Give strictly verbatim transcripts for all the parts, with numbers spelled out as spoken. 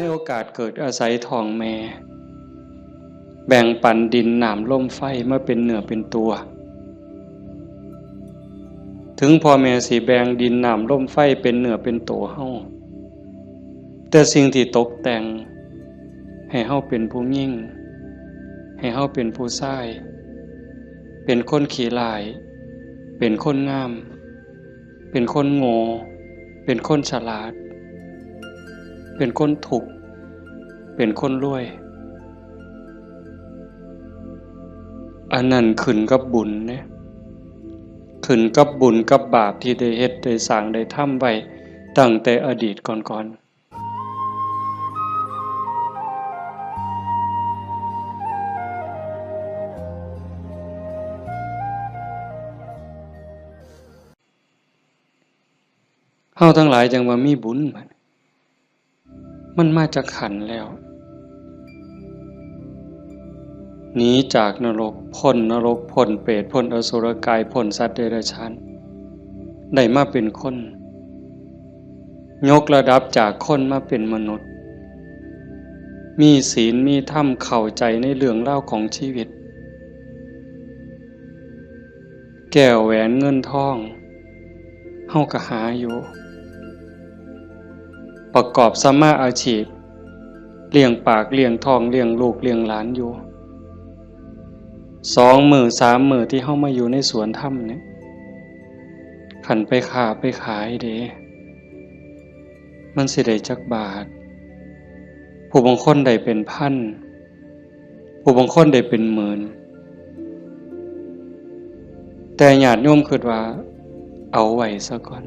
ในโอกาสเกิดอาศัยท้องแม่ แบ่งปันดินน้ำลมไฟมาเป็นเนื้อเป็นตัว ถึงพ่อแม่สิแบ่งดินน้ำลมไฟเป็นเนื้อเป็นตัวเฮา แต่สิ่งที่ตกแต่งให้เฮาเป็นผู้หญิง ให้เฮาเป็นผู้ชาย เป็นคนขี้ร้าย เป็นคนงาม เป็นคนโง่ เป็นคนฉลาด เป็นคนทุกข์ เป็นคนรวย อันนั้นขึ้นกับบุญเด้ ขึ้นกับบุญกับบาปที่ได้เฮ็ดได้สร้างได้ทำไว้ตั้งแต่อดีตก่อนๆ เฮาทั้งหลายจั่งว่ามีบุญบัด มันมาจากขันธ์แล้ว หนีจากนรก พ้นนรก พ้นเปรต พ้นอสุรกาย พ้นสัตว์เดรัจฉาน ได้มาเป็นคน ยกระดับจากคนมาเป็นมนุษย์ มีศีล มีธรรม เข้าใจในเรื่องราวของชีวิต แก้วแหวนเงินทอง เฮาก็หาอยู่ ประกอบสัมมาอาชีพ เลี้ยงปากเลี้ยงท้อง เลี้ยงลูกเลี้ยงหลานอยู่ สองมื้อสามมื้อที่เฮามาอยู่ในสวนธรรมเนี่ย คันไปค้าไปขายเด้ มันสิได้จักบาท ผู้บางคนได้เป็นพัน ผู้บางคนได้เป็นหมื่น แต่ญาติโยมคิดว่าเอาไว้ซะก่อน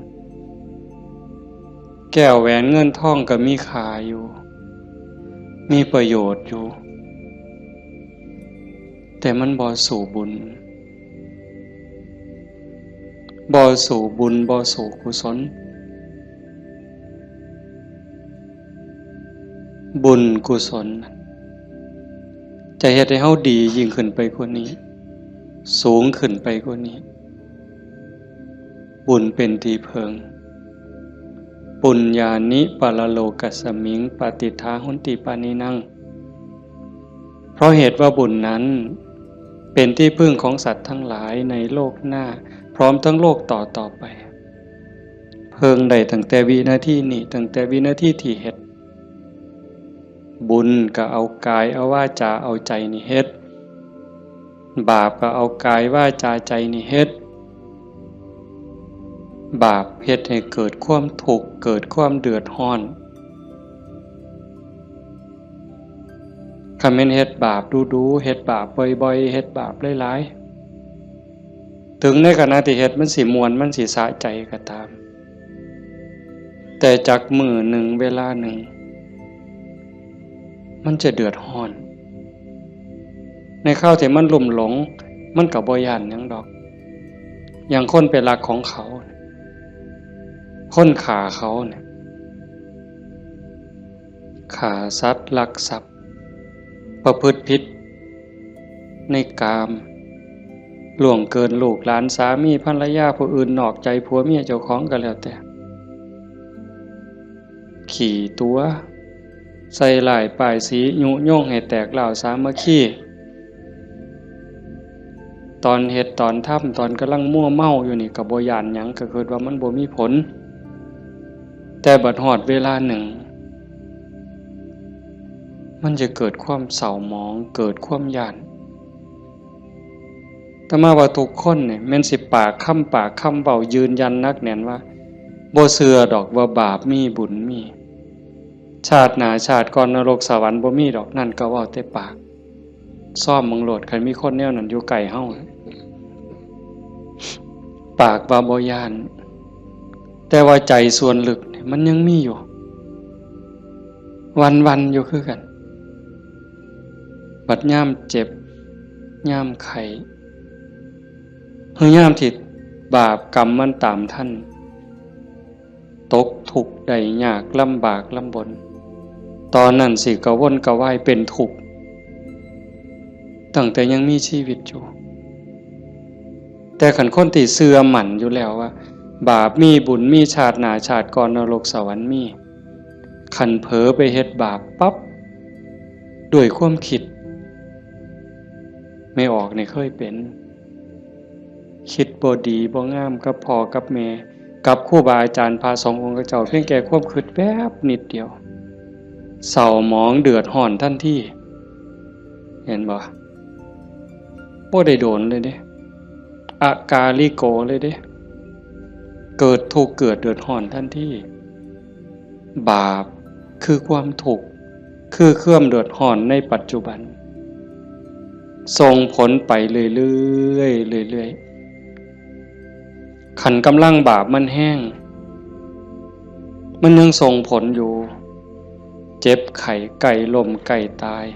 แก้วแหวนเงินทองก็มีค่าอยู่ มีประโยชน์อยู่ แต่มันบ่สู้บุญ บ่สู้บุญ บ่สู้กุศล บุญกุศล จะเฮ็ดให้เฮาดียิ่งขึ้นไปกว่านี้ สูงขึ้นไปกว่านี้ บุญเป็นที่เพิ่ง ปุญญานิปรโลกัสมิง ปฏิฏฐาหุนติปานินัง เพราะเหตุว่าบุญนั้นเป็นที่พึ่งของสัตว์ทั้งหลายในโลกหน้า พร้อมทั้งโลกต่อต่อไป เพิ่งได้ตั้งแต่วินาทีนี้ ตั้งแต่วินาทีที่เฮ็ด บุญก็เอากายเอาวาจาเอาใจนี่เฮ็ด บาปก็เอากายวาจาใจนี่เฮ็ด บาปเฮ็ดให้เกิดความทุกข์ เกิดความเดือดร้อน คันแม่นเฮ็ดบาปดูๆ เฮ็ดบาปบ่อยๆ เฮ็ดบาปหลายๆ ถึงในขณะที่เฮ็ดมันสิม่วน มันสิสะใจก็ตาม แต่จักมื้อหนึ่งเวลาหนึ่ง มันจะเดือดร้อน ในคราวที่มันลุ่มหลง มันก็บ่ย้านหยังดอก อย่างคนไปลักของเขา คนฆ่าเขาเนี่ย ฆ่าสัตว์ ลักทรัพย์ ประพฤติผิดในกาม ล่วงเกินลูกหลาน สามีภรรยาผู้อื่น นอกใจผัวเมียเจ้าของก็แล้วแต่ ขี้ตั๋ว ใส่ร้ายป้ายสี ยุยงให้แตกร้าวสามัคคี ตอนเฮ็ดตอนทำ ตอนกำลังมัวเมาอยู่นี่ก็บ่ย้านหยัง ก็คิดว่ามันบ่มีผล แต่บัดฮอดเวลาหนึ่ง มันจะเกิดความเศร้าหมอง เกิดความย้าน อาตมาว่าทุกคนเนี่ย แม่นสิปากคำ ปากคำเว้ายืนยันหนักแน่นว่า บ่เชื่อดอกว่าบาปมีบุญมี ชาติหน้าชาติก่อนนรกสวรรค์บ่มีดอก นั่นก็เว้าแต่ปาก ซ่อมเบิ่งโลด คันมีคนแนวนั้นอยู่ใกล้เฮา ปากว่าบ่ย้าน แต่ว่าใจส่วนลึกเนี่ยมันยังมีอยู่ วันๆ อยู่คือกัน บัดยามเจ็บ ยามไข้ คือยามที่บาปกรรมมันตามทัน ตกทุกข์ได้ยาก ลำบากลำบน ตอนนั้นสิกระวนกระวายเป็นทุกข์ ตั้งแต่ยังมีชีวิตอยู่ แต่คันคนที่เชื่อมั่นอยู่แล้วว่า บาปมีบุญมี ชาติหน้าชาติก่อนนรกสวรรค์มี คันเผลอไปเฮ็ดบาปปั๊บ ด้วยความคิด แม่ออกนี่เคยเป็น คิดบ่ดีบ่งามกับพ่อกับแม่ กับครูบาอาจารย์พระสงฆ์องค์เจ้า เพียงแค่ความคิดแป๊บนิดเดียว เศร้าหมองเดือดร้อนทันที เห็นบ่ บ่ได้โดนเลยเด้ อากาลิโกเลยเด้ เกิดทุกข์เกิดเดือดร้อนทันที บาปคือความทุกข์ คือความเดือดร้อนในปัจจุบัน ส่งผลไปเรื่อยๆ เรื่อยๆ คันกำลังบาปมันแฮง มันยังส่งผลอยู่ เจ็บไข้ใกล้ล้มใกล้ตาย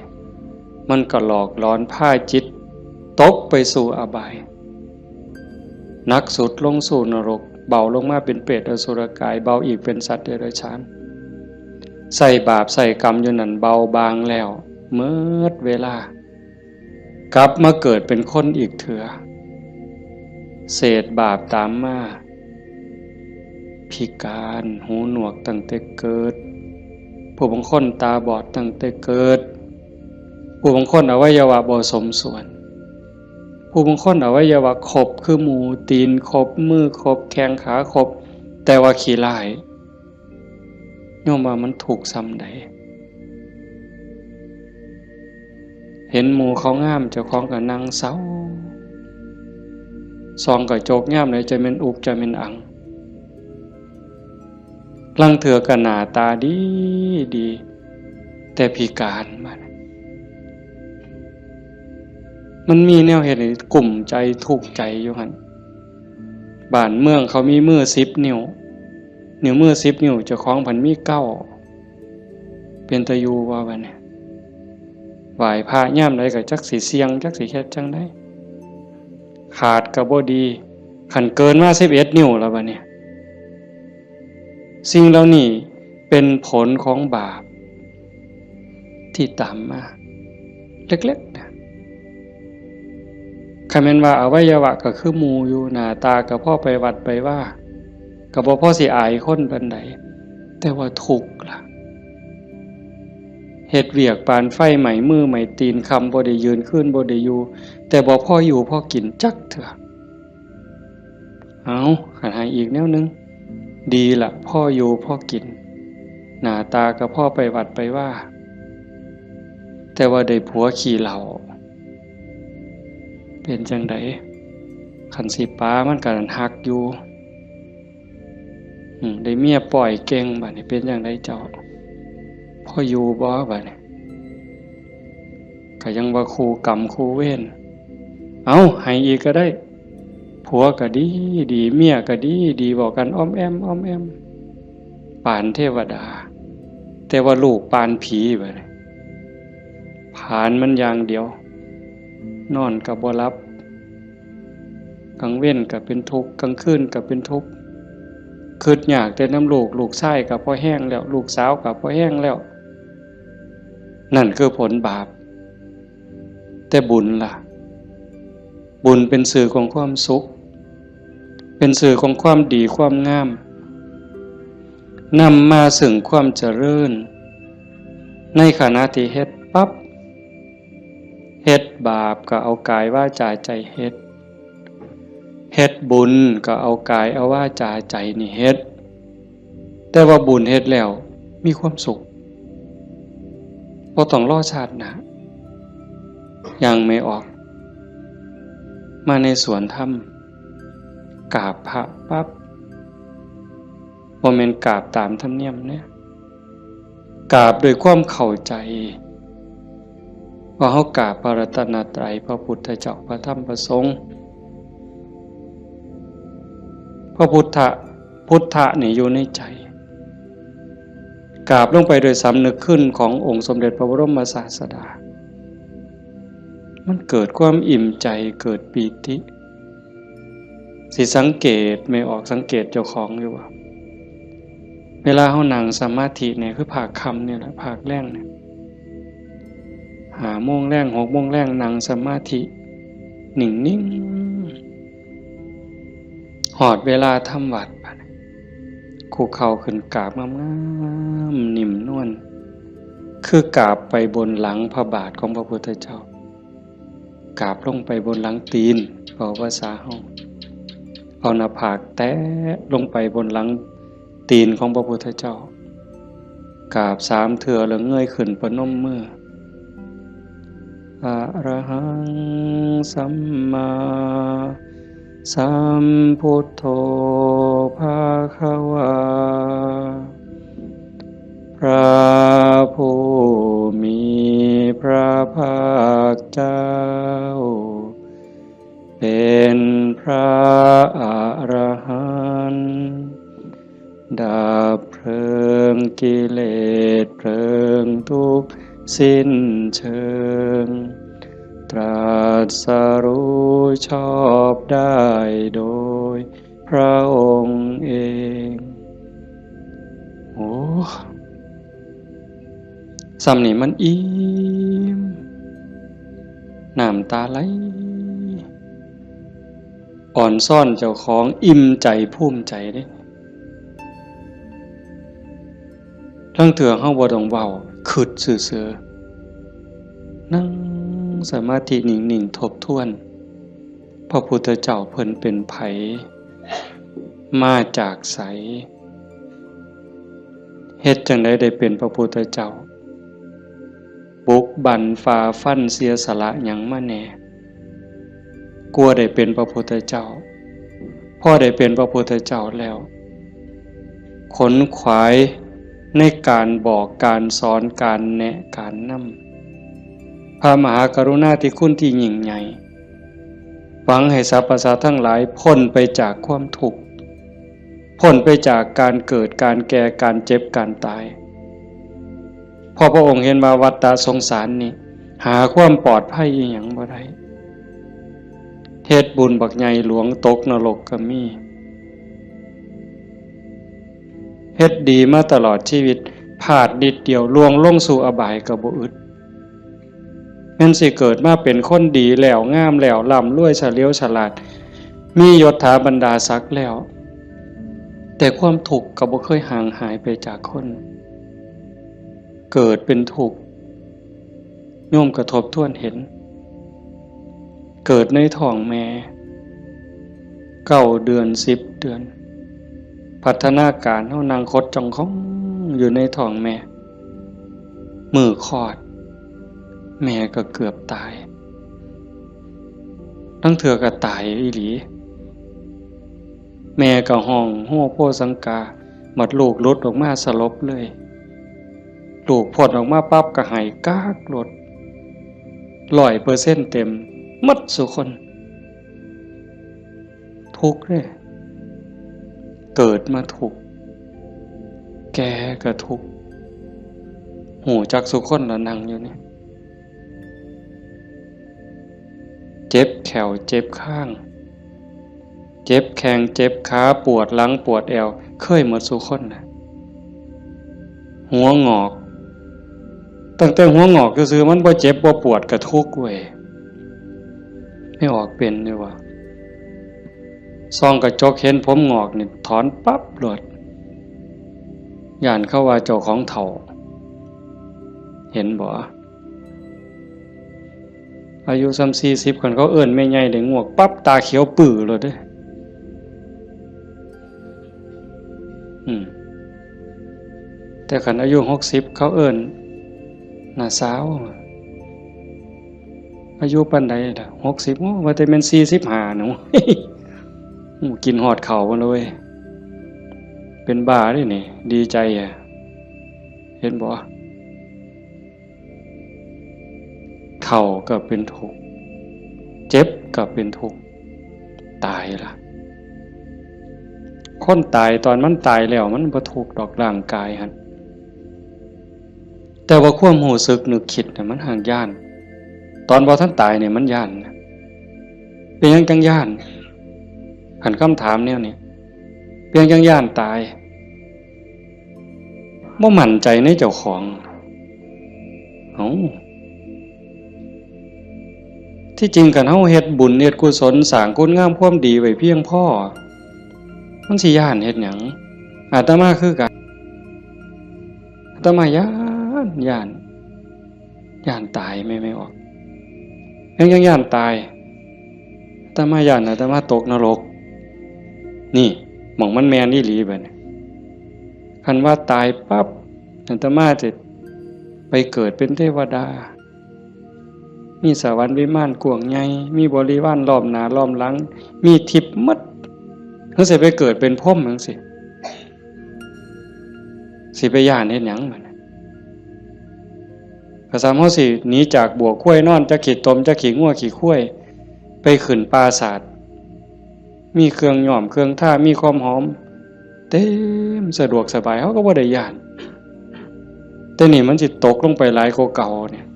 มันก็หลอกหลอนพาจิตตกไปสู่อบาย หนักสุดลงสู่นรก เบาลงมาเป็นเปรตอสุรกาย เบาอีกเป็นสัตว์เดรัจฉาน ใส่บาปใส่กรรมอยู่นั่นเบาบางแล้ว เมิดเวลา กลับมาเกิดเป็นคนอีกเถื่อ เศษบาปตามมา พิการ หูหนวกตั้งแต่เกิด ผู้บางคนตาบอดตั้งแต่เกิด ผู้บางคนอวัยวะบ่สมส่วน ผู้บางคนอวัยวะครบคือหมู่ ตีนครบ มือครบ แข้งขาครบ แต่ว่าขี้ร้าย โยมว่ามันทุกข์ส่ำใด เห็นหมู่เขางาม เจ้าของก็นั่งเศร้า ส่องกระจกยามใดจะแม่นอุกจะแม่นอัง ลางเทื่อก็หน้าตาดีดี แต่พิการมา มันมีแนวเฮ็ดให้กุ้มใจทุกข์ใจอยู่หั่น บ้านเมืองเขามีมือสิบนิ้ว นิ้วมือสิบนิ้ว เจ้าของพันมีเก้า เป็นตาอยู่บ่บัดนี้ ไหว้พระยามใดก็จักสิเสี่ยง จักสิเฮ็ดจั่งใด ขาดก็บ่ดี คันเกินมาสิบเอ็ดนิ้วแล้วบัดนี้ สิ่งเหล่านี้เป็นผลของบาปที่ตามมา เล็กๆ นะ คันแม่นว่าอวัยวะก็คือหมู่อยู่ หน้าตาก็พอไปวัดไปวา ก็บ่พอสิอายคนปานใด แต่ว่าทุกข์ล่ะ เฮ็ดเวียกปานไฟไหม้มือไหม้ตีน ค่ำบ่ได้ยืน คืนบ่ได้อยู่ แต่บ่พออยู่พอกินจักเทื่อ เอา คันให้อีกแนวหนึ่ง ดีละ พออยู่พอกิน หน้าตาก็พอไปวัดไปวา แต่ว่าได้ผัวขี้เหล้า เป็นจั่งใด คันสิปามันก็ฮักอยู่ อืม ได้เมียป้อยเก่ง บัดนี้เป็นจั่งใดเจ้า พออยู่บ่บัดนี้ ก็ยังว่าคู่กรรมคู่เวร เอา ให้อีกก็ได้ ผัวก็ดีดี เมียก็ดีดี เว้ากันอ้อมแอ้มอ้อมแอ้ม ปานเทวดา แต่ว่าลูกปานผีบัดนี้ ผลาญมันอย่างเดียว นอนก็บ่หลับ กลางเว็นก็เป็นทุกข์ กลางคืนก็เป็นทุกข์ คิดยากแต่นำลูก ลูกชายก็พอแฮงแล้ว ลูกสาวก็พอแฮงแล้ว นั่นคือผลบาป แต่บุญล่ะ บุญเป็นสื่อของความสุข เป็นสื่อของความดีความงาม นำมาซึ่งความเจริญ ในขณะที่เฮ็ดปั๊บ เฮ็ดบาปก็เอากายวาจาใจเฮ็ด เฮ็ดบุญก็เอากายเอาวาจาใจนี่เฮ็ด แต่ว่าบุญเฮ็ดแล้วมีความสุข บ่ต้องรอชาติหน้า ย่างแม่ออก มาในสวนธรรม กราบพระปั๊บ บ่แม่นกราบตามธรรมเนียมเด้ กราบด้วยความเข้าใจ ว่าเฮากราบพระรัตนตรัย พระพุทธเจ้า พระธรรม พระสงฆ์ พระพุทธะ พุทธะนี่อยู่ในใจ กราบลงไปโดยสำนึกคุณขององค์สมเด็จพระบรมศาสดา มันเกิดความอิ่มใจ เกิดปีติ สิสังเกต แม่ออกสังเกตเจ้าของอยู่บ่ เวลาเฮานั่งสมาธิเนี่ย คือภาคค่ำเนี่ยแหละ ภาคแลงเนี่ย ห้าโมงแลง หกโมงแลง นั่งสมาธิ นิ่งๆ ฮอดเวลาทำวัตรบัดนี้ คุกเข่าขึ้นกราบงามๆ นิ่มนวล คือกราบไปบนหลังพระบาทของพระพุทธเจ้า กราบลงไปบนหลังตีน เว้าภาษาเฮา เอาหน้าผากแตะลงไปบนหลังตีนของพระพุทธเจ้า กราบสามเทื่อแล้วเงยขึ้นประนมมือ อะระหังสัมมาสัมพุทโธภะคะวา พระผู้มีพระภาคเจ้า เป็นพระอรหันต์ ดับเพลิงกิเลสเพลิงทุกข์สิ้นเชิง ตรัสรู้ชอบได้โดยพระองค์เอง โอ้ ส่ำนี่มันอิ่ม น้ำตาไหล อ่อนซ้อนเจ้าของ อิ่มใจภูมิใจเด้ ลางเทื่อเฮาบ่ต้องเว้า คิดซื่อๆ นั่งสมาธินิ่งๆ ทบทวน พระพุทธเจ้าเพิ่นเป็นไผ มาจากไส เฮ็ดจั่งใดได้เป็นพระพุทธเจ้า บุกบั่นฝ่าฟันเสียสละหยังมาแหน่ กว่าได้เป็นพระพุทธเจ้า พอได้เป็นพระพุทธเจ้าแล้ว ขนขวายในการบอกการสอนการแนะการนำ พระมหากรุณาธิคุณที่ยิ่งใหญ่ หวังให้สรรพสัตว์ทั้งหลายพ้นไปจากความทุกข์ พ้นไปจากการเกิด การแก่ การเจ็บ การตาย เพราะพระองค์เห็นว่าวัฏฏะสงสารนี่ หาความปลอดภัยอีหยังบ่ได้ เฮ็ดบุญบักใหญ่หลวงตกนรกก็มี เฮ็ดดีมาตลอดชีวิต พลาดนิดเดียวล่วงลงสู่อบายก็บ่อึด แม่นสิเกิดมาเป็นคนดีแล้ว งามแล้ว ร่ำรวยเฉลียวฉลาด มียศถาบรรดาศักดิ์แล้ว แต่ความทุกข์ก็บ่เคยห่างหายไปจากคน เกิดเป็นทุกข์ โยมก็ทบทวนเห็น เกิดในท้องแม่ เก้าเดือน สิบเดือน พัฒนาการเฮานั่งขดจ้องของอยู่ในท้องแม่ มื้อคลอด แม่ก็เกือบตาย ลางเทื่อก็ตายอีหลี แม่ก็ฮ้องโฮโฮสังกา บัดลูกหลุดออกมาสลบเลย ลูกพ้นออกมาปั๊บก็ไห้ก๊ากโลด ร้อยเปอร์เซ็นต์เต็ม หมดซุคน ทุกข์เด้ เกิดมาทุกข์ แก่ก็ทุกข์ ฮู้จักซุคนละนั่งอยู่นี่ เจ็บแข้วเจ็บคาง เจ็บแข้งเจ็บขา ปวดหลังปวดแอว เคยหมดซุคนนะ หัวงอก ตั้งแต่หัวงอกซื่อๆ มันบ่เจ็บบ่ปวดก็ทุกข์เว้ย ไม่ออกเป็นเลยว่ะ ส่องกระจกเห็นผมงอกนี่ถอนปั๊บโลด ย้านเขาว่าเจ้าของเฒ่า เห็นบ่ อายุส่ำสี่สิบ คันเขาเอิ้นแม่ใหญ่ได้งวกปั๊บ ตาเขียวปื้อโลดเด้ อืม แต่คันอายุหกสิบ เขาเอิ้นน้าสาว อายุปานใดล่ะ หกสิบ โอ้ ว่าแต่แม่นสี่สิบห้าหนู โอ้ กินฮอดข้าวพุ่นเลย เป็นบ้าเด้นี่ ดีใจอะ เห็นบ่ เฒ่าก็เป็นทุกข์ เจ็บก็เป็นทุกข์ ตายล่ะ คนตายตอนมันตายแล้วมันบ่ทุกข์ดอกร่างกายหั่น แต่ว่าความรู้สึกนึกคิดน่ะมันหากย้าน ตอนบ่ทันตายเนี่ยมันย้านนะ เป็นหยังจั่งย้าน คันคำถามแนวนี้ เป็นหยังจั่งย้านตาย บ่มั่นใจในเจ้าของ เอ้า ที่จริงคันเฮาเฮ็ดบุญเฮ็ดกุศลสร้างคุณงามความดีไว้เพียงพอ มันสิย้านเฮ็ดหยัง อาตมาคือกัน อาตมาย้านย้านย้านตายแม่ แม่ออก ยังยังย้านตาย อาตมาย้านอาตมาตกนรก นี่หม่องมันแม่นอีหลีบัดนี้ คันว่าตายปั๊บ อาตมาจะไปเกิดเป็นเทวดา มีสวรรค์วิมานกว้างใหญ่ มีบริวารล้อมหน้าล้อมหลัง มีทิพย์หมด เฮาสิไปเกิดเป็นพรหมจั่งซี้ สิไปย้านเฮ็ดหยังบัดนี้ ก็ส่ำเฮาสิหนีจากบัวควายนอน จักขี้ตม จักขี้งัวขี้ควาย ไปขึ้นปราสาท มีเครื่องย้อมเครื่องทา มีความหอม เต็มสะดวกสบาย เฮาก็บ่ได้ย้าน แต่นี่มันสิตกลงไปหลายกว่าเก่าเนี่ย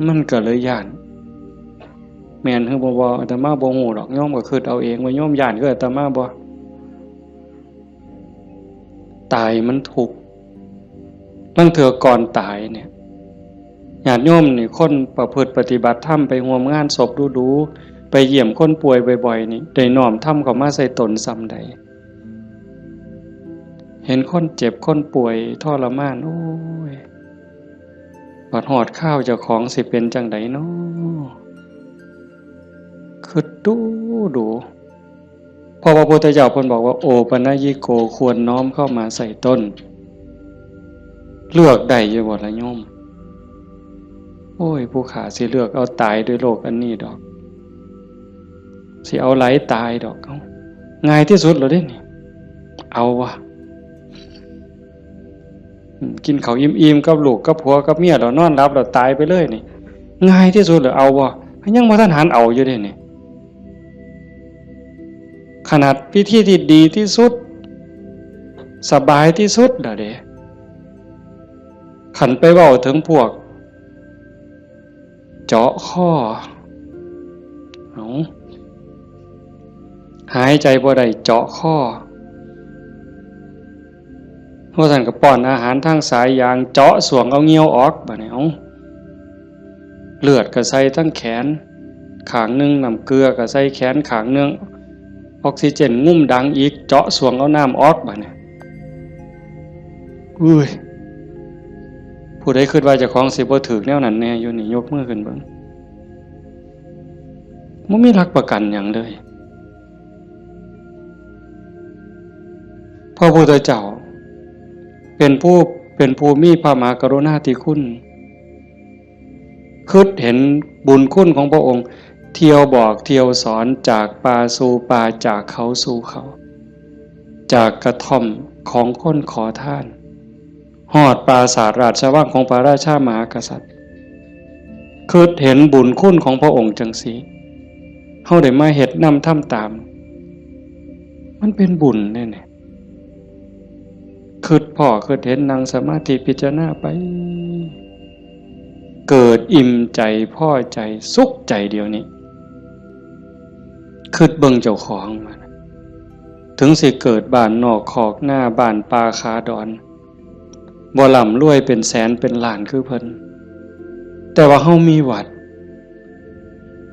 มันก็เลยย้าน แม่นหรือบ่ บ่ อาตมาบ่ฮู้ดอก โยมก็คิดเอาเองว่าโยมย้านคืออาตมาบ่ ตายมันทุกข์ ลางเทื่อก่อนตายเนี่ย ญาติโยมนี่ คนประพฤติปฏิบัติธรรม ไปร่วมงานศพดูๆ ไปเยี่ยมคนป่วยบ่อยๆ นี่ ได้น้อมธรรมเข้ามาใส่ตนส่ำใด เห็นคนเจ็บคนป่วยทรมาน โอ้ย บัดฮอดคราวเจ้าของสิเป็นจั่งใดน้อ คิดดูดู เพราะว่าพระพุทธเจ้าเพิ่นบอกว่า โอปัญญิโก ควรน้อมเข้ามาใส่ตน เลือกได้อยู่บ่ล่ะโยม โอ้ย ผู้ข้าสิเลือกเอาตายด้วยโรคอันนี้ดอก สิเอาไหลตายดอก เอ้า ง่ายที่สุดแล้วเด้นี่ เอาวะ อืม กินข้าวอิ่มๆ กับลูกกับผัวกับเมียแล้วนอนหลับแล้วตายไปเลยนี่ ง่ายที่สุดแล้ว เอาวะ ยังบ่ทันหันเอาอยู่เด้นี่ ขนาดวิธีที่ดีที่สุด สบายที่สุดแล้วเด้ คันไปเว้าถึงพวก เจาะคอ เอา หายใจบ่ได้เจาะคอ ว่าซั่นก็ป้อนอาหารทางสายยาง เจาะส่วงเอาเหงื่อออก บัดนี้ เอา เลือดก็ใส่ทั้งแขนข้างหนึ่ง น้ำเกลือก็ใส่แขนข้างหนึ่ง ออกซิเจนงุ่มดังอีก เจาะส่วงเอาน้ำออก บัดนี้ อุ้ย ผู้ใดคิดว่าเจ้าของสิบ่ถืกแนวนั้นแน่อยู่นี่ ยกมือขึ้นเบิ่ง บ่มีหลักประกันหยังเลย พระพุทธเจ้า เป็นผู้ เป็นผู้มีพระมหากรุณาธิคุณ คิดเห็นบุญคุณของพระองค์ เที่ยวบอกเที่ยวสอน จากป่าสู่ป่า จากเขาสู่เขา จากกระท่อมของคนขอทาน ฮอดปราสาทราชวังของพระราชามหากษัตริย์ คิดเห็นบุญคุณของพระองค์จั่งซี้ เฮาได้มาเฮ็ดนำทำตาม มันเป็นบุญเด้เนี่ย คิดพ้อคิดเห็น นั่งสมาธิพิจารณาไป เกิดอิ่มใจ พอใจ สุขใจเดี๋ยวนี้ คิดเบิ่งเจ้าของมา ถึงสิเกิดบ้านนอกคอกนา บ้านป่าขาดอน บ่ร่ำรวยเป็นแสนเป็นล้านคือเพิ่น แต่ว่าเฮามีวัด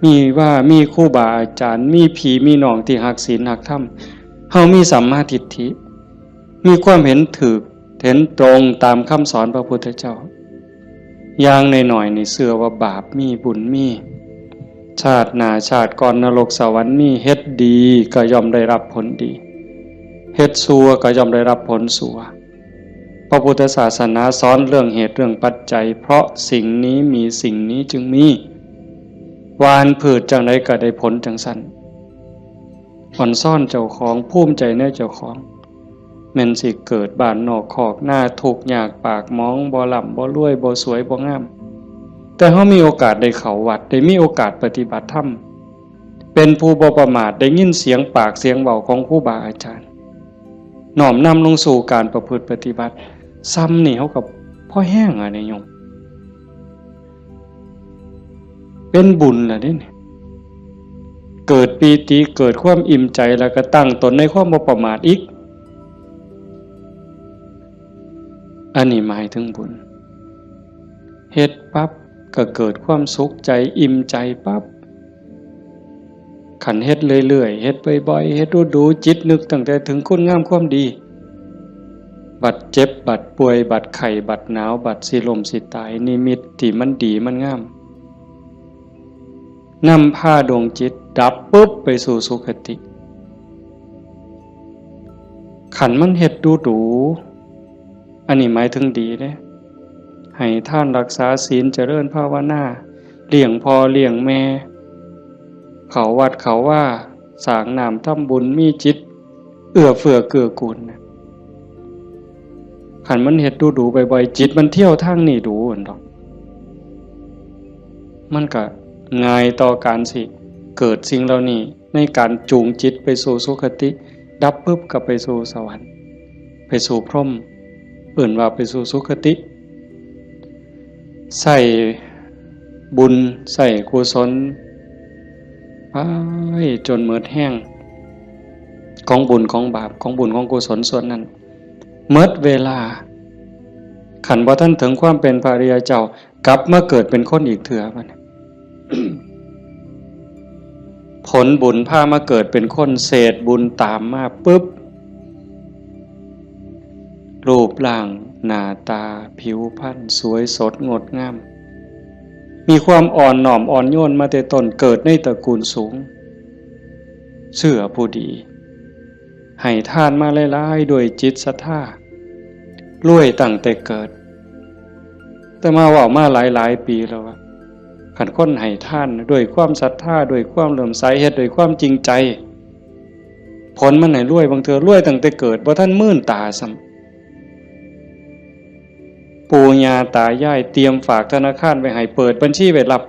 มีว่า มีครูบาอาจารย์ มีพี่มีน้องที่ฮักศีลฮักธรรม เฮามีสัมมาทิฏฐิ มีความเห็นถูก เห็นตรงตามคำสอนพระพุทธเจ้า อย่างน้อยๆ นี่เชื่อว่าบาปมี บุญมี ชาติหน้าชาติก่อนนรกสวรรค์มี เฮ็ดดีก็ย่อมได้รับผลดี เฮ็ดชั่วก็ย่อมได้รับผลชั่ว พระพุทธศาสนาสอนเรื่องเหตุเรื่องปัจจัย เพราะสิ่งนี้มีสิ่งนี้จึงมี หว่านพืชจั่งใดก็ได้ผลจั่งซั้น อ่อนซ้อนเจ้าของ ภูมิใจในเจ้าของ แม่นสิเกิดบ้านนอกคอกนา ทุกข์ยากปากหมอง บ่ร่ำบ่รวย บ่สวยบ่งาม แต่เฮามีโอกาสได้เข้าวัด ได้มีโอกาสปฏิบัติธรรม เป็นผู้บ่ประมาท ได้ยินเสียงปากเสียงเว้าของครูบาอาจารย์ น้อมนำลงสู่การประพฤติปฏิบัติ ส่ำนี่เฮาก็พอแฮงอะเนี่ยโยม เป็นบุญล่ะเด้เนี่ย เกิดปีติ เกิดความอิ่มใจ แล้วก็ตั้งตนในความบ่ประมาทอีก อันนี้หมายถึงบุญ เฮ็ดปั๊บก็เกิดความสุขใจ อิ่มใจปั๊บ คันเฮ็ดเรื่อยๆ เฮ็ดบ่อยๆ เฮ็ดดูๆ จิตนึกตั้งแต่ถึงคุณงามความดี บัดเจ็บ บัดป่วย บัดไข้ บัดหนาว บัดสิล้มสิตาย นิมิตที่มันดีมันงาม นำพาดวงจิตดับปุ๊บไปสู่สุคติ คันมันเฮ็ดดูดู อันนี้หมายถึงดีเด้ ให้ทานรักษาศีลเจริญภาวนา เลี้ยงพ่อเลี้ยงแม่ เข้าวัดเข้าวา สร้างน้ำทำบุญ มีจิตเอื้อเฟื้อเกื้อกูลนะ คันมันเฮ็ดดูดูบ่อยๆ จิตมันเที่ยวทางนี้ดูหั่นดอก มันก็ง่ายต่อการสิเกิดสิ่งเหล่านี้ ในการจูงจิตไปสู่สุคติ ดับปุ๊บก็ไปสู่สวรรค์ ไปสู่พรหม เอิ้นว่าไปสู่สุคติ ใส่บุญใส่กุศลไปจนหมดแฮง ของบุญของบาป ของบุญของกุศลส่วนนั้น หมดเวลา คันบ่ทันถึงความเป็นพระอริยเจ้า กลับมาเกิดเป็นคนอีกเทื่อบัดนี้ ผลบุญพามาเกิดเป็นคน เศษบุญตามมาปุ๊บ รูปร่างหน้าตาผิวพรรณสวยสดงดงาม มีความอ่อนน้อมอ่อนโยนมาแต่ต้น เกิดในตระกูลสูง เชื้อผู้ดี ให้ทานมาหลายๆ ด้วยจิตศรัทธา รวยตั้งแต่เกิด แต่มาเว้ามาหลายๆ ปีแล้วว่า คันคนให้ทานด้วยความศรัทธา ด้วยความเลื่อมใส เฮ็ดด้วยความจริงใจ ผลมันให้รวย บางเทื่อรวยตั้งแต่เกิด บ่ทันมื่นตาซ้ำ ปู่ย่าตายายเตรียมฝากธนาคารไว้ให้ เปิดบัญชีไว้รับ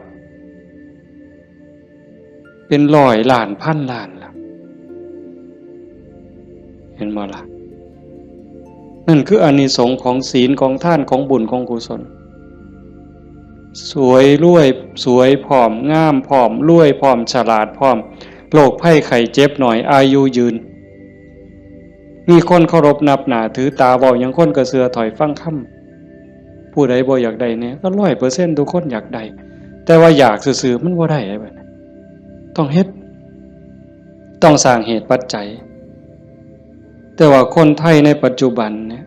เป็นร้อยล้านพันล้านล่ะ เห็นบ่ล่ะ นั่นคืออานิสงส์ของศีล ของทาน ของบุญ ของกุศล สวยรวย สวยพร้อม งามพร้อม รวยพร้อม ฉลาดพร้อม โรคภัยไข้เจ็บน้อย อายุยืน มีคนเคารพนับหน้าถือตา เว้าหยังคนก็เชื่อถ้อยฟังคำ ผู้ใดบ่อยากได้แหน่ ก็ร้อยเปอร์เซ็นต์ ทุกคนอยากได้ แต่ว่าอยากซื่อๆ มันบ่ได้เด้บัดนี้ ต้องเฮ็ด ต้องสร้างเหตุปัจจัย แต่ว่าคนไทยในปัจจุบันเนี่ย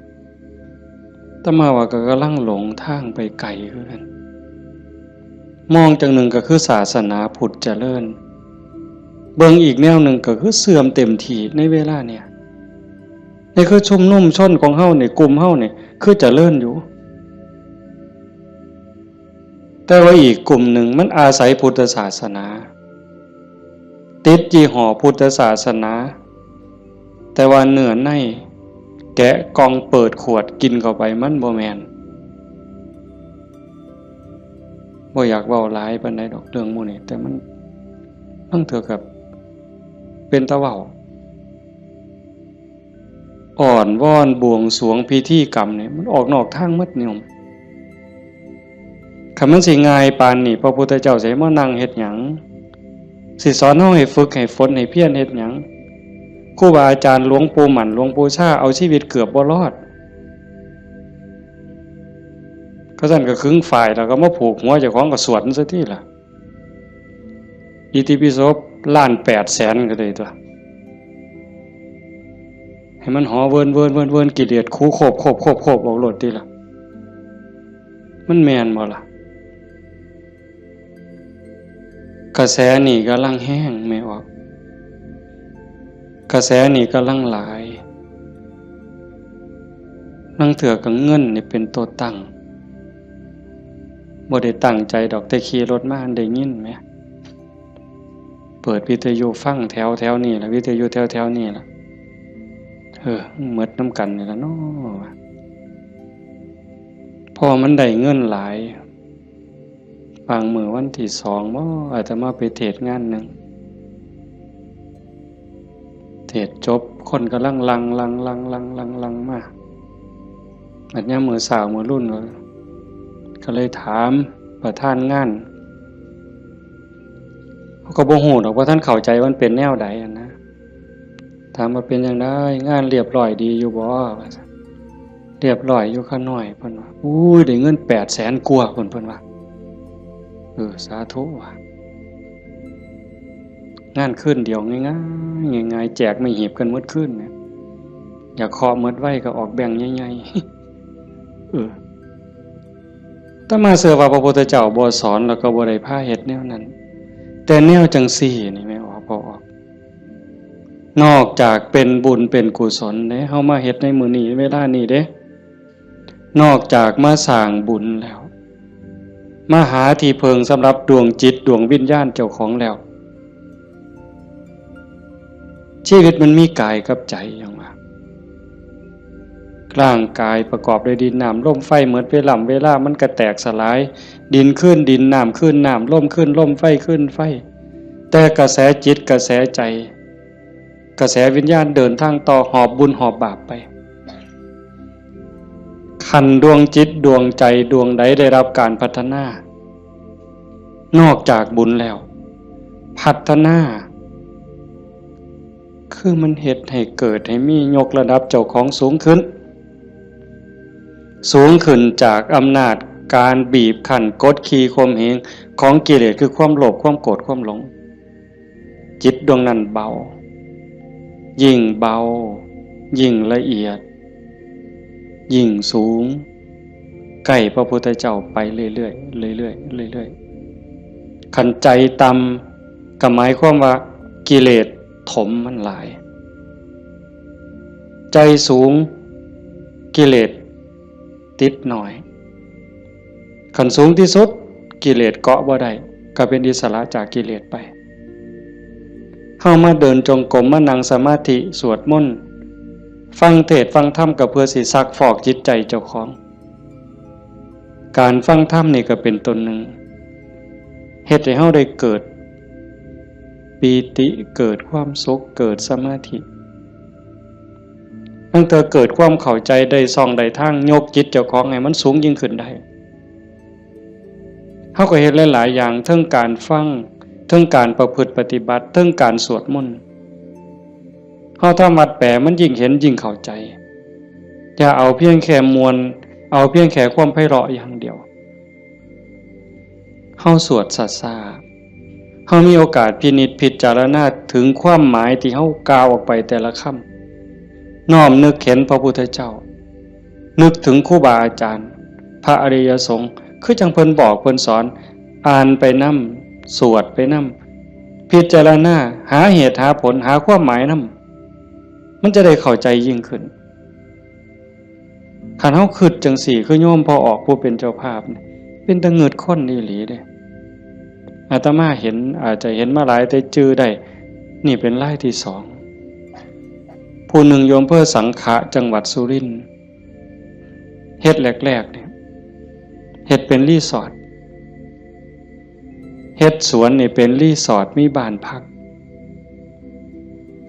อาตมาว่าก็กำลังหลงทางไปไกลคือกัน มองจั่งหนึ่งก็คือศาสนาพุทธเจริญ เบิ่งอีกแนวหนึ่งก็คือเสื่อมเต็มที่ในเวลาเนี่ย นี่คือชุมนุมชนของเฮานี่ กลุ่มเฮานี่ คือเจริญอยู่ แต่ว่าอีกกลุ่มหนึ่งมันอาศัยพุทธศาสนา ติดยี่ห้อพุทธศาสนา แต่ว่าเนื้อในแกะกล่องเปิดขวดกินเข้าไปมันบ่แม่น บ่อยากเว้าหลายปานใดดอกเรื่องหมู่นี้ แต่มัน มันเถื่อกับเป็นตาเว้า อ้อนวอนบวงสรวงพิธีกรรมเนี่ย มันออกนอกทางหมดโยม คันมันสิง่ายปานนี้ พระพุทธเจ้าสิให้มานั่งเฮ็ดหยัง สิสอนเฮาให้ฝึกให้ฝนให้เพียรเฮ็ดหยัง ครูบาอาจารย์หลวงปู่หมั่นหลวงปู่ชาเอาชีวิตเกือบบ่รอด เขาซั่นก็ขึงฝ้ายแล้วก็มาผูกหัวเจ้าของก็สวดมันซะติล่ะ อิติปิโสล้านแปดแสนก็ได้ตั๊ว ให้มันหอเวินเวินเวินเวิน กิเลสขูโคบโคบโคบโคบออกโลดติล่ะ มันแม่นบ่ล่ะ กระแสนี่กำลังแฮงแม่ออก กระแสนี่กำลังหลาย ลางเทื่อก็เงินนี่เป็นตัวตั้ง บ่ได้ตั้งใจดอก แต่ขี่รถมาได้ยินแหม เปิดวิทยุฟังแถวแถวนี่ล่ะ วิทยุแถวแถวนี่ล่ะ เออ หมดนำกันนี่ล่ะเนาะ พอมันได้เงินหลาย บางมื้อวันที่สองบ่ อาตมาไปเทศน์งานหนึ่ง เทศน์จบ คนกำลังหลั่ง หลั่ง หลั่ง หลั่ง หลั่ง หลั่งมา บัดยามมื้อเช้ามื้อรุ่นก็ ก็เลยถามประธานงาน เขาก็บ่ฮู้ดอกว่าท่านเข้าใจว่ามันเป็นแนวใดอะนะ ถามว่าเป็นจั่งใด งานเรียบร้อยดีอยู่บ่ ว่าซั่น เรียบร้อยอยู่ข้าน้อย เพิ่นว่า อุ้ย ได้เงินแปดแสนกว่า เพิ่น เพิ่นว่า เออ สาธุ ว่ะ งานคืนเดียวง่ายๆ ง่ายๆ แจกไม้หีบกันหมดคืนเนี่ย อยากเคาะหมดไว้ก็ออกแบงค์ใหญ่ๆ เออ อาตมาเชื่อว่าพระพุทธเจ้าบ่สอนแล้วก็บ่ได้พาเฮ็ดแนวนั้น แต่แนวจังซี่นี่แม่ออก พอออก นอกจากเป็นบุญเป็นกุศลเด้ เฮามาเฮ็ดในมื้อนี้เวลานี้เด้ นอกจากมาสร้างบุญแล้ว มาหาที่เพิ่งสำหรับดวงจิตดวงวิญญาณเจ้าของแล้ว ชีวิตมันมีกายกับใจอย่างว่า ร่างกายประกอบด้วยดินน้ำลมไฟ หมดเวลา เวลามันก็แตกสลาย ดินคืนดิน น้ำคืนน้ำ ลมคืนลม ไฟคืนไฟ แต่กระแสจิตกระแสใจ กระแสวิญญาณเดินทางต่อ หอบบุญหอบบาปไป คันดวงจิตดวงใจดวงใดได้รับการพัฒนา นอกจากบุญแล้ว พัฒนา คือมันเฮ็ดให้เกิดให้มี ยกระดับเจ้าของสูงขึ้น สูงขึ้นจากอำนาจการบีบคั้นกดขี่ข่มเหงของกิเลส คือความโลภ ความโกรธ ความหลง จิตดวงนั้นเบา ยิ่งเบา ยิ่งละเอียด ยิ่งสูง ใกล้พระพุทธเจ้าไปเรื่อยๆ เรื่อยๆ เรื่อยๆ คันใจต่ำก็หมายความว่ากิเลสถมมันหลาย ใจสูง กิเลสติดน้อย คันสูงที่สุด กิเลสเกาะบ่ได้ ก็เป็นอิสระจากกิเลสไป เฮามาเดินจงกรม มานั่งสมาธิ สวดมนต์ ฟังเทศน์ฟังธรรม ก็เพื่อสิซักฟอกจิตใจเจ้าของ การฟังธรรมนี่ก็เป็นต้นหนึ่ง เฮ็ดให้เฮาได้เกิดปีติ เกิดความสุข เกิดสมาธิ ตั้งแต่เกิดความเข้าใจ ได้ช่องได้ทาง ยกจิตเจ้าของให้มันสูงยิ่งขึ้นได้ เฮาก็เฮ็ดหลายๆ อย่าง เทิงการฟัง เทิงการประพฤติปฏิบัติ เทิงการสวดมนต์ เฮาทำวัดแปล มันยิ่งเห็นยิ่งเข้าใจ อย่าเอาเพียงแค่ม่วน เอาเพียงแค่ความไพเราะอย่างเดียว เฮาสวดช้าๆ เฮามีโอกาสพินิจพิจารณาถึงความหมายที่เฮากล่าวออกไปแต่ละคำ น้อมนึกเห็นพระพุทธเจ้า นึกถึงครูบาอาจารย์ พระอริยสงฆ์ คือจั่งเพิ่นบอกเพิ่นสอน อ่านไปนำ สวดไปนำ พิจารณา หาเหตุหาผล หาความหมายนำ มันจะได้เข้าใจยิ่งขึ้น คันเฮาคิดจั่งซี้ คือโยมพ่อออกผู้เป็นเจ้าภาพนี่ เป็นตาเงิดคนอีหลีเด้ อาตมาเห็น อาจจะเห็นมาหลายแต่จื่อได้ นี่เป็นรายที่สอง ผู้หนึ่งอยู่อำเภอสังขะ จังหวัดสุรินทร์ เฮ็ดแรกๆ เนี่ย เฮ็ดเป็นรีสอร์ท เฮ็ดสวนนี่เป็นรีสอร์ท มีบ้านพัก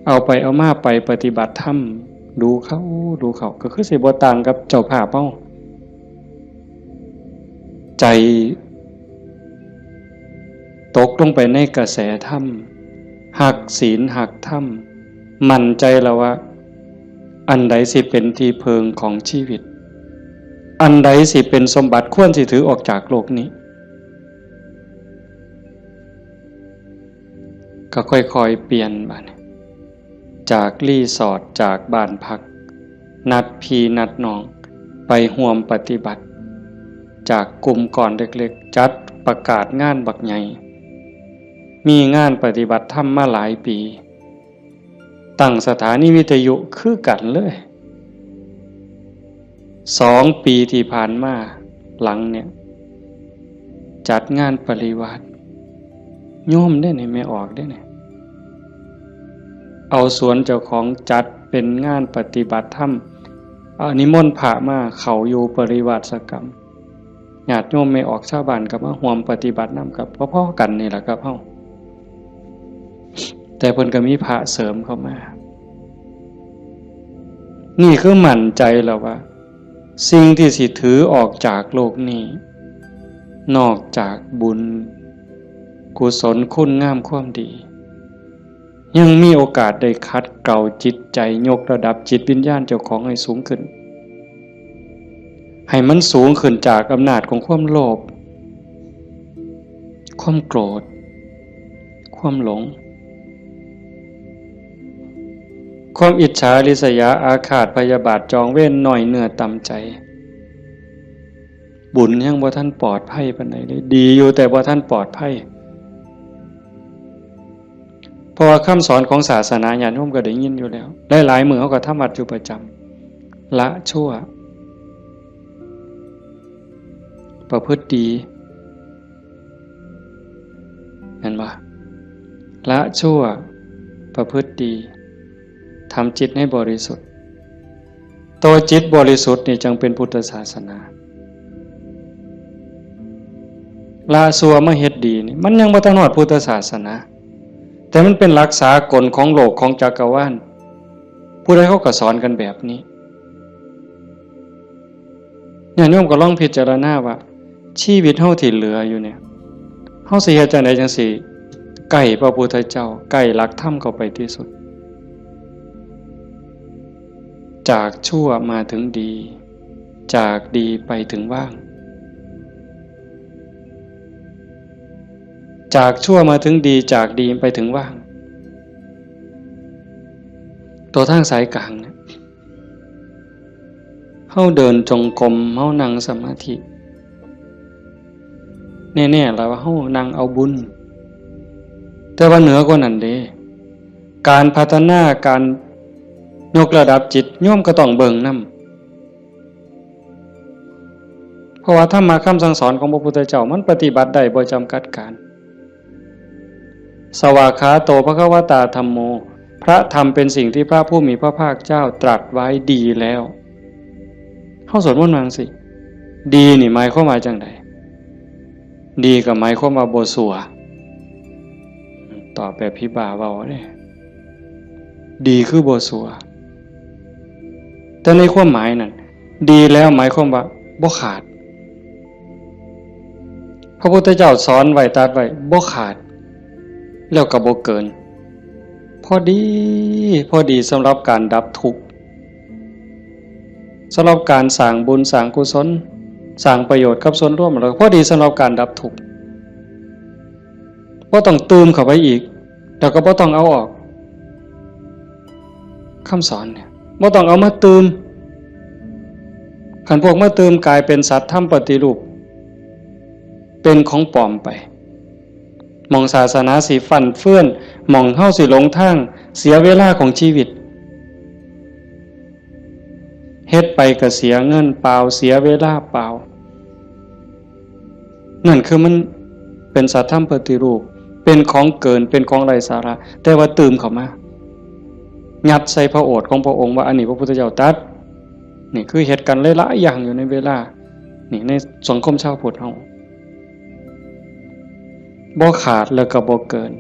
เอาไปเอามาไปปฏิบัติธรรม ดูเข้า ดูเข้า ก็คือสิบ่ต่างกับเจ้าภาพเฮา ใจตกลงไปในกระแสธรรม ฮักศีลฮักธรรม มั่นใจแล้วว่า อันใดสิเป็นที่เพิ่งของชีวิต อันใดสิเป็นสมบัติควรสิถือออกจากโลกนี้ ก็ค่อยๆ เปลี่ยนบัดนี้ จากรีสอร์ท จากบ้านพัก นัดพี่นัดน้อง ไปร่วมปฏิบัติ จากกลุ่มก้อนเล็กๆ จัดประกาศงานบักใหญ่ มีงานปฏิบัติธรรมมาหลายปี ตั้งสถานีวิทยุคือกันเลย สองปีที่ผ่านมาหลังเนี่ย จัดงานปริวาส โยมเด้นี่ แม่ออกเด้นี่ เอาสวนเจ้าของจัดเป็นงานปฏิบัติธรรม เอานิมนต์พระมาเข้าอยู่ปริวาสกรรม ญาติโยมแม่ออกชาวบ้านก็มาร่วมปฏิบัตินำ กับพอๆ กันนี่แหละครับเฮา แต่เพิ่นก็มีพระเสริมเข้ามา นี่คือมั่นใจแล้วว่า สิ่งที่สิถือออกจากโลกนี้ นอกจากบุญ กุศลคุณงามความดี ยังมีโอกาสได้ขัดเกลาจิตใจ ยกระดับจิตวิญญาณเจ้าของให้สูงขึ้น ให้มันสูงขึ้นจากอำนาจของความโลภ ความโกรธ ความหลง ความอิจฉาริษยาอาฆาตพยาบาทจองเวรน้อยเนื้อต่ำใจ บุญยังบ่ทันปลอดภัยปานใดเลย ดีอยู่แต่บ่ทันปลอดภัย เพราะว่าคำสอนของศาสนาญาติโยมก็ได้ยินอยู่แล้ว หลายๆมื้อเฮาก็ทำวัดอยู่ประจำ ละชั่ว ประพฤติดี เห็นบ่ ละชั่ว ประพฤติดี ทำจิตให้บริสุทธิ์ ตัวจิตบริสุทธิ์นี่จังเป็นพุทธศาสนา ละชั่วมาเฮ็ดดีนี่ มันยังบ่ทันฮอดพุทธศาสนา แต่มันเป็นหลักสากลของโลกของจักรวาล ผู้ใดเขาก็สอนกันแบบนี้ ญาติโยมก็ลองพิจารณาว่า ชีวิตเฮาที่เหลืออยู่เนี่ย เฮาสิเฮ็ดจั่งใดจั่งสิใกล้พระพุทธเจ้า ใกล้หลักธรรมเข้าไปที่สุด จากชั่วมาถึงดี จากดีไปถึงว่าง จากชั่วมาถึงดี จากดีไปถึงว่าง ตัวทางสายกลางเนี่ย เฮาเดินจงกรม เฮานั่งสมาธิ แน่ๆ แล้วว่าเฮานั่งเอาบุญ แต่ว่าเหนือกว่านั้นเด้ การพัฒนา การยกระดับจิต โยมก็ต้องเบิ่งนำ เพราะว่าธรรมะคำสั่งสอนของพระพุทธเจ้ามันปฏิบัติได้บ่จำกัดการ สวากขาโตภควตาธัมโม พระธรรมเป็นสิ่งที่พระผู้มีพระภาคเจ้าตรัสไว้ดีแล้ว เฮาสวดมนต์ว่าจั่งซี้ ดีนี่หมายความว่าจั่งใด ดีก็หมายความว่าบ่ซั่ว ตอบแบบผีบ้าเว้าเด้ ดีคือบ่ซั่ว แต่ในความหมายนั้น ดีแล้วหมายความว่าบ่ขาด พระพุทธเจ้าสอนไว้ตรัสไว้บ่ขาด แล้วก็บ่เกิน พอดี พอดีสำหรับการดับทุกข์ สำหรับการสร้างบุญสร้างกุศล สร้างประโยชน์กับส่วนรวม แล้วพอดีสำหรับการดับทุกข์ บ่ต้องตื่มเข้าไปอีก แล้วก็บ่ต้องเอาออก คำสอนเนี่ย บ่ต้องเอามาตื่ม คันพวกมาตื่มกลายเป็นสัตว์ธรรมปฏิรูป เป็นของปลอมไป หม่องศาสนาสิฟั่นเฟือน หม่องเฮาสิหลงทาง เสียเวลาของชีวิต เฮ็ดไปก็เสียเงินเปล่า เสียเวลาเปล่า นั่นคือมันเป็นสัตว์ธรรมปฏิรูป เป็นของเกิน เป็นของไร้สาระ แต่ว่าตื่มเข้ามา ยัดใส่พระโอษฐ์ของพระองค์ว่าอันนี้พระพุทธเจ้าตรัส นี่คือเฮ็ดกันหลายๆอย่างอยู่ในเวลา นี่ในสังคมชาวพุทธเฮา บ่ขาดแล้วก็บ่เกิน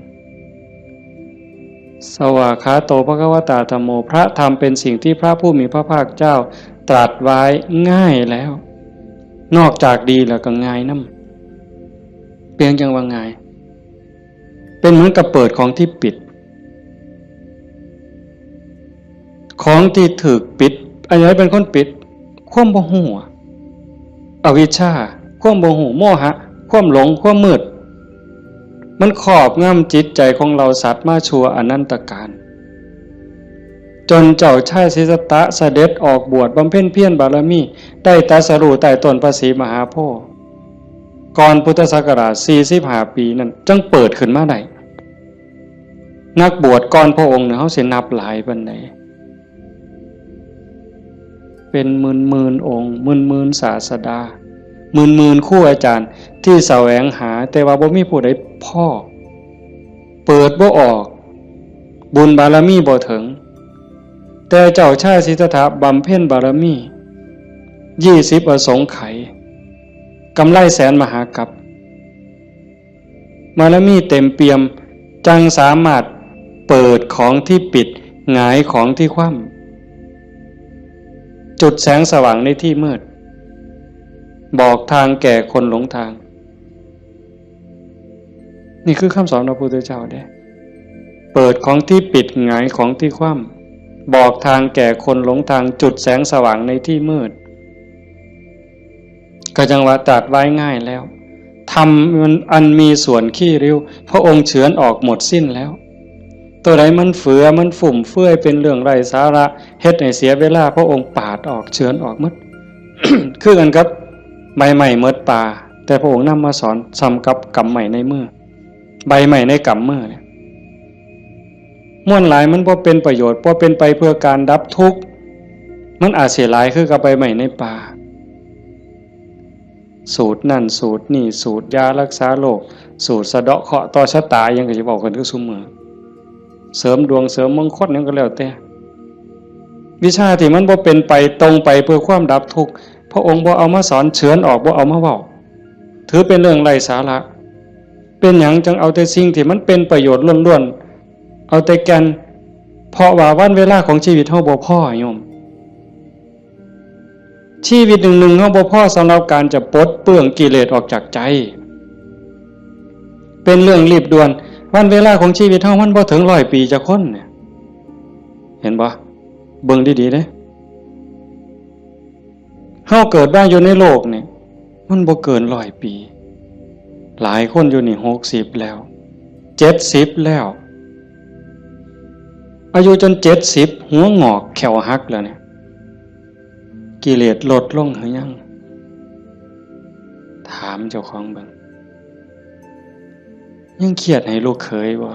สวากขาโตภควตาธัมโม พระธรรมเป็นสิ่งที่พระผู้มีพระภาคเจ้าตรัสไว้ง่ายแล้ว นอกจากดีแล้วก็ง่ายนำ เปรียงจั่งว่าง่าย เป็นเหมือนกับเปิดของที่ปิด ของที่ถูกปิด อันไหนเป็นคนปิด ความบ่ฮู้อะ อวิชชา ความบ่ฮู้ โมหะ ความหลง ความมืด มันครอบงำจิตใจของเราสัตว์มาชั่วอนันตกาล จนเจ้าชายสิทธัตถะเสด็จออกบวชบำเพ็ญเพียรบารมี ได้ตรัสรู้ใต้ต้นพระศรีมหาโพธิ์ ก่อนพุทธศักราชสี่สิบห้าปีนั่น จั่งเปิดขึ้นมาได้ นักบวชก่อนพระองค์เนี่ย เฮาสินับหลายปานใด เป็นหมื่นๆองค์ หมื่นๆศาสดา หมื่นๆครูอาจารย์ที่แสวงหา แต่ว่าบ่มีผู้ใดพอ เปิดบ่ออก บุญบารมีบ่ถึง แต่เจ้าชายสิทธัตถะบำเพ็ญบารมี ยี่สิบอสงไขย กำไรแสนมหากัป บารมีเต็มเปี่ยม จั่งสามารถเปิดของที่ปิด หงายของที่คว่ำ จุดแสงสว่างในที่มืด บอกทางแก่คนหลงทาง นี่คือคำสอนพระพุทธเจ้าเด้ เปิดของที่ปิด หงายของที่คว่ำ บอกทางแก่คนหลงทาง จุดแสงสว่างในที่มืด ก็จั่งว่าตรัสไว้ง่ายแล้ว ธรรมอันมีส่วนขี้ริ้ว พระองค์เฉือนออกหมดสิ้นแล้ว ตัวใดมันเฟือ มันฟุ่มเฟือย เป็นเรื่องไร้สาระ เฮ็ดให้เสียเวลา พระองค์ปาดออก เฉือนออกหมด คือกันกับใบไม้หมดป่า แต่พระองค์นำมาสอน ส่ำกับกำไม้ในมือ ใบไม้ในกำมือเนี่ย มวลหลายมันบ่เป็นประโยชน์ บ่เป็นไปเพื่อการดับทุกข์ มันอาจสิหลายคือกับใบไม้ในป่า สูตรนั่นสูตรนี่ สูตรยารักษาโรค สูตรสะเดาะเคราะห์ต่อชะตา อิหยังก็สิเว้ากันคือซุมื้อ เสริมดวงเสริมมงคลหยังก็แล้วแต่ วิชาที่มันบ่เป็นไปตรงไปเพื่อความดับทุกข์ พระองค์บ่เอามาสอน เฉือนออก บ่เอามาเว้า ถือเป็นเรื่องไร้สาระ เป็นหยังจังเอาแต่สิ่งที่มันเป็นประโยชน์ล้วนๆ เอาแต่แก่น เพราะว่าวันเวลาของชีวิตเฮาบ่พอโยม ชีวิตหนึ่งๆ เฮาบ่พอสำหรับการจะปลดเปลื้องกิเลสออกจากใจ เป็นเรื่องรีบด่วน วันเวลาของชีวิตเฮามันบ่ถึงร้อยปีจักคนเนี่ย เห็นบ่ เบิ่งดีๆ เด้ เฮาเกิดมาอยู่ในโลกนี่ มันบ่เกินร้อยปี หลายคนอยู่นี่หกสิบแล้ว เจ็ดสิบแล้ว อายุจนเจ็ดสิบ หัวงอกแข้วหักแล้วเนี่ย กิเลสลดลงหรือยัง ถามเจ้าของเบิ่ง ยังเครียดให้ลูกเขยบ่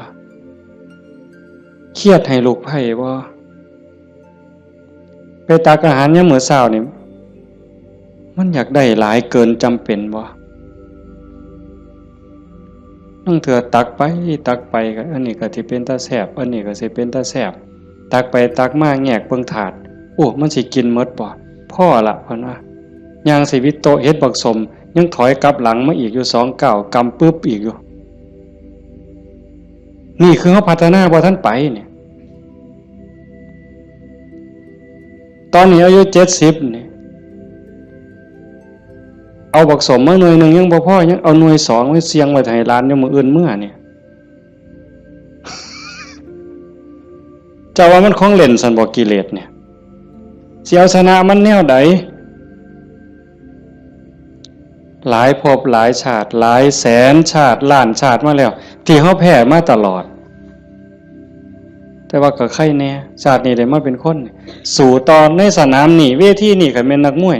เครียดให้ลูกไพร่บ่ ไปตักอาหารยามมื้อเช้านี่ มันอยากได้หลายเกินจำเป็นบ่ ลางเทื่อตักไปตักไปก็ อันนี้ก็สิเป็นตาแซ่บ อันนี้ก็สิเป็นตาแซ่บ ตักไปตักมาแงกเบิ่งถาด โอ้ มันสิกินหมดบ่ พอละ เพิ่นว่า ย่างสิวิดโต๊ะเฮ็ดบักสม ยังถอยกลับหลังมาอีกอยู่สองก้าว กำปึ๊บอีกอยู่ นี่คือเฮาพัฒนาบ่ทันไปเนี่ย ตอนนี้อายุเจ็ดสิบนี่ เอาบักสมมาหน่วยหนึ่งยังบ่พอ ยังเอาหน่วยสองไว้เสี่ยงไว้ให้หลานอยู่มื้ออื่นเมือเนี่ย เจ้าว่ามันของเล่นซั่นบ่ กิเลสเนี่ย สิเอาชนะมันแนวใด หลายภพหลายชาติ หลายแสนชาติ ล้านชาติมาแล้ว ที่เฮาแพ้มาตลอด แต่ว่าก็ไคแน่ ชาตินี้ได้มาเป็นคน สู้ต่อในสนามนี้ เวทีนี้ คันแม่นนักมวย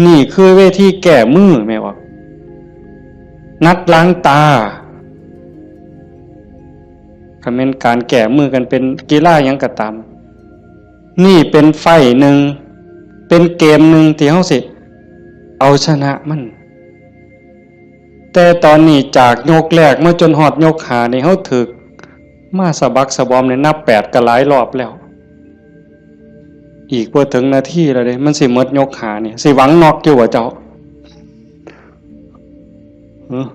นี่คือเวทีแก้มือ แม่นบ่ นัดล้างตา คันแม่นการแก้มือกันเป็นกีฬาหยังก็ตาม นี่เป็นไฟต์หนึ่ง เป็นเกมหนึ่งที่เฮาสิเอาชนะมัน แต่ตอนนี้จากยกแรกมาจนฮอดยกห้านี่ เฮาถืกมาสะบักสะบอมนี่นับแปดก็หลายรอบแล้ว อีกบ่ถึงนาทีแล้วเด้ มันสิหมดยกห้านี่ สิหวังน็อกอยู่บ่เจ้า เออ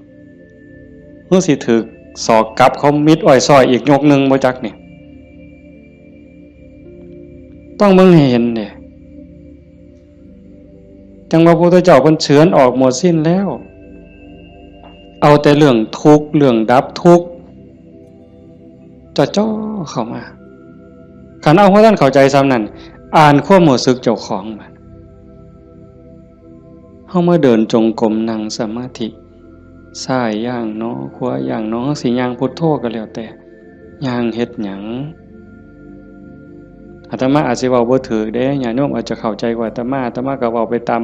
เฮาสิถืกศอกกลับเขามิดอ้อยซ้อยอีกยกหนึ่งบ่จักนี่ ต้องเบิ่งให้เห็นเด้ จั่งว่าพระพุทธเจ้าเพิ่นเฉือนออกหมดสิ้นแล้ว เอาแต่เรื่องทุกข์ เรื่องดับทุกข์ จ่อๆ เข้ามา คันเอาบ่ทันเข้าใจส่ำนั้น อ่านความรู้สึกเจ้าของบัด เฮามาเดินจงกรม นั่งสมาธิ ซ้ายย่างหนอ ขวาย่างหนอ เฮาสิย่างพุทโธก็แล้วแต่ ย่างเฮ็ดหยัง อาตมาอาจสิเว้าบ่ถูกเด้ ญาติโยมอาจจะเข้าใจกว่าอาตมา อาตมาก็เว้าไปตาม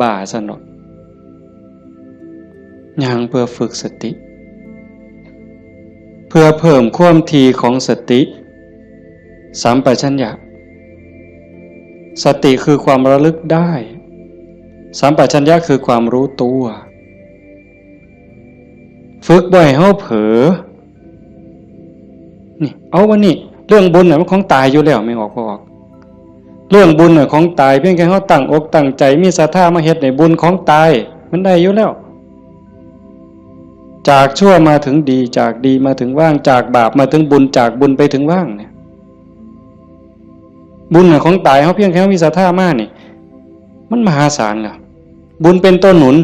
บ้าซั่นดอก ย่างเพื่อฝึกสติ เพื่อเพิ่มความถี่ของสติ สัมปชัญญะ สติคือความระลึกได้ สัมปชัญญะคือความรู้ตัว ฝึกบ่ให้เฮาเผลอ นี่ เอาวันนี้ เรื่องบุญน่ะมันของตายอยู่แล้ว แม่นออกบ่ออก เรื่องบุญน่ะของตาย เพียงแค่เฮาตั้งอกตั้งใจ มีศรัทธามาเฮ็ด นี่บุญของตาย มันได้อยู่แล้ว จากชั่วมาถึงดี จากดีมาถึงว่าง จากบาปมาถึงบุญ จากบุญไปถึงว่างเนี่ย บุญน่ะของตาย เฮาเพียงแค่เฮามีศรัทธามานี่ มันมหาศาลแล้ว บุญเป็นตัวหนุน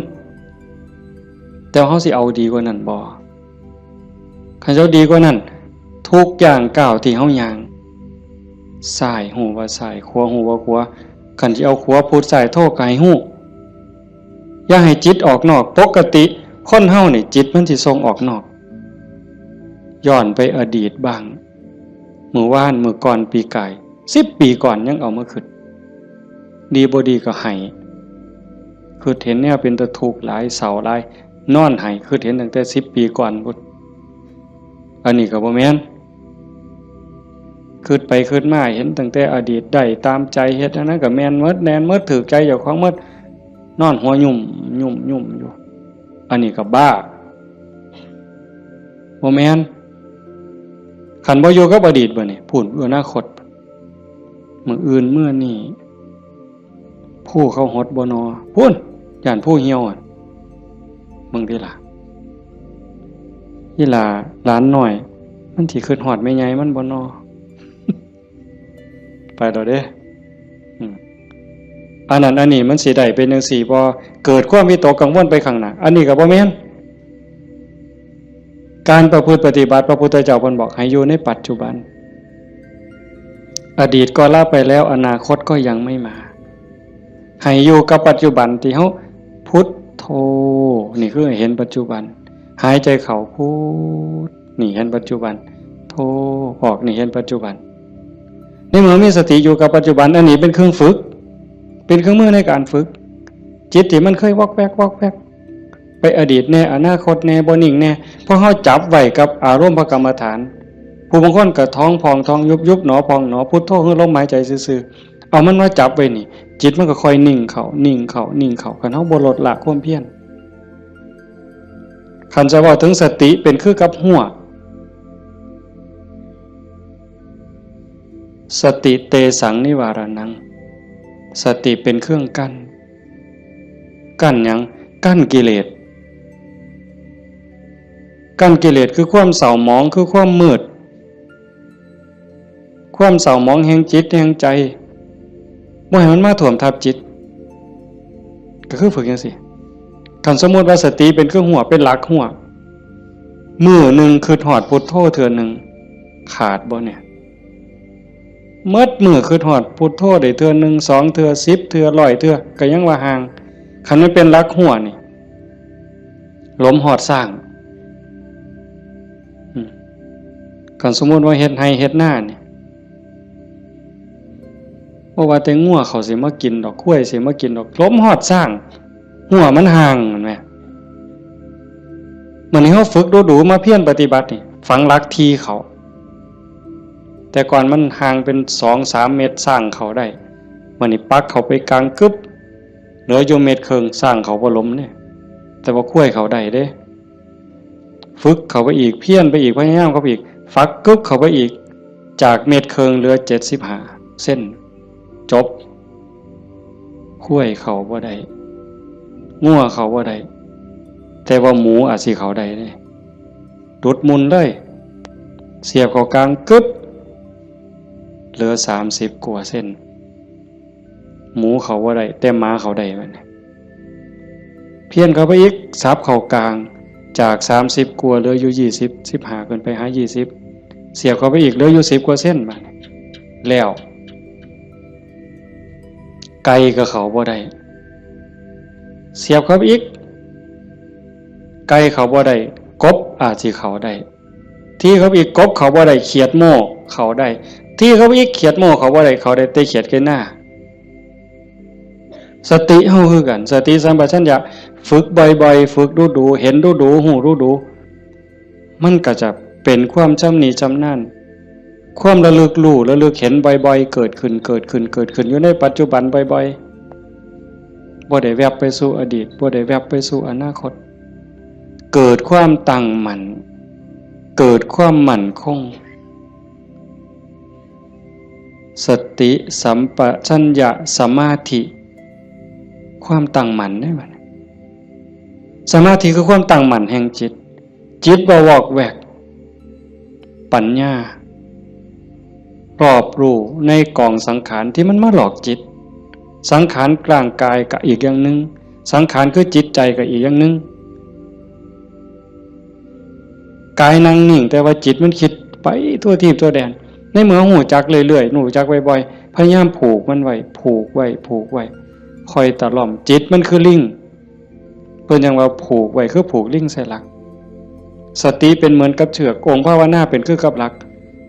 แต่เฮาสิเอาดีกว่านั้นบ่ คันเฮาดีกว่านั้น ทุกย่างก้าวที่เฮาย่าง ซ้ายฮู้ว่าซ้าย ขวาฮู้ว่าขวา คันสิเอาขวาพุทซ้ายโธก็ให้ฮู้ อย่าให้จิตออกนอก ปกติคนเฮานี่จิตมันสิส่งออกนอก ย้อนไปอดีตบ้าง มื้อวาน มื้อก่อน ปีกาย สิบปีก่อนยังเอามาคิด ดีบ่ดีก็ไห้ คิดเห็นแนวเป็นตาทุกข์หลาย เศร้าหลาย นอนไห้ คิดเห็นตั้งแต่สิบปีก่อนพุ้น อันนี้ก็บ่แม่น คิดไปคิดมาเห็นตั้งแต่อดีตได้ตามใจ เฮ็ดอันนั้นก็แม่นหมด แม่นหมด ถืกใจเจ้าของหมด นอนหัวยุ่มยุ่มยุ่มอยู่ อันนี้ก็บ้า บ่แม่น คันบ่อยู่กับอดีตบัดนี้ พู้น อนาคต มื้ออื่นมื้อนี้ ผู้เขาหดบ่นอ พู้น ย่านผู้เหี่ยวอะ เบิ่งติล่ะ อีหล่าหลานน้อย มันสิคิดฮอดแม่ใหญ่มันบ่นอ ไปแล้วเด้ อืม อันนั้นอันนี้มันสิได้เป็นจั่งซี้บ่ เกิดความวิตกกังวลไปข้างหน้า อันนี้ก็บ่แม่น การประพฤติปฏิบัติ พระพุทธเจ้าเพิ่นบอกให้อยู่ในปัจจุบัน อดีตก็ละไปแล้ว อนาคตก็ยังไม่มา ให้อยู่กับปัจจุบันที่เฮาพุทโธ นี่คือให้เห็นปัจจุบัน หายใจเข้าพุท นี่เห็นปัจจุบัน โธ ออก นี่เห็นปัจจุบัน ในเมื่อมีสติอยู่กับปัจจุบัน อันนี้เป็นเครื่องฝึก เป็นเครื่องมือในการฝึก จิตที่มันเคยวอกแวกวอกแวก ไปอดีตแน่ อนาคตแน่ บ่นิ่งแน่ พอเฮาจับไว้กับอารมณ์พระกรรมฐาน ผู้บางคนก็ท้องพองท้องยุบ ยุบหนอพองหนอ พุทโธคือลมหายใจซื่อๆ เอามันมาจับไว้นี่ จิตมันก็ค่อยนิ่งเข้า นิ่งเข้า นิ่งเข้า คันเฮาบ่ลดละความเพียร คันจะเว้าถึงสติเป็นคือกับฮั้ว สติเตสังนิวาราณัง สติเป็นเครื่องกั้น กั้นหยัง กั้นกิเลส กั้นกิเลสคือความเศร้าหมอง คือความมืด ความเศร้าหมองแห่งจิตแห่งใจ บ่ให้มันมาท่วมทับจิต ก็คือฝึกจั่งซี้ คันสมมุติว่าสติเป็นเครื่องฮั้ว เป็นหลักฮั้ว มื้อหนึ่งคิดฮอดพุทโธเทื่อหนึ่ง ขาดบ่เนี่ย หมดมื้อคิดฮอดพุทโธได้เทื่อหนึ่ง สองเทื่อ สิบเทื่อ ร้อยเทื่อ ก็ยังว่าห่าง คันมันเป็นหลักฮั้วนี่ หลมฮอดซ้าง อืม คันสมมุติว่าเฮ็ดไร่เฮ็ดนานี่ บ่ว่าแต่งัวเขาสิมากินดอก ควายสิมากินดอก หลมฮอดซ้าง ฮั้วมันห่าง แม่นบ่ มื้อนี้เฮาฝึกดูๆ มาเพียรปฏิบัตินี่ ฝังหลักที่เข้า แต่ก่อนมันห่างเป็นสองสามเมตร ซ้างเข้าได้ มื้อนี้ปักเข้าไปกลางกึ๊บ เหลืออยู่เมตรครึ่ง ซ้างเข้าบ่หลมเนี่ย แต่ว่าควายเข้าได้เด้ ฝึกเข้าไปอีก เพียรไปอีก พยายามเข้าไปอีก ฝักกึ๊บเข้าไปอีก จากเมตรครึ่งเหลือเจ็ดสิบห้าเซน จบ ควายเข้าบ่ได้ งัวเข้าบ่ได้ แต่ว่าหมูอาจสิเข้าได้เด้ ดุดมุ่นเลย เสียบเข้ากลางกึ๊บ เหลือสามสิบกว่าเซน หมูเข้าบ่ได้ แต่หมาเข้าได้บัดนี้ เพี้ยนเข้าไปอีก สับเข้ากลาง จากสามสิบกว่าเหลืออยู่ยี่สิบ สิบห้าขึ้นไปหายี่สิบ เสียบเข้าไปอีกเหลืออยู่สิบกว่าเซนบัดนี้ แล้ว ไก่ก็เข้าบ่ได้ เสียบเข้าไปอีก ไก่เข้าบ่ได้ กบอาจสิเข้าได้ ทีเข้าไปอีก กบเข้าบ่ได้ เขียดโม่เข้าได้ ทีเข้าไปอีก เขียดโม่เข้าบ่ได้ เข้าได้แต่เขียดไก่นา สติเฮาคือกัน สติสัมปชัญญะ ฝึกบ่อยๆ ฝึกดูๆ เห็นดูๆ ฮู้ดูๆ มันก็จะเป็นความชำนิชำนาญ ความระลึกรู้ ระลึกเห็นบ่อยๆ เกิดขึ้น เกิดขึ้น เกิดขึ้น อยู่ในปัจจุบันบ่อยๆ บ่ได้แวบไปสู่อดีต บ่ได้แวบไปสู่อนาคต เกิดความตั้งมั่น เกิดความมั่นคง สติสัมปชัญญะสมาธิ ความตั้งมั่นเด้บัดนี้ สมาธิคือความตั้งมั่นแห่งจิต จิตบ่วอกแวก ปัญญา รอบรู้ในกองสังขารที่มันมาหลอกจิต สังขารร่างกายก็อีกอย่างหนึ่ง สังขารคือจิตใจก็อีกอย่างหนึ่ง กายนั่งนิ่ง แต่ว่าจิตมันคิดไปทั่วทีปทั่วแดน ในเมื่อฮู้จักเรื่อยๆ ฮู้จักบ่อยๆ พยายามผูกมันไว้ ผูกไว้ ผูกไว้ ค่อยตะล่อม จิตมันคือลิง เพิ่นยังว่าผูกไว้คือผูกลิงใส่หลัก สติเป็นเหมือนกับเชือก องค์ภาวนาเป็นคือกับหลัก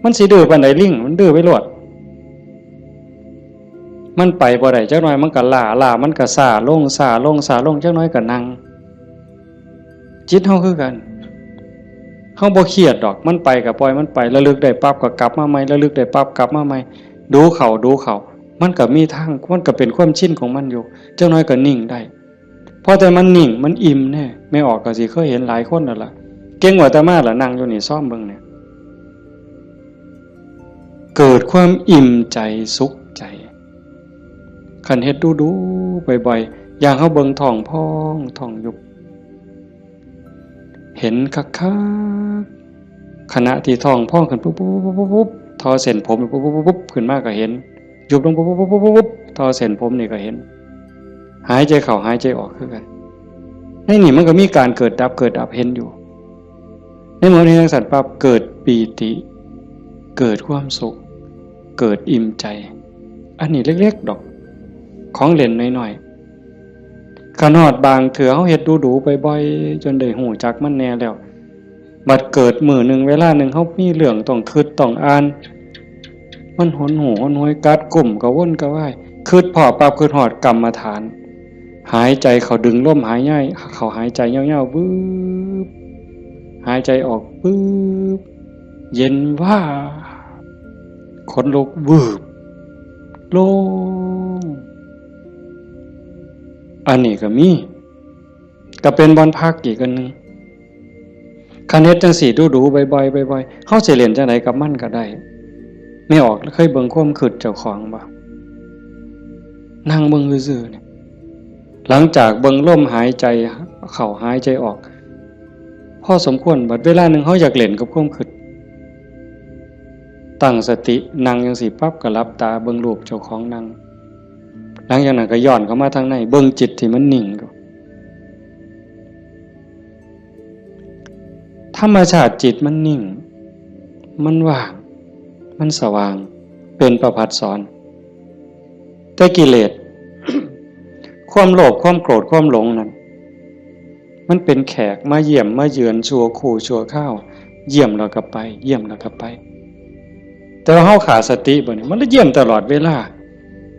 มันสิดื้อปานใดลิง มันดื้อไปโลด มันไปบ่ได้ จักหน่อยมันก็ล้า ล้ามันก็ซ้าลง ซ้าลง ซ้าลง จักหน่อยก็นั่ง จิตเฮาคือกัน เฮาบ่เครียดดอก มันไปก็ปล่อยมันไป ระลึกได้ปั๊บก็กลับมาใหม่ ระลึกได้ปั๊บกลับมาใหม่ ดูเข้า ดูเข้า มันก็มีทาง มันก็เป็นความชินของมันอยู่ จักหน่อยก็นิ่งได้ พอแต่มันนิ่ง มันอิ่มแน่ แม่ออกก็สิเคยเห็นหลายคนนั่นล่ะ เก่งกว่าอาตมาล่ะ นั่งอยู่นี่ ซอมเบิ่งเนี่ย เกิดความอิ่มใจ สุขใจ คันเฮ็ดดูๆ บ่อยๆ อย่างเฮาเบิ่งท้องพอง ท้องยุบ เห็นคักๆ ขณะที่ท้องพองขึ้นปุ๊บๆๆๆๆ ทอเส้นผมปุ๊บๆๆๆ ขึ้นมาก็เห็น ยุบลงปุ๊บๆๆๆๆ ทอเส้นผมนี่ก็เห็น หายใจเข้าหายใจออกคือกัน ในนี่มันก็มีการเกิดดับ เกิดดับเห็นอยู่ ในเมื่อเห็นจั่งซั้นปั๊บ เกิดปีติ เกิดความสุข เกิดอิ่มใจ อันนี้เล็กๆ ดอก ของเล่นน้อยๆ คันฮอดบางเทื่อเฮาเฮ็ดดูๆ บ่อยๆ จนได้ฮู้จักมันแน่แล้ว บัดเกิดมื้อหนึ่งเวลาหนึ่งเฮามีเรื่องต้องคิดต้องอ่าน มันหนหูหนหวย กัดกุ้มกระวนกระวาย คิดพ้อปั๊บ คิดฮอดกรรมฐาน หายใจเข้า ดึงลมหายใจเข้า หายใจยาวๆ วืบ หายใจออก วืบ เย็นวาบ ขนลุก วืบ โล่ง อันนี้ก็มี ก็เป็นบ่อนพักอีกอันหนึ่ง คันเฮ็ดจั่งซี้ดูๆ บ่อยๆ บ่อยๆ เฮาสิเล่นจั่งใดกับมันก็ได้ แม่ออกเคยเบิ่งความคิดเจ้าของบ่ นั่งเบิ่งซื่อๆ เนี่ย หลังจากเบิ่งลมหายใจเข้าหายใจออก พอสมควร บัดเวลาหนึ่งเฮาอยากเล่นกับความคิด ตั้งสติ นั่งจั่งซี้ปั๊บก็หลับตาเบิ่งรูปเจ้าของนั่ง หลังจากนั้นก็ย้อนเข้ามาทางใน เบิ่งจิตที่มันนิ่งอยู่ ธรรมชาติจิตมันนิ่ง มันว่าง มันสว่าง เป็นประภัสสร แต่กิเลส ความโลภ ความโกรธ ความหลงนั่น มันเป็นแขกมาเยี่ยมมาเยือนชั่วครู่ชั่วคราว เยี่ยมแล้วก็ไป เยี่ยมแล้วก็ไป แต่ว่าเฮาขาดสติบ่นี่ มันเลยเยี่ยมตลอดเวลา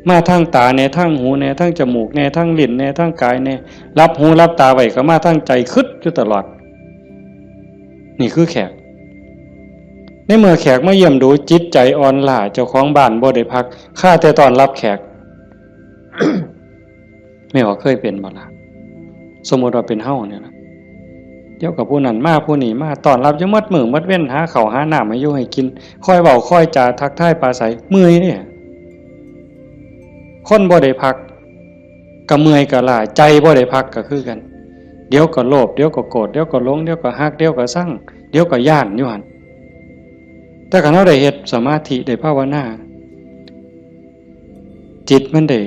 มาทางตาแน่ ทางหูแน่ ทางจมูกแน่ ทางลิ้นแน่ ทางกายแน่ หลับหูหลับตาไว้ก็มาทางใจ คิดอยู่ตลอด นี่คือแขก ในเมื่อแขกมาเยี่ยมดู จิตใจอ่อนล้า เจ้าของบ้านบ่ได้พัก คาแต่ต้อนรับแขก แม่ออกเคยเป็นบ่ล่ะ สมมุติว่าเป็นเฮาเนี่ยล่ะ เดี๋ยวก็ผู้นั้นมาผู้นี้มา ต้อนรับอยู่หมดมื้อหมดเว็น หาข้าวหาน้ำให้อยู่ให้กิน คอยเว้าคอยจาทักทายปราศรัย เมื่อยเด้ คนบ่ได้พัก ก็เมื่อยก็ล้า ใจบ่ได้พักก็คือกัน เดี๋ยวก็โลภ เดี๋ยวก็โกรธ เดี๋ยวก็หลง เดี๋ยวก็ฮัก เดี๋ยวก็ซัง เดี๋ยวก็ย้านอยู่หั่น แต่คันเฮาได้เฮ็ดสมาธิ ได้ภาวนา จิตมันได้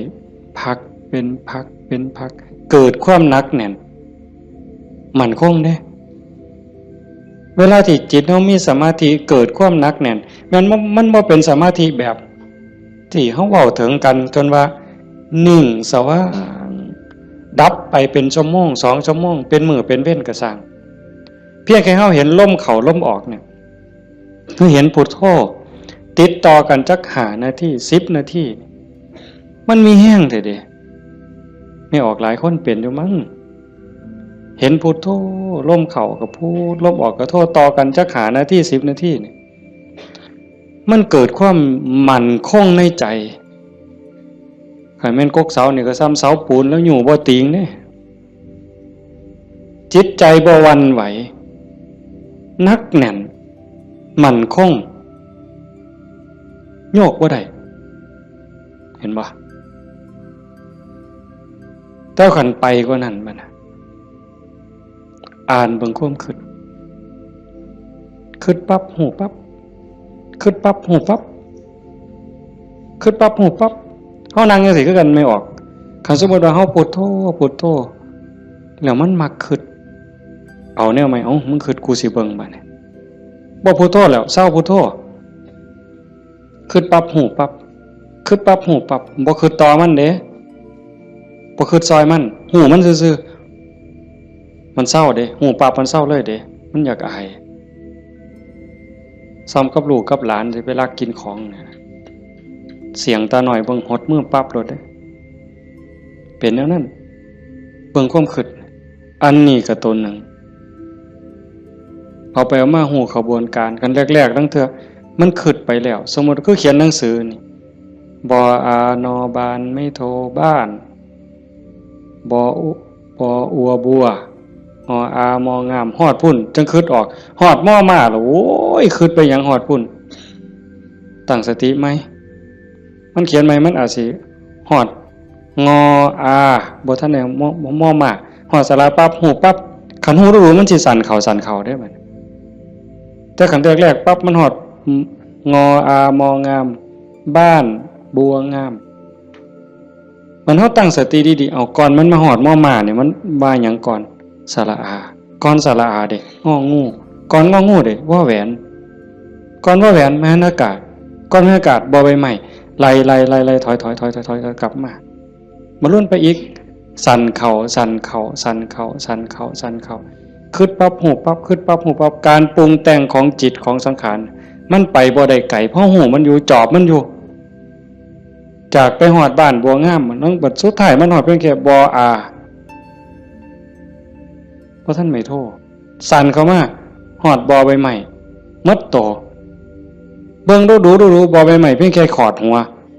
พักเป็นพักเป็นพัก เกิดความหนักแน่น มั่นคงเด้ เวลาที่จิตเฮามีสมาธิ เกิดความหนักแน่น แม่นบ่ มันบ่เป็นสมาธิแบบที่เฮาเว้าถึงกัน จนว่านิ่งสว่าง ดับไปเป็นชั่วโมง สองชั่วโมง เป็นมื้อเป็นเว็นก็ซ่าง เพียงแค่เฮาเห็นลมเข้าลมออกเนี่ย คือเห็นพุทโธ ติดต่อกันจักห้านาที สิบนาที มันมีแฮงแท้เด้ แม่ออกหลายคนเป็นอยู่มั้ง เห็นพุทโธ ลมเข้าก็พุท ลมออกก็โธ ต่อกันจักห้านาที สิบนาทีนี่ มันเกิดความมั่นคงในใจ คันแม่นกกเสานี่ก็ซ่ำเสาปูนแล้วอยู่บ่ติงเด้ จิตใจบ่หวั่นไหว หนักแน่น มั่นคง โยกบ่ได้ เห็นบ่ แต่คันไปกว่านั้นบัดน่ะ อ่านเบิ่งความคิด คิดปั๊บ ฮู้ปั๊บ คิดปั๊บ ฮู้ปั๊บ คิดปั๊บ ฮู้ปั๊บ เฮานั่งจั่งซี้คือกัน แม่ออก คันสมมุติว่าเฮาพุทโธ พุทโธ แล้วมันมักคิด เอาแนวใหม่ เอ้า มึงคิด กูสิเบิ่งบัดนี้ บ่พุทโธแล้ว เซาพุทโธ คิดปั๊บ ฮู้ปั๊บ คิดปั๊บ ฮู้ปั๊บ บ่คิดต่อมันเด้ บ่คิดซอยมัน ฮู้มันซื่อๆ มันเซาเด้ ฮู้ปั๊บ มันเซาเลยเด้ มันอยากอาย ส่ำกับลูกกับหลานสิไปลักกินของเนี่ย เสี้ยงตาน้อยเบิ่งหดมือปั๊บโลดเด้ เป็นแนวนั้น เบิ่งความคิด อันนี้ก็ตัวหนึ่ง เอาไปเอามาฮู้ขบวนการ คันแรกๆ ลางเทื่อ มันคิดไปแล้ว สมมุติคือเขียนหนังสือนี่ บออา นอ บาน ไม้โท บ้าน บออุ บออัว บัว งออา มอ งาม ฮอดพุ้น จั่งคิดออก ฮอด มอ มา แล้ว โอ้ย คิดไปหยังฮอดพุ้น ตั้งสติใหม่ มันเขียนใหม่ มันอาจสิฮอด งออา บ่ทันได้ มอ มอ มา ฮอดสระปั๊บ ฮู้ปั๊บ คันฮู้ดูมันสิสั่นเข้าสั่นเข้าเด้บัดนี้ แต่คันแรกๆ ปั๊บ มันฮอด งออา มอ งาม บ้าน บัวงาม มันเฮาตั้งสติดีๆ เอา ก่อนมันมาฮอด มอ มา เนี่ย มันว่าหยังก่อน สระอา ก่อนสระอาเด้ งองู ก่อนงองูเด้ วอแหวน ก่อนวอแหวน มหันอากาศ ก่อนมหันอากาศ บอใบไม้ ไล่ๆๆๆ ถอยๆๆๆๆ กลับมา มาลุ้นไปอีก สั่นเข้า สั่นเข้า สั่นเข้า สั่นเข้า สั่นเข้า คิดปั๊บ ฮู้ปั๊บ คิดปั๊บ ฮู้ปั๊บ การปรุงแต่งของจิตของสังขาร มันไปบ่ได้ไกล เพราะฮู้มันอยู่ จอบมันอยู่ จากไปฮอดบ้านบัวงาม มันบัดสุดท้ายมันฮอดเพียงแค่ บออา บ่ทันไม้โท สั่นเข้ามา ฮอด บอใบไม้ หมดโต เบิ่งดูดูดูดู บอใบไม้เพียงแค่ขอดหัว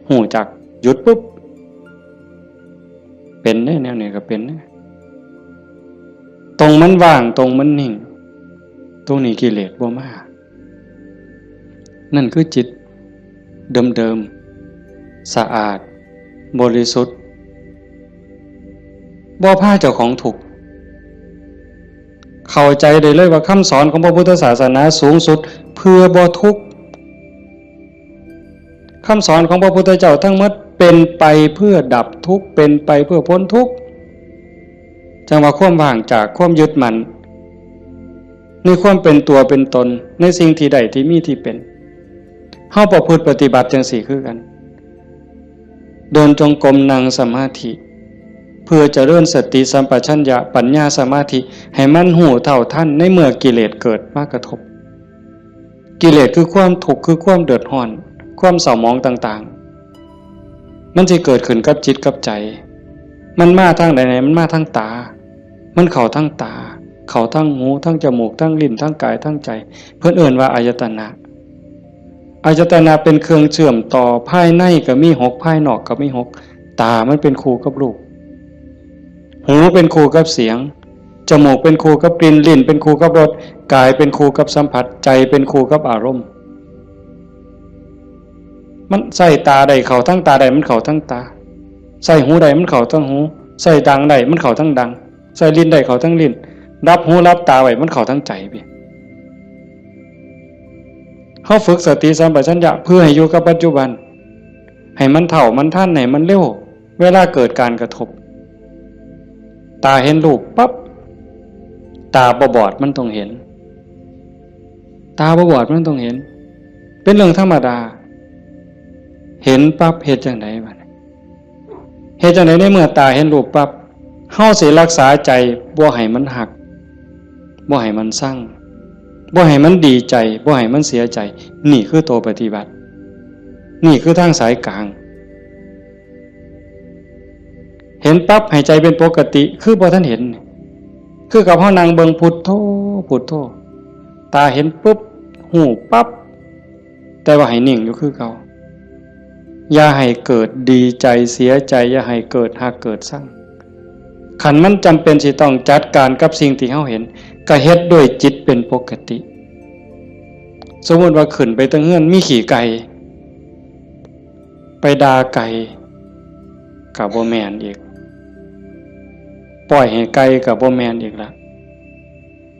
ฮู้จัก หยุดปุ๊บ เป็นเด้ แนวนี้ก็เป็นเด้ ตรงมันว่าง ตรงมันนิ่ง ตรงนี้กิเลสบ่มา นั่นคือจิตเดิมๆ สะอาด บริสุทธิ์ บ่พาเจ้าของทุกข์ เข้าใจได้เลยว่าคำสอนของพระพุทธศาสนาสูงสุดเพื่อบ่ทุกข์ คำสอนของพระพุทธเจ้าทั้งหมดเป็นไปเพื่อดับทุกข์ เป็นไปเพื่อพ้นทุกข์ จั่งว่าความว่างจากความยึดมั่น ในความเป็นตัวเป็นตน ในสิ่งที่ได้ที่มีที่เป็น เฮาประพฤติปฏิบัติจั่งซี้คือกัน เดินจงกรม นั่งสมาธิ เพื่อเจริญสติสัมปชัญญะ ปัญญา สมาธิ ให้มันฮู้เท่าทันในเมื่อกิเลสเกิดมากระทบ กิเลสคือความทุกข์ คือความเดือดร้อน ความเศร้าหมองต่างๆ มันสิเกิดขึ้นกับจิตกับใจ มันมาทางใด มันมาทางตา มันเข้าทางตา เข้าทางหู ทางจมูก ทางลิ้น ทางกาย ทางใจ เพิ่นเอิ้นว่าอายตนะ อายตนะเป็นเครื่องเชื่อมต่อ ภายในก็มีหก ภายนอกก็มีหก ตามันเป็นคู่กับรูป หูเป็นคู่กับเสียง จมูกเป็นคู่กับกลิ่น ลิ้นเป็นคู่กับรส กายเป็นคู่กับสัมผัส ใจเป็นคู่กับอารมณ์ มันใส่ตาได้เข้าทั้งตาได้ มันเข้าทั้งตา ใส่หูได้มันเข้าทั้งหู ใส่ดังได้มันเข้าทั้งดัง ใส่ลิ้นได้เข้าทั้งลิ้น รับหูรับตาไว้มันเข้าทั้งใจพี่ เฮาฝึกสติสัมปชัญญะเพื่อให้อยู่กับปัจจุบัน ให้มันเท่ามันทัน ให้มันเร็ว เวลาเกิดการกระทบ ตาเห็นรูปปั๊บ ตาบ่บอดมันต้องเห็น ตาบ่บอดมันต้องเห็น เป็นเรื่องธรรมดา เห็นปั๊บเฮ็ดจั่งใดบัดนี้ เฮ็ดจั่งใดในเมื่อตาเห็นรูปปั๊บ เฮาสิรักษาใจบ่ให้มันฮัก บ่ให้มันซัง บ่ให้มันดีใจ บ่ให้มันเสียใจ นี่คือตัวปฏิบัติ นี่คือทางสายกลาง เห็นปั๊บให้ใจเป็นปกติ คือบ่ทันเห็น คือกับเฮานั่งเบิ่งพุทโธ พุทโธ ตาเห็นปุ๊บ ฮู้ปั๊บ แต่ว่าให้นิ่งอยู่คือเก่า อย่าให้เกิดดีใจเสียใจ อย่าให้เกิดฮักเกิดซัง คันมันจำเป็นสิต้องจัดการกับสิ่งที่เฮาเห็น ก็เฮ็ดด้วยจิตเป็นปกติ สมมุติว่าขึ้นไปเทิงเฮือนมีขี้ไก่ ไปด่าไก่ ก็บ่แม่นอีก ปล่อยให้ไก่ก็บ่แม่นอีกละ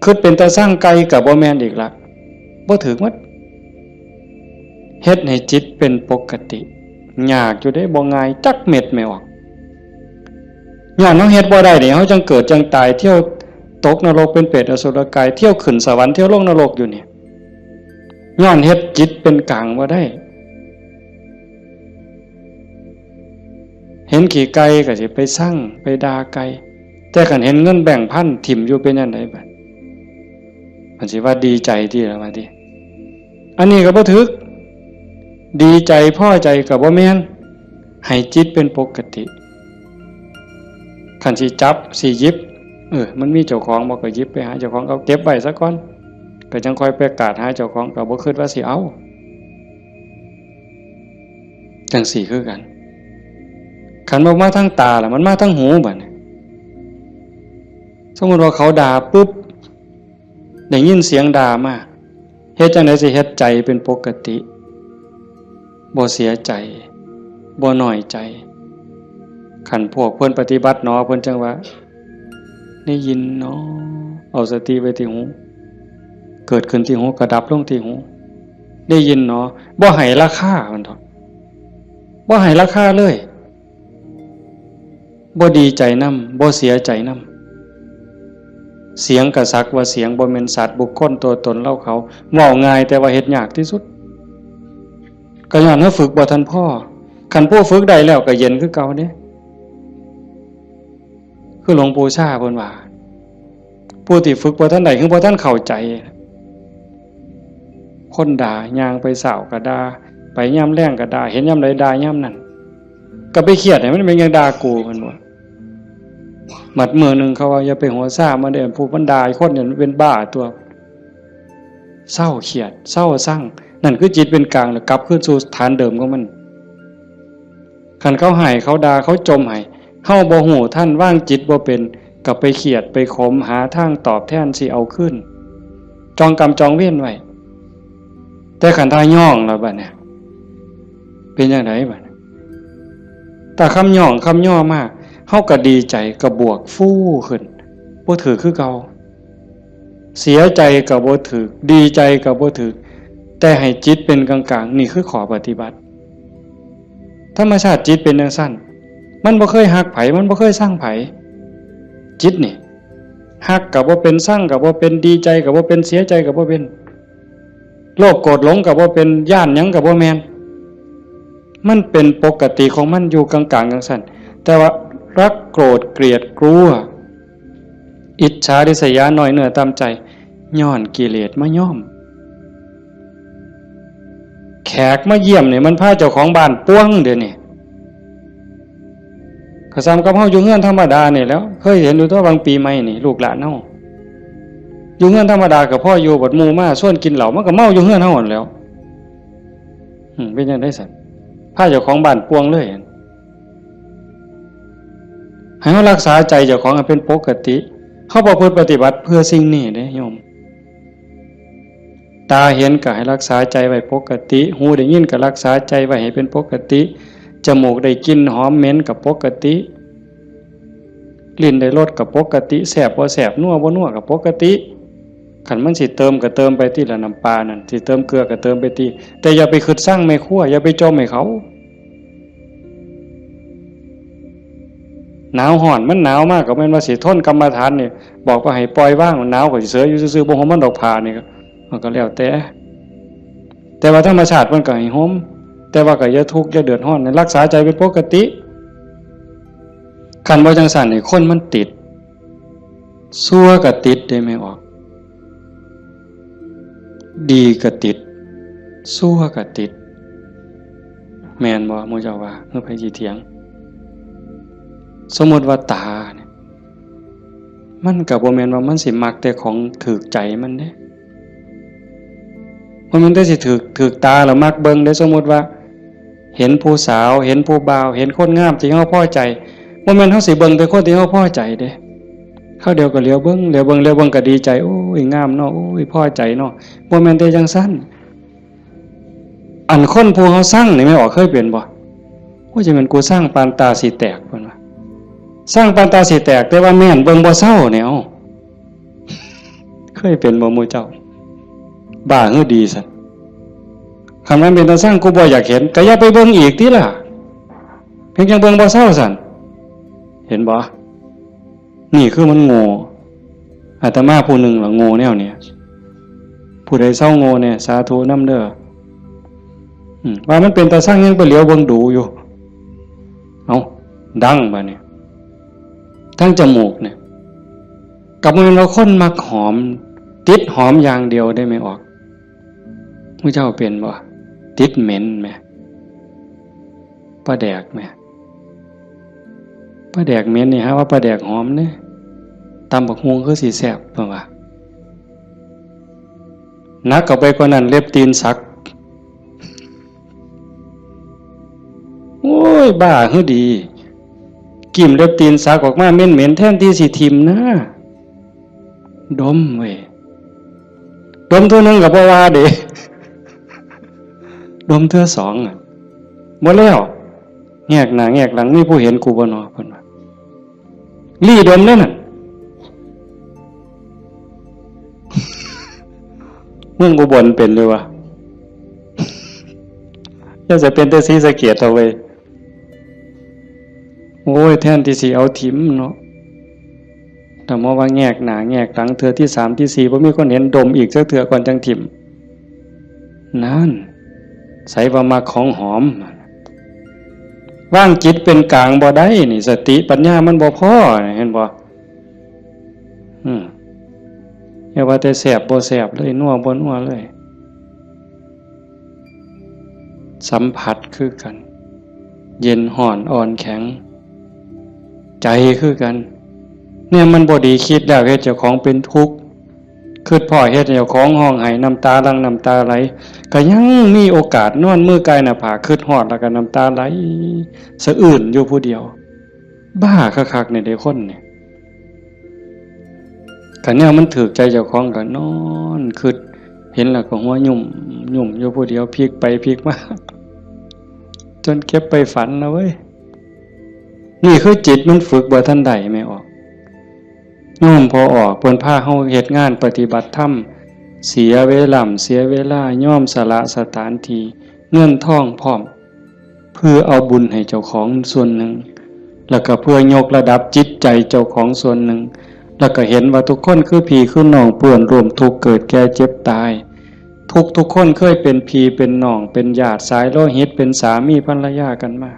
คิดเป็นตาซังไก่ก็บ่แม่นอีกละ บ่ถืกหมด เฮ็ดให้จิตเป็นปกติ ยากอยู่เด้ บ่ง่ายจักเม็ดแม่ออก ย้อนเฮาเฮ็ดบ่ได้นี่ เฮาจั่งเกิดจั่งตาย เที่ยวตกนรกเป็นเปรตอสุรกาย เที่ยวขึ้นสวรรค์ เที่ยวลงนรกอยู่นี่ ย้อนเฮ็ดจิตเป็นกลางบ่ได้ เห็นขี้ไก่ก็สิไปซัง ไปด่าไก่ แต่คันเห็นเงินแบงค์พันถิ่มอยู่เป็นจั่งใดบัด เพิ่นสิว่าดีใจติล่ะว่าติ อันนี้ก็บ่ถืก ดีใจพอใจก็บ่แม่น ให้จิตเป็นปกติ คันสิจับสิหยิบ เออ มันมีเจ้าของบ่ก็หยิบไปหาเจ้าของ เอาเก็บไว้ซะก่อน ก็จั่งค่อยไปกาดหาเจ้าของ ก็บ่คิดว่าสิเอา จั่งซี้คือกัน คันบ่มาทางตาล่ะ มันมาทางหูบัดนี้ สมมุติว่าเขาด่าปุ๊บ ได้ยินเสียงด่ามา เฮ็ดจั่งใดสิเฮ็ดใจเป็นปกติ บ่เสียใจ บ่น้อยใจ คันพวกเพิ่นปฏิบัติหนอ เพิ่นจั่งว่า ได้ยินหนอ เอาสติไว้ที่หู เกิดขึ้นที่หู ก็ดับลงที่หู ได้ยินหนอ บ่ให้ราคา มันเถาะ บ่ให้ราคาเลย บ่ดีใจนำ บ่เสียใจนำ เสียงก็สักว่าเสียง บ่แม่นสัตว์บุคคลตัวตนเราเขา เว้าง่ายแต่ว่าเฮ็ดยากที่สุด ก็ย้อนว่าฝึกบ่ทันพอ คันผู้ฝึกได้แล้วก็เย็นคือเก่าเด้ คือหลวงปู่ชาเพิ่นว่า ผู้ที่ฝึกบ่ทันได้ คือบ่ทันเข้าใจ คนด่า ย่างไปเช้าก็ด่า ไปยามแลงก็ด่า เห็นยามใดด่ายามนั้น ก็ไปเครียดให้มันเป็นหยังด่ากู เพิ่นว่า บัดมื้อหนึ่งเขาว่า อย่าไปหัวซ่ามันเด้อ ผู้มันด่าคนเนี่ยมันเป็นบ้าตัว เซาเครียด เซาซัง นั่นคือจิตเป็นกลาง แล้วกลับคืนสู่ฐานเดิมของมัน คันเขาให้ เขาด่า เขาจ่มให้ เฮาบ่ฮู้ทัน วางจิตบ่เป็น ก็ไปเครียด ไปขม หาทางตอบแทนสิเอาคืน จองกรรมจองเวรไว้ แต่คันถ้าย้องแล้วบัดเนี่ย เป็นจั่งใดบัดเนี่ย ถ้าคำย้องคำย่อมา เฮาก็ดีใจ ก็บวกฟูขึ้น บ่ถืกคือเก่า เสียใจก็บ่ถืก ดีใจก็บ่ถืก แต่ให้จิตเป็นกลางๆ นี่คือข้อปฏิบัติ ธรรมชาติจิตเป็นจั่งซั้น มันบ่เคยฮักไผ มันบ่เคยซังไผ จิตนี่ ฮักก็บ่เป็น ซังก็บ่เป็น ดีใจก็บ่เป็น เสียใจก็บ่เป็น โลภโกรธหลงก็บ่เป็น ย้านหยังก็บ่แม่น มันเป็นปกติของมันอยู่กลางๆ จั่งซั้น แต่ว่ารักโกรธเกลียดกลัว อิจฉาริษยา น้อยเนื้อต่ำใจ ย้อนกิเลสมาย้อม แขกมาเยี่ยมนี่มันพาเจ้าของบ้านป่วงเดี๋ยวนี้ ก็ส่ำกับเฮาอยู่เฮือนธรรมดานี่แหล้ว เคยเห็นอยู่ตั๊ว บางปีใหม่นี่ ลูกหลานเฮา อยู่เฮือนธรรมดาก็พออยู่ บัดหมู่มาชวนกินเหล้า มันก็เมาอยู่เฮือนเฮาหั้นแหล้ว อืม เป็นจั่งใดซั้น พาเจ้าของบ้านป่วงเลย ให้เฮารักษาใจเจ้าของให้เป็นปกติ เฮาประพฤติปฏิบัติเพื่อสิ่งนี้เด้โยม ตาเห็นก็ให้รักษาใจไว้ปกติ หูได้ยินก็รักษาใจไว้ให้เป็นปกติ จมูกได้กลิ่นหอมเหม็นก็ปกติ ลิ้นได้รสก็ปกติ แซ่บบ่แซ่บ นัวบ่นัวก็ปกติ คันมันสิเติมก็เติมไปติละ น้ำปลานั่น สิเติมเกลือก็เติมไปติ แต่อย่าไปคิดซังแม่ครัว อย่าไปจ่มให้เขา หนาวฮ้อน มันหนาวมากก็แม่นว่าสิทนกรรมฐานนี่ บอกว่าให้ปล่อยวาง หนาวก็สิเสยอยู่ซื่อๆ บ่ห่มมันดอกผ้านี่ก็ มันก็แล้วแต่ แต่ว่าธรรมชาติมันก็ให้ห่ม แต่ว่าก็อย่าทุกข์อย่าเดือดร้อน รักษาใจเป็นปกติ คันบ่จั่งซั้นนี่คนมันติด ชั่วก็ติดเด้แม่ออก ดีก็ติด ชั่วก็ติด แม่นบ่หมู่เจ้าว่า คือไผสิเถียง สมมุติว่าตาเนี่ย มันก็บ่แม่นว่ามันสิมักแต่ของถูกใจมันเด้ บ่แม่นแต่สิถูก ถูกตาแล้วมักเบิ่งเด้ สมมุติว่า เห็นผู้สาว เห็นผู้บ่าว เห็นคนงามที่เฮาพอใจ บ่แม่นเฮาสิเบิ่งแต่คนที่เฮาพอใจเด้ คราวเดียวก็เหลียวเบิ่ง เหลียวเบิ่ง เหลียวเบิ่งก็ดีใจ โอ้ย งามเนาะ โอ้ย พอใจเนาะ บ่แม่นแต่จั่งซั้น อันคนผู้เฮาซังนี่แม่ออกเคยเป็นบ่ โอ้ย จะแม่นกูซังปานตาสิแตก เพิ่นว่า ซังปานตาสิแตก แต่ว่าแม่นเบิ่งบ่เซาเนี่ย เอ้า เคยเป็นบ่หมู่เจ้า บ้าหรือดีซั้น คันมันเป็นตาซัง กูบ่อยากเห็น ก็อย่าไปเบิ่งอีกติล่ะ เพียงจั่งเบิ่งบ่เซาซั้น เห็นบ่ นี่คือมันโง่ อาตมาผู้หนึ่งล่ะโง่แนวเนี้ย ผู้ใดเซาโง่แน่ สาธุนำเด้อ อืม ว่ามันเป็นตาซังยังไปเหลียวเบิ่งดูอยู่ เอ้า ดังบาดนี้ ทั้งจมูกเนี่ย ก็บ่แม่นว่าคนมักหอม ติดหอมอย่างเดียวได้ไหมออก หมู่เจ้าเป็นบ่ ติดเหม็นแหม ปลาแดกแหม ปลาแดกเหม็นนี่หาว่าปลาแดกหอมเด้ ตำบักหุ่งคือสิแซ่บเพิ่นว่า หนักเข้าไปกว่านั้นเล็บตีนสัก โอ้ย บ้าหือดี กิ่มเล็บตีนสักออกมาเหม็นๆ แทนที่สิถิ่มนะ ดมเว้ย ดมเทื่อหนึ่งก็บ่ว่าเด้ ดมเทื่อสองอะ บ่แล้ว แงกหน้าแงกหลัง มีผู้เห็นกูบ่นอ เพิ่นว่า ลี้ดมเด้นั่น เมืองอุบลเป็นอยู่วะ อย่าจะเป็นแต่ศรีสะเกษเอาเว้ย โอ้ย แทนที่สิเอาถิ่มเนาะ แต่มาว่าแงกหน้าแงกหลังเทื่อที่สามที่สี่ บ่มีคนเห็น ดมอีกจักเทื่อก่อนจั่งถิ่ม นั่น ใส่ว่ามักของหอม วางจิตเป็นกลางบ่ได้นี่ สติปัญญามันบ่พอ เห็นบ่ อืม อย่าว่าแต่แซ่บบ่แซ่บเลย นัวบ่นัวเลย สัมผัสคือกัน เย็นฮ้อนอ่อนแข็ง ใจคือกัน เนี่ยมันบ่ดี คิดแล้วเฮ็ดเจ้าของเป็นทุกข์ คิดพ้อเฮ็ดให้เจ้าของฮ้องไห้ น้ำตาหลั่งน้ำตาไหล ก็ยังมีโอกาสนอนมือกายหน้าผาก คิดฮอดแล้วก็น้ำตาไหล สะอื้นอยู่ผู้เดียว บ้าคักๆ นี่เด้คนนี่ คันแนวมันถูกใจเจ้าของก็นอนคิด เห็นแล้วก็หัวยุ่มยุ่มอยู่ผู้เดียว พลิกไปพลิกมา จนเก็บไปฝันนะเว้ย นี่คือจิตมันฝึกบ่ทันได้แม่ออก โยมพ่อออก เพิ่นพาเฮาเฮ็ดงานปฏิบัติธรรม เสียเวลา เสียเวลา ยอมสละสถานที่ เงินทองพร้อม เพื่อเอาบุญให้เจ้าของส่วนหนึ่ง แล้วก็เพื่อยกระดับจิตใจเจ้าของส่วนหนึ่ง แล้วก็เห็นว่าทุกคนคือพี่คือน้อง เปื้อนร่วมทุกข์เกิดแก่เจ็บตาย ทุกทุกคนเคยเป็นพี่เป็นน้อง เป็นญาติสายโลหิต เป็นสามีภรรยากันมา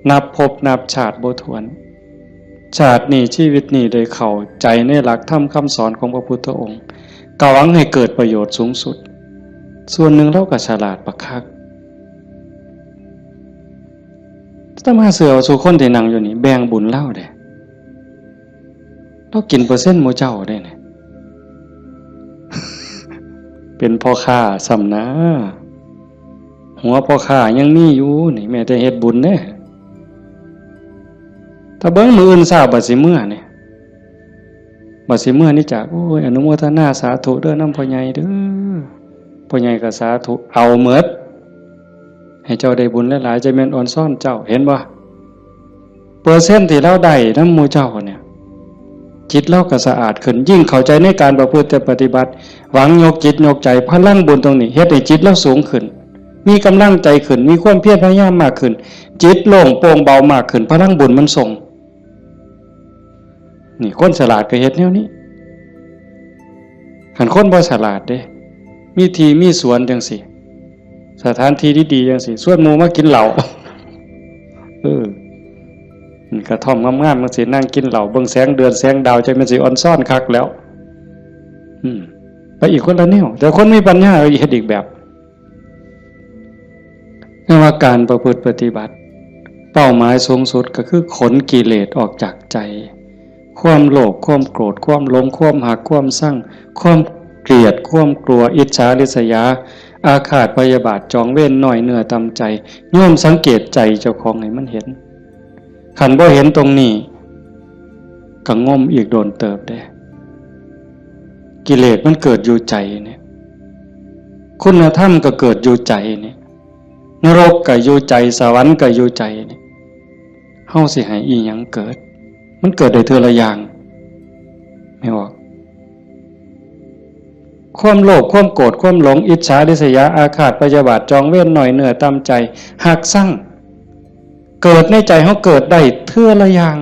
นับภพนับชาติบ่ถ้วน ชาตินี้ชีวิตนี้ได้เข้าใจในหลักธรรมคำสอนของพระพุทธองค์ ก็หวังให้เกิดประโยชน์สูงสุด ส่วนหนึ่งลาวก็ฉลาดบักคัก อาตมาเชื่อว่าซุคนที่นั่งอยู่นี่แบ่งบุญลาวเด้ ลาวกินเปอร์เซ็นต์หมู่เจ้าเด้เนี่ย เป็นพ่อค้าซ้ำนะ หัวพ่อค้ายังมีอยู่นี่ แม้แต่เฮ็ดบุญเด้ ถ้าเบิ่งมื้ออื่นเช้าบัดสิเมือนี่ บัดสิเมือนี่จาก โอ้ย อนุโมทนาสาธุเด้อนำพ่อใหญ่เด้อ พ่อใหญ่ก็สาธุ เอาหมด ให้เจ้าได้บุญหลายๆ จะแม่นออนซ่อนเจ้า เห็นบ่ เปอร์เซ็นต์ที่ลาวได้นำหมู่เจ้าเนี่ย จิตลาวก็สะอาดขึ้น ยิ่งเข้าใจในการประพฤติปฏิบัติ หวังยกจิตยกใจ พลังบุญตรงนี้เฮ็ดให้จิตลาวสูงขึ้น มีกำลังใจขึ้น มีความเพียรพยายามมากขึ้น จิตโล่งโปร่งเบามากขึ้น พลังบุญมันส่ง นี่คนฉลาดก็เฮ็ดแนวนี้ คันคนบ่ฉลาดเด้ มีที่มีสวนจังซี่ สถานที่ดีๆจังซี่ ชวนหมู่มากินเหล้า เออ นี่กระท่อมงามๆจังซี่ นั่งกินเหล้า เบิ่งแสงเดือนแสงดาว จั่งแม่นสิออนซ่อนคักแล้ว อืม ไปอีกคนละแนว แต่คนมีปัญญาเฮ็ดอีกแบบ เรียกว่าการประพฤติปฏิบัติ เป้าหมายสูงสุดก็คือขนกิเลสออกจากใจ ความโลภ ความโกรธ ความหลง ความฮัก ความชัง ความเกลียด ความกลัว อิจฉาริษยา อาฆาตพยาบาท จองเวร น้อยเนื้อต่ำใจ โยมสังเกตใจเจ้าของให้มันเห็น คันบ่เห็นตรงนี้ ก็งมอีกโดนเติบเด้ กิเลสมันเกิดอยู่ใจเนี่ย คุณธรรมก็เกิดอยู่ใจเนี่ย นรกก็อยู่ใจ สวรรค์ก็อยู่ใจเนี่ย เฮาสิให้อีหยังเกิด มันเกิดได้เทื่อละอย่าง แม่นบ่ ความโลภ ความโกรธ ความหลง อิจฉาริษยา อาฆาตพยาบาท จองเวร น้อยเนื้อต่ำใจ ฮักชัง เกิดในใจเฮาเกิดได้เทื่อละอย่าง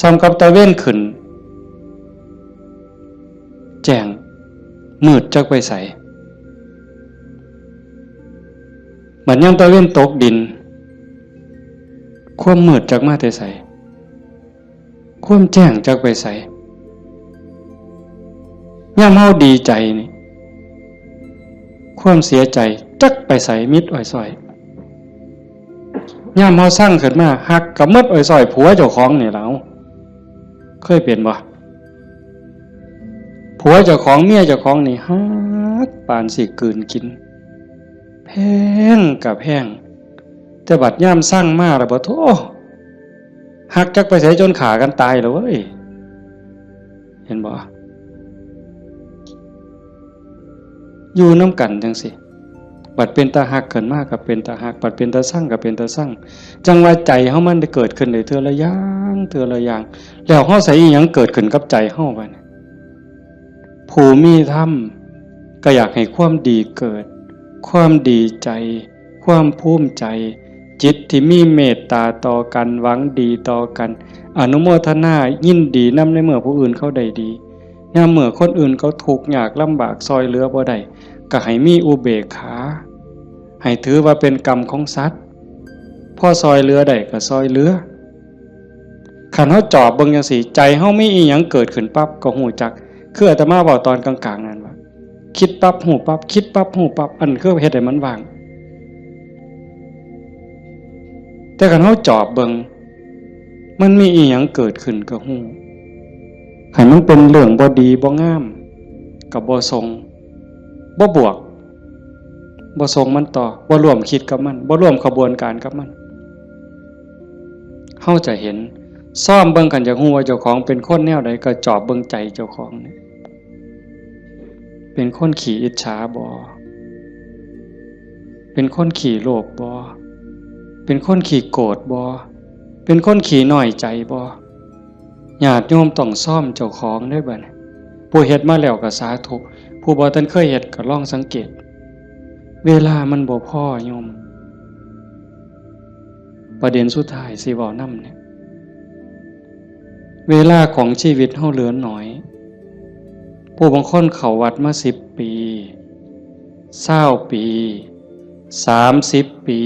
ส่ำกับตะเวนขึ้น แจ้ง มืดจักไปไส บัดยามตะเวนตกดิน ความมืดจักมาแต่ไส ความแจ้งจักไปไส ยามเฮาดีใจนี่ ความเสียใจจักไปไส มิดอ้อยซ้อย ยามเฮาซังขึ้นมา ฮักกะมิดอ้อยซ้อย ผัวเจ้าของนี่ล่ะ เอ้า เคยเป็นบ่ ผัวเจ้าของ เมียเจ้าของนี่ ฮักปานสิกลืนกิน แพงกะแพง แต่บัดยามซังมาแล้วบ่ โธ่ ฮักจักไปไส จนฆ่ากันตายแล้วเว้ย เห็นบ่ อยู่นำกันจั่งซี้ บัดเป็นตาฮักขึ้นมาก็เป็นตาฮัก บัดเป็นตาซังก็เป็นตาซัง จั่งว่าใจเฮามันได้เกิดขึ้นได้เทื่อละอย่าง เทื่อละอย่าง แล้วเฮาใส่อิหยังเกิดขึ้นกับใจเฮาบัดนี้ ผู้มีธรรมก็อยากให้ความดีเกิด ความดีใจ ความภูมิใจ จิตที่มีเมตตาต่อกัน หวังดีต่อกัน อนุโมทนายินดีนำในเมื่อผู้อื่นเขาได้ดี ยามเมื่อคนอื่นเขาทุกข์ยากลำบาก ซอยเหลือบ่ได้ ก็ให้มีอุเบกขา ให้ถือว่าเป็นกรรมของสัตว์ พอซอยเหลือได้ก็ซอยเหลือ คันเฮาจอบเบิ่งจั่งซี้ ใจเฮามีอีหยังเกิดขึ้นปั๊บก็ฮู้จัก คืออาตมาเว้าตอนกลางๆนั่นว่า คิดปั๊บฮู้ปั๊บ คิดปั๊บฮู้ปั๊บ อันคือเฮ็ดให้มันว่าง แต่คันเฮาจอบเบิ่ง มันมีอีหยังเกิดขึ้นก็ฮู้ คันมันเป็นเรื่องบ่ดีบ่งาม ก็บ่ส่ง บ่บวก บ่ส่งมันต่อ บ่ร่วมคิดกับมัน บ่ร่วมขบวนการกับมัน เฮาจะเห็น ซ่อมเบิ่ง คันอยากฮู้ว่าเจ้าของเป็นคนแนวใด ก็จอบเบิ่งใจเจ้าของนี่ เป็นคนขี้อิจฉาบ่ เป็นคนขี้โลภบ่ เป็นคนขี้โกรธบ่ เป็นคนขี้น้อยใจบ่ ญาติโยมต้องซ่อมเจ้าของเด้อบัดนี้ ผู้เฮ็ดมาแล้วก็สาธุ ผู้บ่ทันเคยเฮ็ดก็ลองสังเกต เวลามันบ่พอโยม ประเด็นสุดท้ายสิเว้านำเนี่ย เวลาของชีวิตเฮาเหลือน้อย ผู้บางคนเข้าวัดมาสิบปี ซาวปี สามสิบปี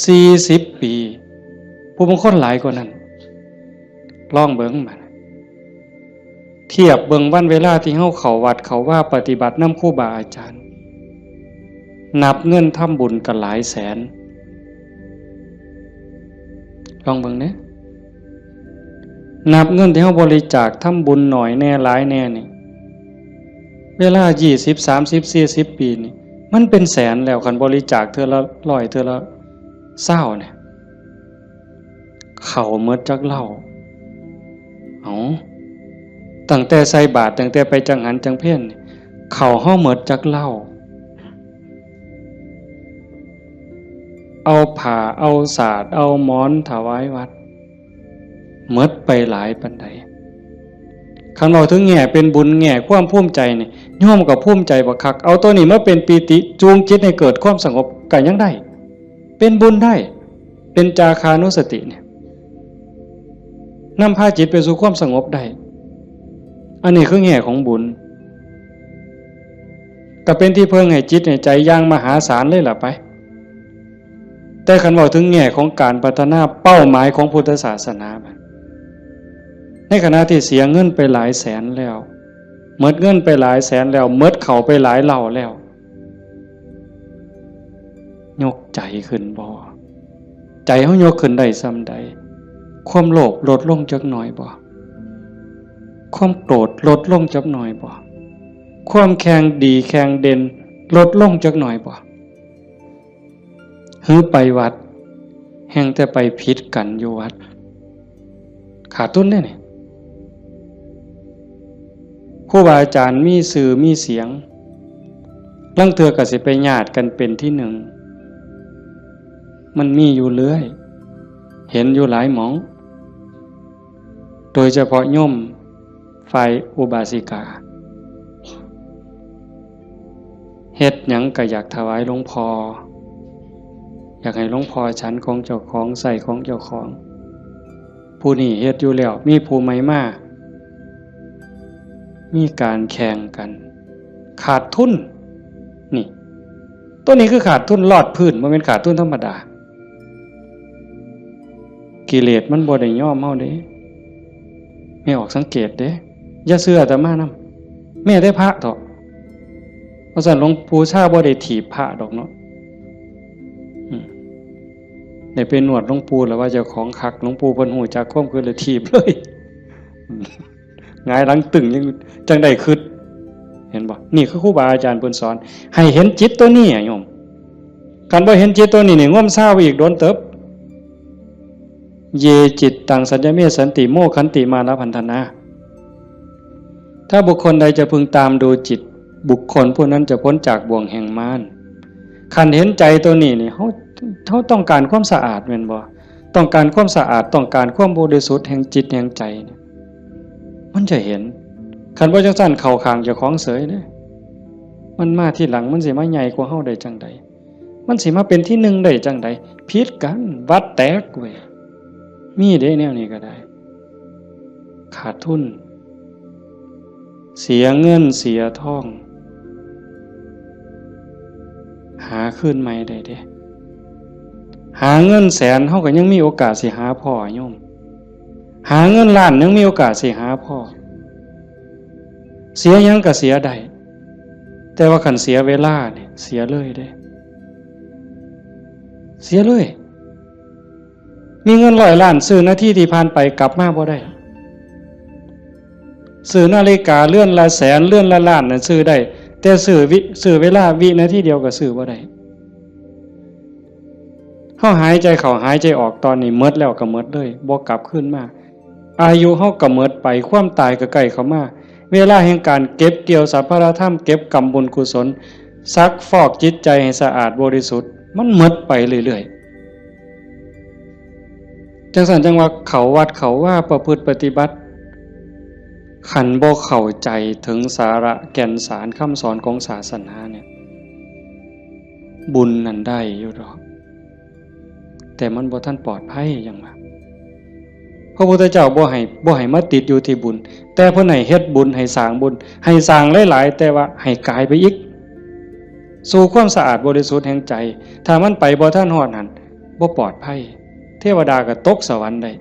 สี่สิบปี ผู้บางคนหลายกว่านั้น ลองเบิ่งบัด เทียบเบิ่งวันเวลาที่เฮาเข้าวัดเข้าวาปฏิบัตินำครูบาอาจารย์ นับเงินทำบุญก็หลายแสน ลองเบิ่งเด้ นับเงินที่เฮาบริจาคทำบุญน้อยแน่หลายแน่นี่ เวลายี่สิบ สามสิบ สี่สิบปีนี่ มันเป็นแสนแล้ว คันบริจาคเทื่อละร้อย เทื่อละซาวเนี่ย เข้าหมดจักเหล้า เอ้า ตั้งแต่ใส่บาตร ตั้งแต่ไปจังหันจังเพลนี่ เข้าเฮาหมดจักเหล้า เอาผ้า เอาสาด เอาหมอนถวายวัด หมดไปหลายปานใด คันเว้าถึงแง่เป็นบุญ แง่ความภูมิใจนี่ โยมก็ภูมิใจบักคัก เอาตัวนี้มาเป็นปีติ จูงจิตให้เกิดความสงบก็ยังได้ เป็นบุญได้ เป็นจาคานุสติเนี่ย นำพาจิตไปสู่ความสงบได้ อันนี้คือแง่ของบุญ ก็เป็นที่เพิ่งให้จิตให้ใจอย่างมหาศาลเลยล่ะไป แต่คันเว้าถึงแง่ของการพัฒนาเป้าหมายของพุทธศาสนาบัด ในขณะที่เสียเงินไปหลายแสนแล้ว หมดเงินไปหลายแสนแล้ว หมดเข้าไปหลายเหล้าแล้ว ยกใจขึ้นบ่ ใจเฮายกขึ้นได้ส่ำใด ความโลภลดลงจักหน่อยบ่ ความโกรธลดลงจักหน่อยบ่ ความแข่งดีแข่งเด่นลดลงจักหน่อยบ่ หือไปวัด แฮ่งแต่ไปผิดกันอยู่วัด ขาดทุนเด้นี่ ครูบาอาจารย์มีชื่อมีเสียง ลางเทื่อก็สิไปญาติกันเป็นที่หนึ่ง มันมีอยู่เรื่อย เห็นอยู่หลายหม่อง โดยเฉพาะโยมฝ่ายอุบาสิกา เฮ็ดหยังก็อยากถวายหลวงพ่อ อยากให้หลวงพ่อฉันของเจ้าของ ใช้ของเจ้าของ ผู้นี้เฮ็ดอยู่แล้ว มีผู้ใหม่มา มีการแข่งกัน ขาดทุน นี่ ตัวนี้คือขาดทุนลอดพื้น บ่แม่นขาดทุนธรรมดา กิเลสมันบ่ได้ยอมเฮาเด้ แม่ออกสังเกตเด้ อย่าเชื่ออาตมานำ แม้แต่พระเถาะ ว่าซั่น หลวงปู่ชาบ่ได้ถีบพระดอกเนาะ อืม ได้ไปนวดหลวงปู่แล้วว่าเจ้าของคัก หลวงปู่เพิ่นฮู้จักความคิดแล้วถีบเลย หงายหลังตึงยังจั่งได้คิด เห็นบ่ นี่คือครูบาอาจารย์เพิ่นสอน ให้เห็นจิตตัวนี้อะโยม คันบ่เห็นจิตตัวนี้นี่ งมซาวอีกโดนเติบ เย จิตตัง สัญญเม สันติ โม ขันติ มานะ พันธนา ถ้าบุคคลใดจะพึงตามดูจิต บุคคลผู้นั้นจะพ้นจากบ่วงแห่งมาร คันเห็นใจตัวนี้นี่ เฮา เฮาต้องการความสะอาดแม่นบ่ ต้องการความสะอาด ต้องการความบริสุทธิ์แห่งจิตแห่งใจเนี่ย มันจะเห็น คันบ่จั่งซั่นเข้าข้างเจ้าของเสยเด้ มันมาทีหลัง มันสิมาใหญ่กว่าเฮาได้จั่งใด มันสิมาเป็นที่หนึ่งได้จั่งใด ผิดกัน วัดแตกเว้ย มีเด้แนวนี้ก็ได้ ขาดทุน เสียเงินเสียทอง หาคืนใหม่ได้เด้ หาเงินแสนเฮาก็ยังมีโอกาสสิหาพ้อโยม หาเงินล้านยังมีโอกาสสิหาพ้อ เสียหยังก็เสียได้ แต่ว่าคันเสียเวลาเนี่ย เสียเลยเด้ เสียเลย มีเงินร้อยล้านซื้อนาทีที่ผ่านไปกลับมาบ่ได้ ซื้อนาฬิกาเรือนละแสน เรือนละล้านน่ะซื้อได้ แต่ซื้อวิ ซื้อเวลาวินาทีเดียวก็ซื้อบ่ได้ เฮาหายใจเข้าหายใจออกตอนนี้หมดแล้วก็หมดเลย บ่กลับคืนมา อายุเฮาก็หมดไป ความตายก็ใกล้เข้ามา เวลาแห่งการเก็บเกี่ยวสรรพธรรม เก็บกรรมบุญกุศล ซักฟอกจิตใจให้สะอาดบริสุทธิ์ มันหมดไปเรื่อยๆ จั่งซั่นจั่งว่าเข้าวัดเข้าวาประพฤติปฏิบัติ คันบ่เข้าใจถึงสาระแก่นสารคำสอนของศาสนาเนี่ย บุญนั่นได้อยู่ดอก แต่มันบ่ทันปลอดภัยหยังว่า พระพุทธเจ้าบ่ให้ บ่ให้มาติดอยู่ที่บุญ แต่เพิ่นให้เฮ็ดบุญ ให้สร้างบุญ ให้สร้างหลายๆ แต่ว่าให้กายไปอีก สู่ความสะอาดบริสุทธิ์แห่งใจ ถ้ามันไปบ่ทันฮอดหั่น บ่ปลอดภัย เทวดาก็ตกสวรรค์ได้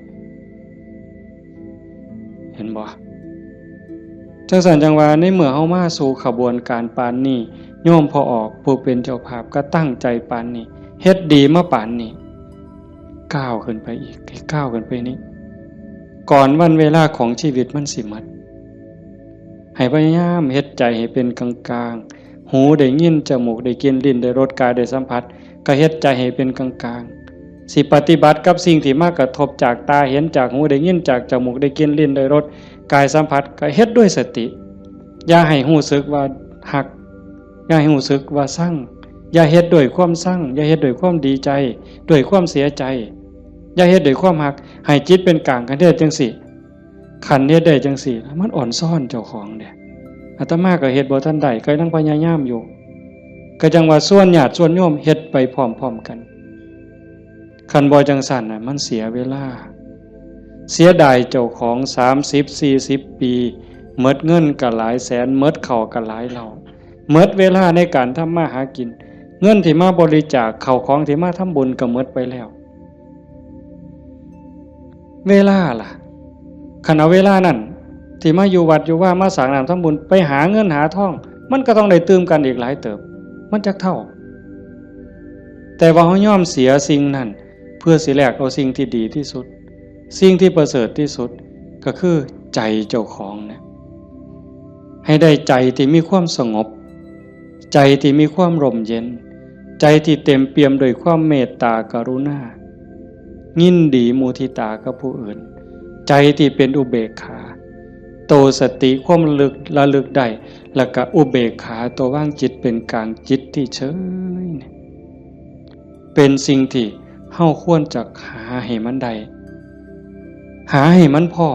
เห็นบ่ จั่งซั่นจั่งว่าในเมื่อเฮามาสู่ขบวนการปานนี้ โยมพ่อออกผู้เป็นเจ้าภาพก็ตั้งใจปานนี้ เฮ็ดดีมาปานนี้ ก้าวขึ้นไปอีก ให้ก้าวขึ้นไปนี้ ก่อนวันเวลาของชีวิตมันสิหมด ให้พยายามเฮ็ดใจให้เป็นกลางๆ หูได้ยิน จมูกได้กลิ่น ลิ้นได้รส กายได้สัมผัส ก็เฮ็ดใจให้เป็นกลางๆ สิปฏิบัติกับสิ่งที่มากระทบจากตาเห็น จากหูได้ยิน จากจมูกได้กลิ่น ลิ้นได้รส กายสัมผัส ก็เฮ็ดด้วยสติ อย่าให้รู้สึกว่าฮัก อย่าให้รู้สึกว่าซัง อย่าเฮ็ดด้วยความซัง อย่าเฮ็ดด้วยความดีใจ ด้วยความเสียใจ อย่าเฮ็ดด้วยความฮัก ให้จิตเป็นกลาง คันเฮ็ดจั่งซี้ คันเฮ็ดได้จั่งซี้ มันอ่อนซ้อนเจ้าของเด้ อาตมาก็เฮ็ดบ่ทันได้ ก็ยังพยายามอยู่ ก็จั่งว่าชวนญาติชวนโยมเฮ็ดไปพร้อมๆ กัน คันบ่จั่งซั่นน่ะ มันเสียเวลา เสียดายเจ้าของ สามสิบ สี่สิบ ปี หมดเงินก็หลายแสน หมดข้าวก็หลายเหล้า หมดเวลาในการทำมาหากิน เงินที่มาบริจาค ข้าวของที่มาทำบุญก็หมดไปแล้ว เวลาล่ะ คันเอาเวลานั้น ที่มาอยู่วัดอยู่วา มาสร้างน้ำทำบุญ ไปหาเงินหาทอง มันก็ต้องได้ตื่มกันอีกหลายเติบ มันจักเท่า แต่ว่าเฮายอมเสียสิ่งนั้น เพื่อสิแลกเอาสิ่งที่ดีที่สุด สิ่งที่ประเสริฐที่สุด ก็คือใจเจ้าของเนี่ย ให้ได้ใจที่มีความสงบ ใจที่มีความร่มเย็น ใจที่เต็มเปี่ยมด้วยความเมตตากรุณา ยินดีมุทิตากับผู้อื่น ใจที่เป็นอุเบกขา โตสติความระลึก ระลึกได้ แล้วก็อุเบกขา ตัววางจิตเป็นกลาง จิตที่เฉยเนี่ย เป็นสิ่งที่เฮาควรจะหาให้มันได้ หาให้มันพ้อ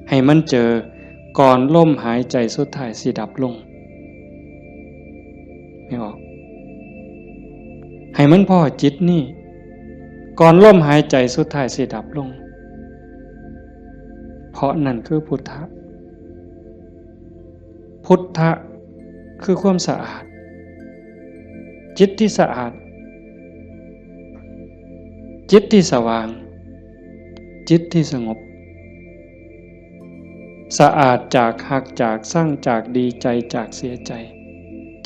ให้มันเจอ ก่อนลมหายใจสุดท้ายสิดับลง ไม่ออก ให้มันพ้อจิตนี่ ก่อนลมหายใจสุดท้ายสิดับลง เพราะนั่นคือพุทธะ พุทธะคือความสะอาด จิตที่สะอาด จิตที่สว่าง จิตที่สงบ สะอาดจากฮัก จากซัง จากดีใจ จากเสียใจ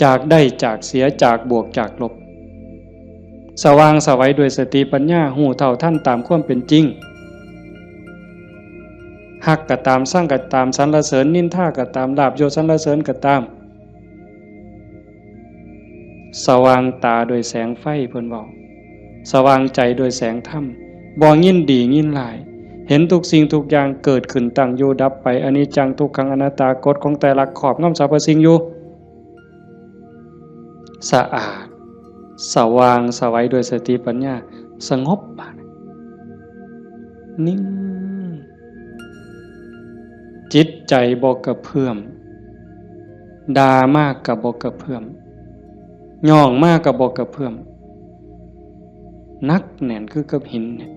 จากได้ จากเสีย จากบวก จากลบ สว่างไสวด้วยสติปัญญา ฮู้เท่าทันตามความเป็นจริง ฮักก็ตาม ซังก็ตาม สรรเสริญนินทาก็ตาม ลาภยศสรรเสริญก็ตาม สว่างตาด้วยแสงไฟ เพิ่นเว้า สว่างใจด้วยแสงธรรม บ่ยินดียินร้าย เห็นทุกสิ่งทุกอย่างเกิดขึ้น ตั้งอยู่ดับไป อนิจจัง ทุกขัง อนัตตา กฎของไตรลักษณ์ครอบงำสรรพสิ่งอยู่ สะอาด สว่างไสวด้วยสติปัญญา สงบ บาดนี้ นิ่ง จิตใจบ่กระเพื่อม ด่ามากก็บ่กระเพื่อม ย่องมากก็บ่กระเพื่อม หนักแน่นคือกับหินเนี่ย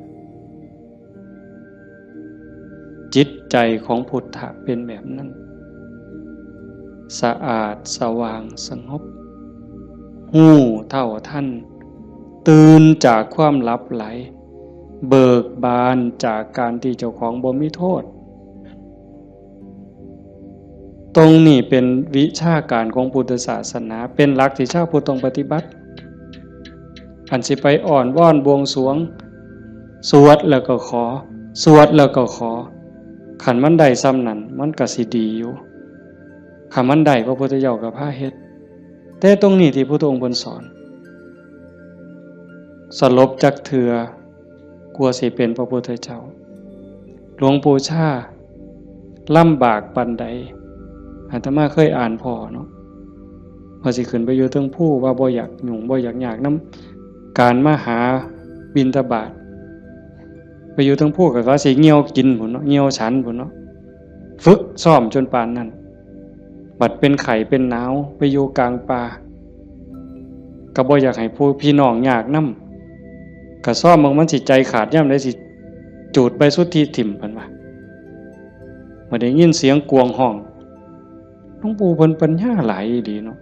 จิตใจของพุทธะเป็นแบบนั้น สะอาด สว่าง สงบ ฮู้เท่าทัน ตื่นจากความหลับไหล เบิกบานจากการที่เจ้าของบ่มีโทษ ตรงนี้เป็นวิชาการของพุทธศาสนา เป็นหลักที่ชาวพุทธต้องปฏิบัติ อันสิไปอ้อนวอนบวงสรวง สวดแล้วก็ขอ สวดแล้วก็ขอ คันมันได้ส่ำนั้น มันก็สิดีอยู่ คันมันได้ พระพุทธเจ้าก็พาเฮ็ด แต่ตรงนี้ที่พุทธองค์เพิ่นสอน สลบจักเทื่อ กลัวสิเป็นพระพุทธเจ้า หลวงปู่ชาลำบากปานใด อาตมาเคยอ่านพ้อเนาะ ว่าสิขึ้นไปอยู่เทิงภู ว่าบ่อยากยุ่ง บ่อยากยากนำการมาหาบิณฑบาต ไปอยู่เทิงภูก็ว่าสิเหี่ยวกินพุ้นเนาะ เหี่ยวฉันพุ้นเนาะ ฝึกซ้อมจนปานนั้น บัดเป็นไข้เป็นหนาว ไปอยู่กลางป่า ก็บ่อยากให้ผู้พี่น้องยากนำ ก็ซ้อมเบิ่งมันสิใจขาดยามใด สิจูดใบสุทธิถิ่ม เพิ่นว่า บ่ได้ยินเสียงกวางฮ้อง หลวงปู่เพิ่นปัญญาหลายอีหลีเนาะ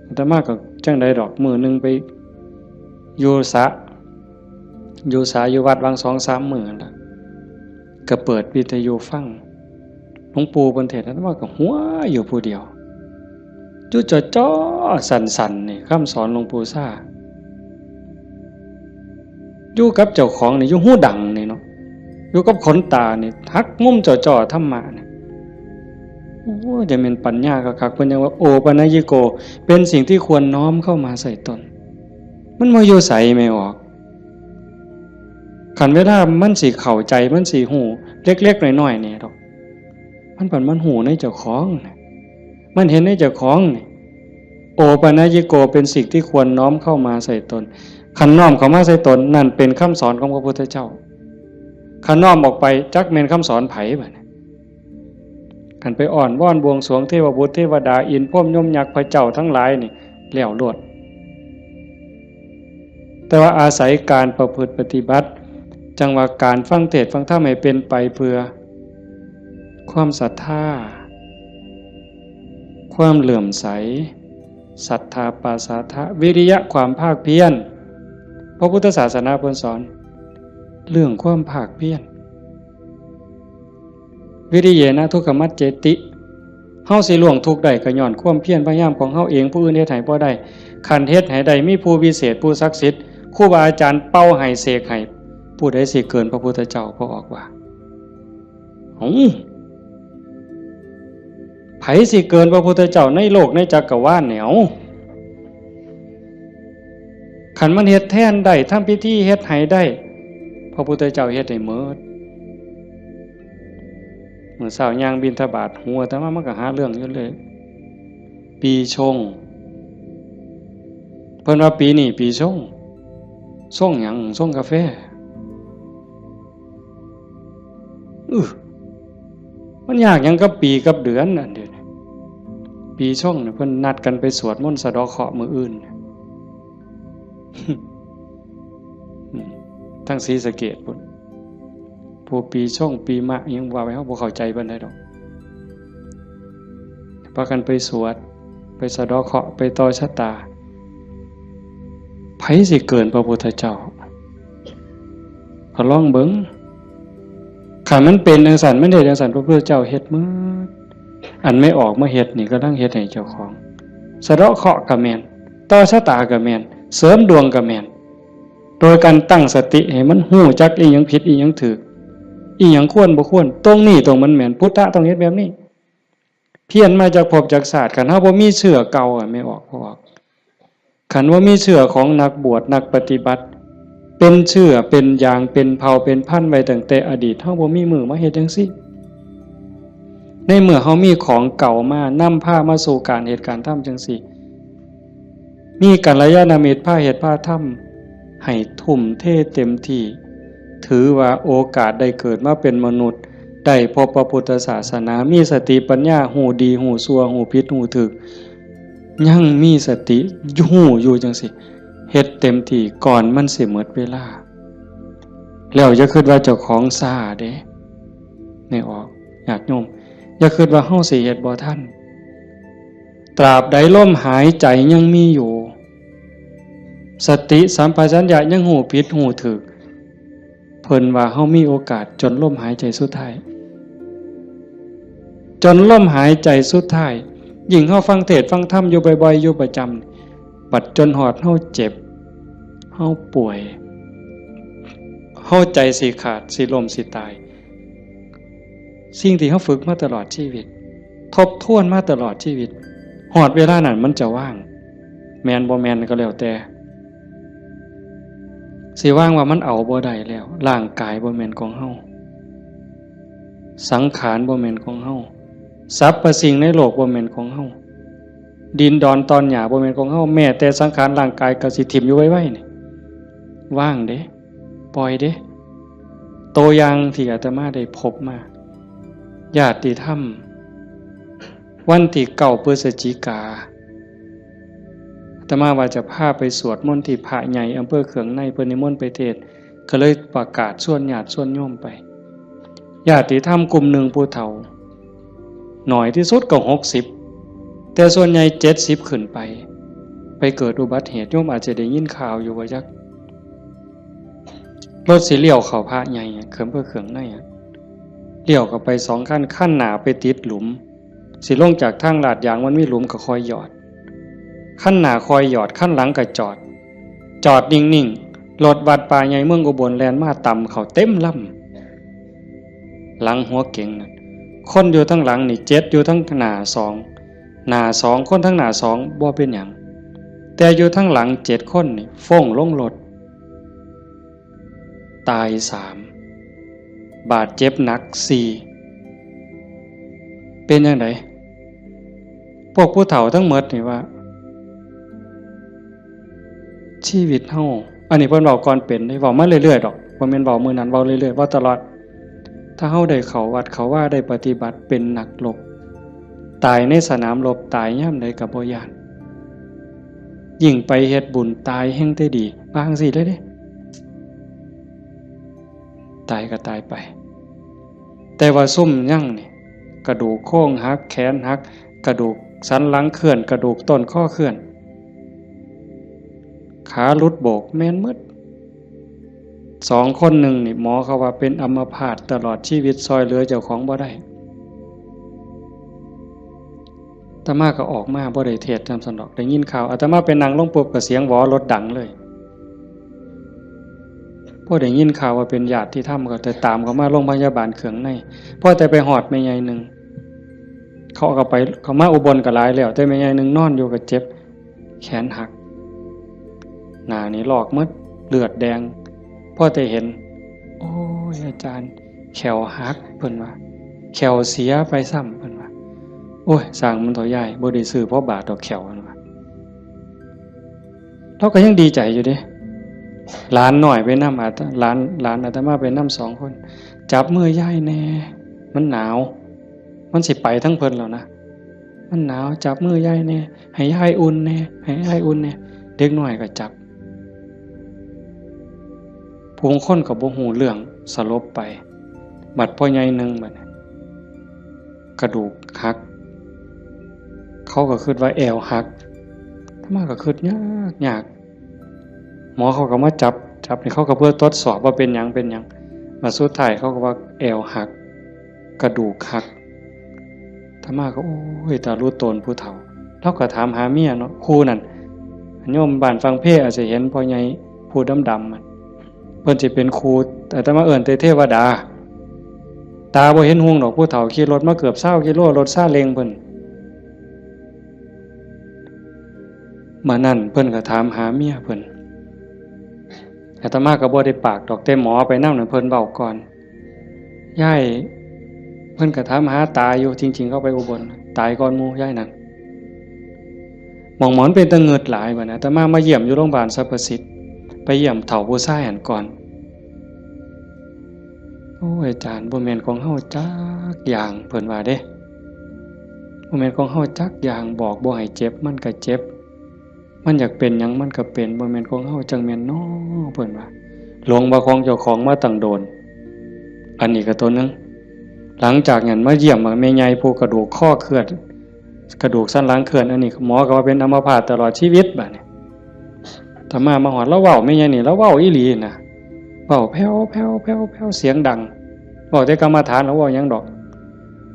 อาตมาก็จั่งใดดอก มื้อหนึ่งไปอยู่สระ อยู่สระอยู่วัด วางสองสามมื้อนั่นล่ะ ก็เปิดวิทยุฟัง หลวงปู่เพิ่นเทศน์ อาตมาก็หัวอยู่ผู้เดียว อยู่จ่อๆ สั่นๆ นี่ คำสอนหลวงปู่ชา อยู่กับเจ้าของนี่ อยู่หูดังนี่เนาะ อยู่กับขนตานี่ หักมุมจ่อๆ ธรรมะนี่ โอ้ จะเป็นปัญญาคักๆ เพิ่นยังว่า โอปัญญิโก เป็นสิ่งที่ควรน้อมเข้ามาใส่ตน มันบ่อยู่ไสแม่ออก คันเวลามันสิเข้าใจ มันสิฮู้ เล็กๆ น้อยๆ นี่ดอก มันปันมันฮู้ในเจ้าของน่ะ มันเห็นในเจ้าของนี่ โอปัญญิโก เป็นสิ่งที่ควรน้อมเข้ามาใส่ตน คันน้อมเข้ามาใส่ตน นั่นเป็นคำสอนของพระพุทธเจ้า คันน้อมออกไป จักแม่นคำสอนไผบัดนี้ คันไปอ้อนวอนบวงสรวงเทวบุตรเทวดา อินทร์พรหมยมยักษ์พระเจ้าทั้งหลายนี่ แล้วโลด แต่ว่าอาศัยการประพฤติปฏิบัติ จั่งว่าการฟังเทศน์ฟังธรรมให้เป็นไปเพื่อ ความศรัทธา ความเลื่อมใส ศรัทธาปาสาทะ วิริยะ ความภาคเพียร พระพุทธศาสนาเพิ่นสอน เรื่องความภาคเพียร วิริเยนะทุกขมัจเจติ เฮาสิล่วงทุกข์ได้ก็ย้อนความเพียรพยายามของเฮาเอง ผู้อื่นเฮ็ดให้บ่ได้ คันเฮ็ดให้ได้ มีผู้วิเศษ ผู้ศักดิ์สิทธิ์ ครูบาอาจารย์เป่าให้เสกให้ ผู้ใดสิเกินพระพุทธเจ้า พระออกว่า หึ ไผสิเกินพระพุทธเจ้าในโลกในจักรวาลเนี่ย เอ้า คันมันเฮ็ดแทนได้ ทำพิธีเฮ็ดให้ได้ พระพุทธเจ้าเฮ็ดให้หมด มื้อเช้าย่างบิณฑบาต หัวอาตมามันก็หาเรื่องอยู่เลย ปีชง เพิ่นว่าปีนี้ปีชง ชงหยัง ชงกาแฟ อื้อ มันยากหยังกับปีกับเดือนอันเดียวนี้ ปีชงเนี่ยเพิ่นนัดกันไปสวดมนต์สะเดาะเคราะห์มื้ออื่น อืม ทั้งศรีสะเกษพุ้น ผู้ปีชงปีมะยังว่าไป เฮาบ่เข้าใจปานใดดอก พากันไปสวด ไปสะเดาะเคราะห์ ไปต่อชะตา ไผสิเกินพระพุทธเจ้า ก็ลองเบิ่ง คันมันเป็นจั่งซั้น มันเฮ็ดจั่งซั้น พระพุทธเจ้าเฮ็ดหมด อันแม่ออกมาเฮ็ดนี่ กำลังเฮ็ดให้เจ้าของ สะเดาะเคราะห์ก็แม่น ต่อชะตาก็แม่น เสริมดวงก็แม่น โดยการตั้งสติให้มันฮู้จักอีหยังผิดอีหยังถูก อีหยังควรบ่ควร ตรงนี้ตรงมันแม่น พุทธะต้องเฮ็ดแบบนี้ เพี้ยนมาจากภพจากชาติ คันเฮาบ่มีเชื้อเก่าอะ แม่ออก พ่อออก คันว่ามีเชื้อของนักบวชนักปฏิบัติ เป็นเชื้อเป็นยางเป็นเผ่าเป็นพันธุ์ไว้ตั้งแต่อดีต เฮาบ่มีมื้อมาเฮ็ดจั่งซี้ ในเมื่อเฮามีของเก่ามานำพามาสู่การเฮ็ดการทำจั่งซี้ มีกัลยาณมิตรพาเฮ็ดพาทำ ให้ทุ่มเทเต็มที่ ถือว่าโอกาสได้เกิดมาเป็นมนุษย์ ได้พบพระพุทธศาสนา มีสติปัญญา ฮู้ดีฮู้ชั่ว ฮู้ผิดฮู้ถูก ยังมีสติฮู้อยู่จั่งซี้ เฮ็ดเต็มที่ก่อนมันสิหมดเวลา แล้วอย่าคิดว่าเจ้าของช้าเด้ แม่ออก ญาติโยม อย่าคิดว่าเฮาสิเฮ็ดบ่ทัน ตราบใดลมหายใจยังมีอยู่ สติสัมปชัญญะยังฮู้ผิดฮู้ถูก เพิ่นว่าเฮามีโอกาสจนลมหายใจสุดท้าย จนลมหายใจสุดท้าย ยิ่งเฮาฟังเทศน์ฟังธรรมอยู่บ่อยๆ อยู่ประจำ บัดจนฮอดเฮาเจ็บ เฮาป่วย เฮาใจสิขาด สิล้มสิตาย สิ่งที่เฮาฝึกมาตลอดชีวิต ทบทวนมาตลอดชีวิต ฮอดเวลานั้นมันจะว่าง แม่นบ่แม่นก็แล้วแต่ สิว่างว่ามันเอาบ่ได้แล้ว ร่างกายบ่แม่นของเฮา สังขารบ่แม่นของเฮา สรรพสิ่งในโลกบ่แม่นของเฮา ดินดอนตอนหญ้าบ่แม่นของเฮา แม้แต่สังขารร่างกายก็สิถิ่มอยู่ไวๆ นี่ ว่างเด้ ปล่อยเด้ ตัวอย่างที่อาตมาได้พบมา ญาติธรรม วันที่เก้าพฤศจิกา อาตมาว่าจะพาไปสวดมนต์ที่พระใหญ่อำเภอเขืองใน เพิ่นนิมนต์ไปเทศน์ ก็เลยประกาศชวนญาติชวนโยมไป ญาติธรรมกลุ่มหนึ่งผู้เฒ่า น้อยที่สุดก็หกสิบ แต่ส่วนใหญ่เจ็ดสิบขึ้นไป ไปเกิดอุบัติเหตุ โยมอาจจะได้ยินข่าวอยู่ว่าจัก รถสิเลี้ยวเข้าพระใหญ่อะ เขือง อำเภอเขืองในอะ เลี้ยวเข้าไปสองคัน คันหน้าไปติดหลุม สิลงจากทางลาดยางมันมีหลุมก็คอยหยอด คันหน้าคอยหยอด คันหลังก็จอด จอดนิ่งๆ รถวัดป่าใหญ่เมืองอุบลแล่นมาตำเข้าเต็มลำ หลังหัวเก๋งนั่น คนอยู่ทางหลังนี่เจ็ด อยู่ทางหน้าสอง หน้าสอง คนทางหน้าสองบ่เป็นหยัง แต่อยู่ทางหลังเจ็ดคนนี่ฟ้งลงรถ ตายสาม บาดเจ็บหนักสี่ เป็นจั่งใด พวกผู้เฒ่าทั้งหมดนี่ว่า ชีวิตเฮา อันนี้เพิ่นเว้าก่อนเป็นเด้ เว้ามาเรื่อยๆ ดอก บ่แม่นเว้ามื้อนั้น เว้าเรื่อยๆ เว้าตลอด ถ้าเฮาได้เข้าวัดเข้าวา ได้ปฏิบัติ เป็นนักรบ ตายในสนามรบ ตายยามใดก็บ่ย้าน ยิ่งไปเฮ็ดบุญ ตายแฮ่งแต่ดี ว่าจั่งซี้เลยเด้ ตายก็ตายไป แต่ว่าซุมยังนี่ กระดูกโครงหัก แขนหัก กระดูกสันหลังเคลื่อน กระดูกต้นคอเคลื่อน ขาหลุดโบก แม่นหมด สองคนหนึ่งนี่ หมอเขาว่าเป็นอัมพาตตลอดชีวิต ซ่อยเหลือเจ้าของบ่ได้ อาตมาก็ออกมาบ่ได้เทศน์นำซั้นดอก ได้ยินข่าว อาตมาไปนั่งลงปุ๊บก็เสียงหวอรถดังเลย พอได้ยินข่าวว่าเป็นญาติธรรมก็เลยตามเข้ามาโรงพยาบาลเขืองใน พอแต่ไปฮอดแม่ใหญ่หนึ่ง เขาก็ไป เขามาอุบลก็หลายแล้ว แต่แม่ใหญ่หนึ่งนอนอยู่ก็เจ็บ แขนหัก หน้านี่ลอกหมด เลือดแดง พอแต่เห็น โอ้ย อาจารย์ แข้วหัก เพิ่นว่า แข้วเสียไปซ้ำ เพิ่นว่า โอ้ย ซ่างมันเถาะยาย บ่ได้ซื้อพอบาทดอกแข้ว เพิ่นว่า ลาวก็ยังดีใจอยู่เด้ หลานน้อยไปนำ อาต- หลาน หลานอาตมาไปนำสองคน จับมือยายแน่ มันหนาว มันสิไปทางเพิ่นแล้วนะ มันหนาว จับมือยายแน่ ให้ยายอุ่นแน่ ให้ยายอุ่นแน่ เด็กน้อยก็จับ ผู้บางคนก็บ่ฮู้เรื่อง สลบไป บัดพ่อใหญ่หนึ่งบัดนี้ กระดูกหัก เขาก็คิดว่าแอวหัก อาตมาก็คิดยากยาก หมอเขาก็มาจับ จับนี่เขาก็เพื่อตรวจสอบว่าเป็นหยัง เป็นหยัง มาสุดท้ายเขาก็ว่าแอวหัก กระดูกหัก อาตมาก็ โอ้ย ตารู้ตนผู้เฒ่า เราก็ถามหาเมียเนาะ คู่นั่น โยมบ้านฟังเพลอาจจะเห็นพ่อใหญ่ผู้ดำๆ มัน เพิ่นสิเป็นคู่ อาตมาเอิ้นแต่เทวดา ตาบ่เห็นหุงดอก ผู้เฒ่าขี่รถมาเกือบซาวกิโล รถซาเล้งเพิ่น มื้อนั้นเพิ่นก็ถามหาเมียเพิ่น อาตมาก็บ่ได้ปากดอก แต่หมอไปนำนั่นเพิ่นเว้าก่อน ยาย เพิ่นก็ถามหาตาอยู่ จริงๆ เขาไปอุบล ตายก่อนหมู่ยายนั่น หม่องหมอนเป็นตะเงิดหลายบัดนี้ อาตมามาเยี่ยมอยู่โรงพยาบาลสรรพสิทธิ์ ไปเยี่ยมเฒ่าผู้ชายหั้นก่อน โอ้ย อาจารย์ บ่แม่นของเฮาจักอย่าง เพิ่นว่าเด้ บ่แม่นของเฮาจักอย่าง บอกบ่ให้เจ็บ มันก็เจ็บ มันอยากเป็นหยังมันก็เป็น บ่แม่นของเฮาจั่งแม่นน้อ เพิ่นว่า หลงว่าของเจ้าของมาตั้งโดน อันนี้ก็ตัวหนึ่ง หลังจากนั้นมาเยี่ยมแม่ใหญ่ผู้กระดูกข้อเคลื่อน กระดูกสันหลังเคลื่อน อันนี้หมอก็ว่าเป็นอัมพาตตลอดชีวิตบัดนี้ อาตมามาฮอด ลาวเว้า แม่ใหญ่นี่ ลาวเว้าอีหลีนะ เว้าแผ่วๆๆๆ เสียงดัง เว้าแต่กรรมฐาน ลาวเว้าหยังดอก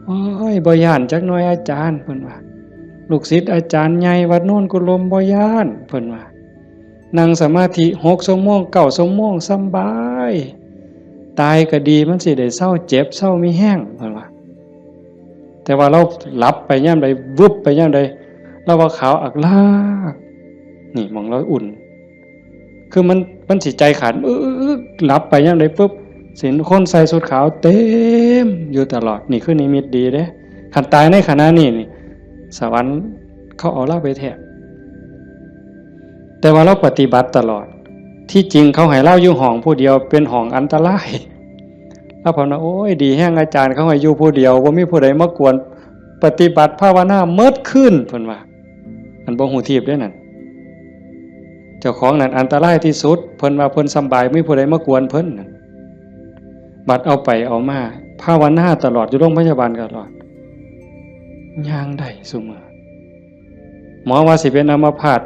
โอ้ย บ่ย้านจักหน่อยอาจารย์ เพิ่นว่า ลูกศิษย์อาจารย์ใหญ่วัดโนนกุลม บ่ย้าน เพิ่นว่า นั่งสมาธิหกชั่วโมง เก้าชั่วโมง สำบาย ตายก็ดี มันสิได้เซาเจ็บ เซามีแฮง เพิ่นว่า แต่ว่าลาวหลับไปยามใด วึบไปยามใด ลาวว่าขาวอักลาก นี่หม่องลาวอุ่น คือมัน มันสิใจขาด อึ๊กๆๆ หลับไปยามใดปุ๊บ สิเห็นคนใส่ชุดขาวเต็มอยู่ตลอด นี่คือนิมิตดีเด้ คันตายในขณะนี้นี่ สวรรค์เขาเอาลาวไปแท้ แต่ว่าลาวปฏิบัติตลอด ที่จริงเขาให้ลาวอยู่ห้องผู้เดียว เป็นห้องอันตราย ลาวเพิ่นว่า โอ้ย ดีแฮงอาจารย์ เขาให้อยู่ผู้เดียว บ่มีผู้ใดมากวน ปฏิบัติภาวนาเมิดคืน เพิ่นว่า อันบ่ฮู้ทีบเด้นั่น เจ้าของนั่นอันตรายที่สุด เพิ่นว่าเพิ่นสำบาย มีผู้ใดมากวนเพิ่นนั่น บัดเอาไปเอามา ภาวนาตลอด อยู่โรงพยาบาลตลอด ย่างได้ซุมื้อ หมอว่าสิเป็นอัมพาต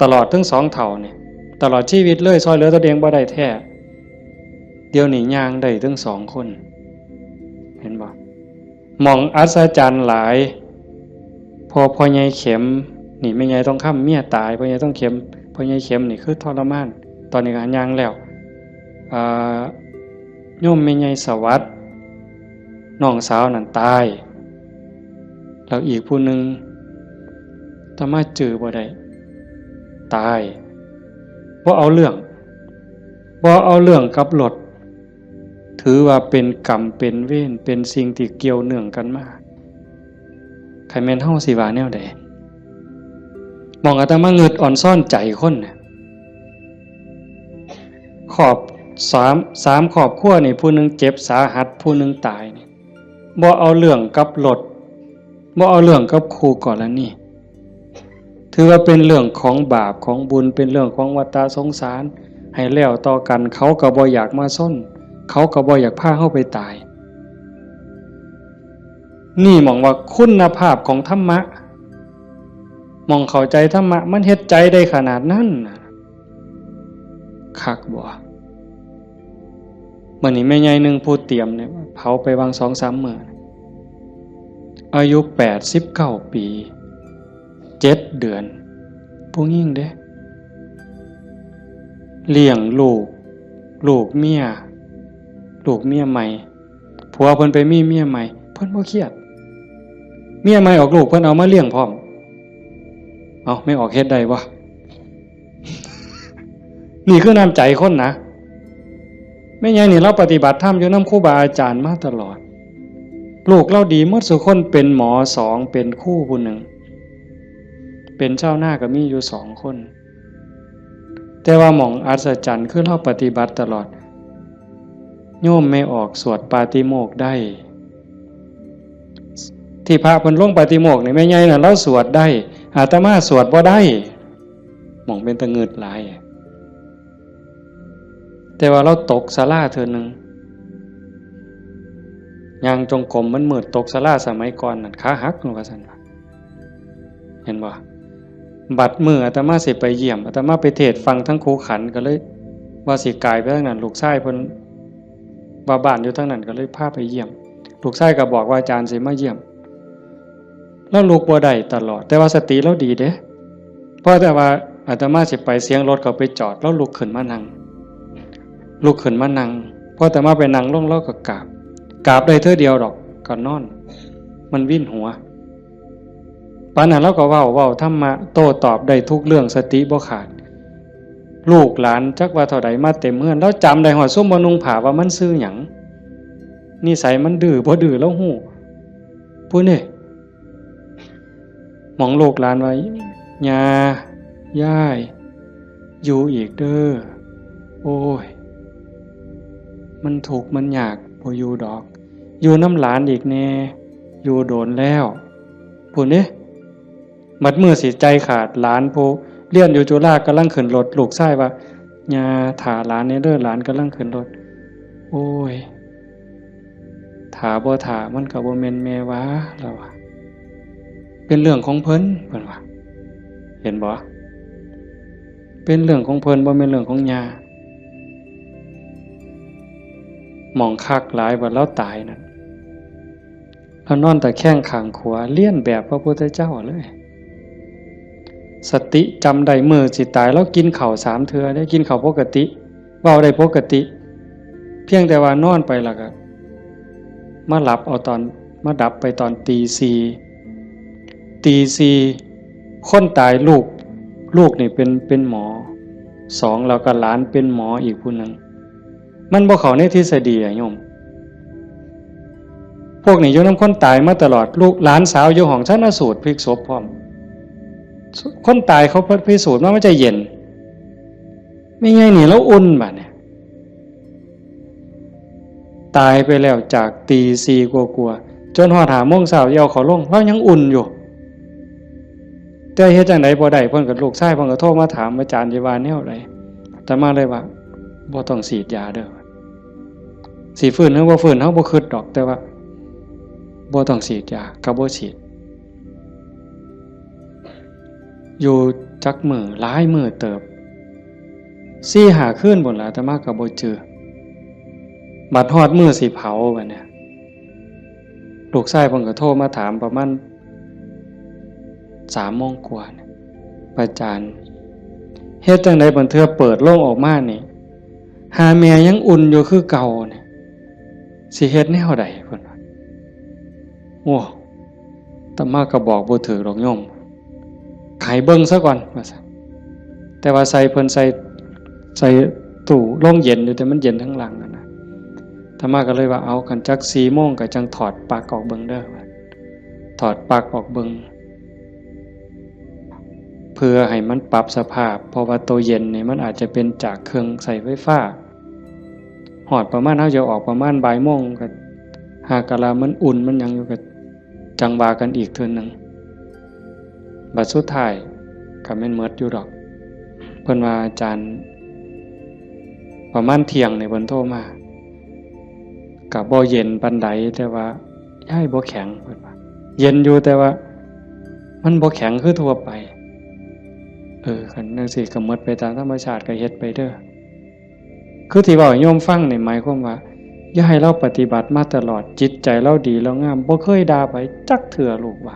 ตลอดทั้งสองเฒ่านี่ ตลอดชีวิตเลย ซ่อยเหลือตัวเองบ่ได้แท้ เดี๋ยวนี้ย่างได้ทั้งสองคน เห็นบ่ หม่องอัศจรรย์หลาย พอพ่อใหญ่เข็ม นี่แม่ใหญ่ทองคำเมียตาย พ่อใหญ่ทองเข็ม พ่อใหญ่เข็มนี่คือทรมาน ตอนนี้ก็ย่างแล้ว อ่า โยมแม่ใหญ่สวัสดิ์ น้องสาวนั่นตาย แล้วอีกผู้หนึ่ง อาตมาจื่อบ่ได้ ตาย บ่เอาเรื่อง บ่เอาเรื่องกับรถ ถือว่าเป็นกรรมเป็นเวร เป็นสิ่งที่เกี่ยวเนื่องกันมา คันแม่นเฮาสิว่าแนวใด หม่องอาตมาเงิดอ่อนซ่อนใจคนน่ะ ครอบ สาม สามครอบครัวนี่ ผู้หนึ่งเจ็บสาหัส ผู้หนึ่งตายนี่ บ่เอาเรื่องกับรถ บ่เอาเรื่องกับคู่กรณี ถือว่าเป็นเรื่องของบาปของบุญ เป็นเรื่องของวัฏฏะสงสาร ให้แล้วต่อกัน เขาก็บ่อยากมาชน เขาก็บ่อยากพาเฮาไปตาย นี่หม่องว่าคุณภาพของธรรมะ หม่องเข้าใจธรรมะ มันเฮ็ดใจได้ขนาดนั้นน่ะ คักบ่ มื้อนี้แม่ใหญ่หนึ่งผู้เตรียมเนี่ย เผาไปวางสองสามมื้อ อายุแปดสิบเก้าปี เจ็ดเดือน ผู้หญิงเด้ เลี้ยงลูก ลูกเมีย ลูกเมียใหม่ ผัวเพิ่นไปมีเมียใหม่ เพิ่นบ่เครียด เมียใหม่ออกลูก เพิ่นเอามาเลี้ยงพร้อม เอ้า แม่ออกเฮ็ดได้บ่ นี่คือน้ำใจคนนะ แม่ใหญ่นี่ลาวปฏิบัติธรรมอยู่นำครูบาอาจารย์มาตลอด ลูกลาวดีหมดซุคน เป็นหมอสอง เป็นครูผู้หนึ่ง เป็นชาวนาก็มีอยู่สองคน แต่ว่าหม่องอัศจรรย์คือลาวปฏิบัติตลอด โยมแม่ออกสวดปาติโมกข์ได้ ที่พระเพิ่นลงปาติโมกข์นี่ แม่ใหญ่น่ะลาวสวดได้ อาตมาสวดบ่ได้ หม่องเป็นตะงึดหลาย แต่ว่าลาวตกศาลาเทื่อหนึ่ง ย่างจงกรมมันมืด ตกศาลาสมัยก่อนนั่น ขาหัก ว่าซั่นว่า เห็นบ่ บัดมื้ออาตมาสิไปเยี่ยม อาตมาไปเทศน์ฟังทั้งครูขัน ก็เลยว่าสิกายไปทางนั้น ลูกชายเพิ่น ว่าบ้านอยู่ทางนั้นก็เลยพาไปเยี่ยม ลูกชายก็บอกว่าอาจารย์สิมาเยี่ยม แล้วลุกบ่ได้ตลอด แต่ว่าสติเราดีเด้ เพราะแต่ว่าอาตมาสิไปเสียงรถเขาไปจอด แล้วลุกขึ้นมานั่ง ลุกขึ้นมานั่ง พออาตมาไปนั่งลงแล้วก็กราบ กราบได้เทื่อเดียวดอก ก็นอน มันวินหัว ปานนั้นเราก็เว้า เว้าธรรมะ โต้ตอบได้ทุกเรื่อง สติบ่ขาด ลูกหลานจักว่าเท่าใดมาเต็มเฮือน แล้วจำได้ฮอดซุมบ่นุ่งผ้าว่ามันชื่อหยัง นิสัยมันดื้อบ่ดื้อแล้วฮู้ ผู้นี่ หม่องลูกหลานว่า ย่า ยาย อยู่อีกเด้อ โอ้ย มันทุกข์มันยาก บ่อยู่ดอก อยู่นำหลานอีกแน่ อยู่โดนแล้ว ผู้นี่ บัดมื้อสิใจขาด หลานผู้เรียนอยู่จุฬากำลังขึ้นรถ ลูกชายว่า ย่า ถ่าหลานแน่เด้อ หลานกำลังขึ้นรถ โอ้ย ถ่าบ่ถ่ามันก็บ่แม่นแม่ว่า แล้วว่า เป็นเรื่องของเพิ่น เพิ่นว่า เห็นบ่ เป็นเรื่องของเพิ่น บ่แม่นเรื่องของย่า หม่องคักหลาย บัดลาวตายนั่น ลาวนอนตะแคงข้างขวา เลียนแบบพระพุทธเจ้าเลย สติจำได้มื้อสิตาย ลาวกินข้าวสามเทื่อเด้ กินข้าวปกติ เว้าได้ปกติ เพียงแต่ว่านอนไปแล้วก็ มาหลับเอาตอน มาดับไปตอนตีสี่ ตีสี่ คนตายลูก ลูกนี่เป็น เป็นหมอ สอง แล้วก็หลานเป็นหมออีกผู้หนึ่ง มันบ่เข้าในทฤษฎีอะโยม พวกนี้อยู่นำคนตายมาตลอด ลูกหลานสาวอยู่ห้องชันสูตรพลิกศพพร้อม คนตายเขาพิสูจน์ว่ามันจะเย็น แม่ใหญ่นี่ลาวอุ่นบาดเนี่ย ตายไปแล้วจากตีสี่กว่าๆ จนฮอดห้าโมงเช้าสิเอาเขาลง ลาวยังอุ่นอยู่ แต่เฮ็ดจั่งใดบ่ได้ เพิ่นก็ ลูกชายเพิ่นก็โทรมาถาม อาจารย์สิว่าแนวใด อาตมาเลยว่า บ่ต้องฉีดยาเด้อ สิฟื้นหรือบ่ฟื้นเฮาบ่คิดดอก แต่ว่า บ่ต้องฉีดยา ก็บ่ฉีด อยู่จักมื้อ หลายมื้อเติบ สี่ห้าคืนพู้นล่ะ อาตมาก็บ่จื่อ บัดฮอดมื้อสิเผาบัดเนี่ย ลูกชายเพิ่นก็โทรมาถามประมาณสามโมงกว่าเนี่ย อาจารย์ เฮ็ดจั่งใดบางเทื่อเปิดโลงออกมานี่ หาแม่ยังอุ่นอยู่คือเก่าเนี่ย สิเฮ็ดแนวใด เพิ่นว่า โอ้ อาตมาก็บอกบ่ถืกดอกโยม ให้เบิ่งซะก่อน ว่าซั่น แต่ว่าใส่เพิ่นใส่ ใส่ตู้โลงเย็นอยู่ แต่มันเย็นทั้งหลังนั่นนะ อาตมาก็เลยว่า เอา คันจักสี่โมงก็จั่งถอดปลั๊กออกเบิ่งเด้อ ถอดปลั๊กออกเบิ่ง เพื่อให้มันปรับสภาพ เพราะว่าตัวเย็นนี่มันอาจจะเป็นจากเครื่องใช้ไฟฟ้า ฮอดประมาณเฮาจะออกประมาณบ่ายโมง ก็หากะลามันอุ่นมันหยังอยู่ ก็จั่งว่ากันอีกเทื่อหนึ่ง บัดสุดท้ายก็แม่นหมดอยู่ดอก เพิ่นว่า อาจารย์ ประมาณเที่ยงนี่เพิ่นโทรมา ก็บ่เย็นปานใด แต่ว่า ยายบ่แข็ง เพิ่นว่า เย็นอยู่ แต่ว่า มันบ่แข็งคือทั่วไป เออ คันจั่งซี้ก็หมดไปตามธรรมชาติ ก็เฮ็ดไปเด้อ คือที่เว้าให้โยมฟังนี่หมายความว่า อย่าให้ลาวปฏิบัติมาตลอด จิตใจลาวดีลาวงาม บ่เคยด่าไผจักเทื่อ ลูกว่า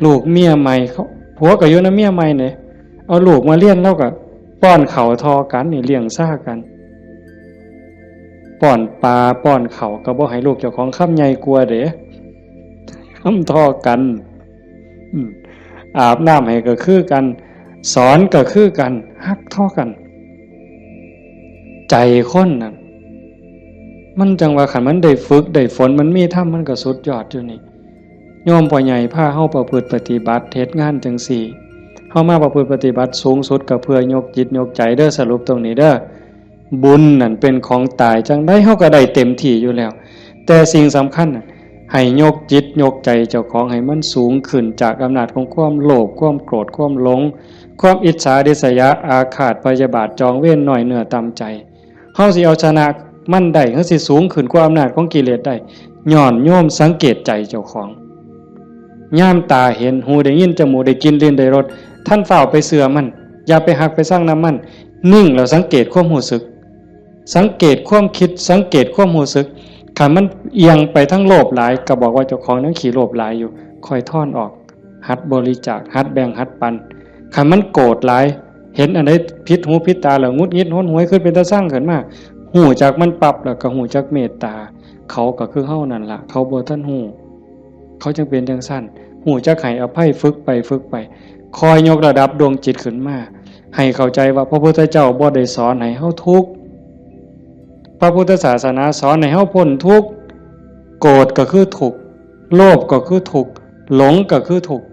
ลูกเมียใหม่เขา ผัวก็อยู่นำเมียใหม่นี่ เอาลูกมาเรียน ลาวก็ป้อนข้าวเท่ากันนี่ เลี้ยงซ่ากัน ป้อนปลาป้อนข้าวก็บ่ให้ลูกเจ้าของคำใหญ่กว่าเด้ คำเท่ากัน อืม อาบน้ำให้ก็คือกัน สอนก็คือกัน ฮักเท่ากัน ใจคนน่ะ มันจั่งว่าคันมันได้ฝึกได้ฝน มันมีธรรม มันก็สุดยอดอยู่นี่ โยมพ่อใหญ่พาเฮาประพฤติปฏิบัติ เฮ็ดงานจั่งซี้ เฮามาประพฤติปฏิบัติสูงสุดก็เพื่อยกจิตยกใจเด้อ สรุปตรงนี้เด้อ บุญนั่นเป็นของตาย จั่งใดเฮาก็ได้เต็มที่อยู่แล้ว แต่สิ่งสำคัญน่ะ ให้ยกจิตยกใจเจ้าของให้มันสูงขึ้นจากอำนาจของความโลภ ความโกรธ ความหลง ความอิจฉาริษยา อาฆาตพยาบาท จองเวร น้อยเนื้อต่ำใจ เฮาสิเอาชนะมันได้ เฮาสิสูงขึ้นกว่าอำนาจของกิเลสได้ ย้อนโยมสังเกตใจเจ้าของ ยามตาเห็น หูได้ยิน จมูกได้กลิ่น ลิ้นได้รส ท่านฟ้าวไปเชื่อมัน อย่าไปฮักไปซังนำมัน นิ่งแล้วสังเกตความรู้สึก สังเกตความคิด สังเกตความรู้สึก คันมันเอียงไปทางโลภหลาย ก็บอกว่าเจ้าของยังขี้โลภหลายอยู่ ค่อยถอนออก หัดบริจาค หัดแบ่ง หัดปัน คันมันโกรธหลาย เห็นอันใดผิดหูผิดตาแล้วหงุดหงิดหนหวย ขึ้นเป็นตาซังขึ้นมา ฮู้จักมันปั๊บ แล้วก็ฮู้จักเมตตา เขาก็คือเฮานั่นล่ะ เขาบ่ทันฮู้ เขาจั่งเป็นจั่งซั้น ฮู้จักให้อภัย ฝึกไปฝึกไป ค่อยยกระดับดวงจิตขึ้นมา ให้เข้าใจว่าพระพุทธเจ้าบ่ได้สอนให้เฮาทุกข์ พระพุทธศาสนาสอนให้เฮาพ้นทุกข์ โกรธก็คือทุกข์ โลภก็คือทุกข์ หลงก็คือทุกข์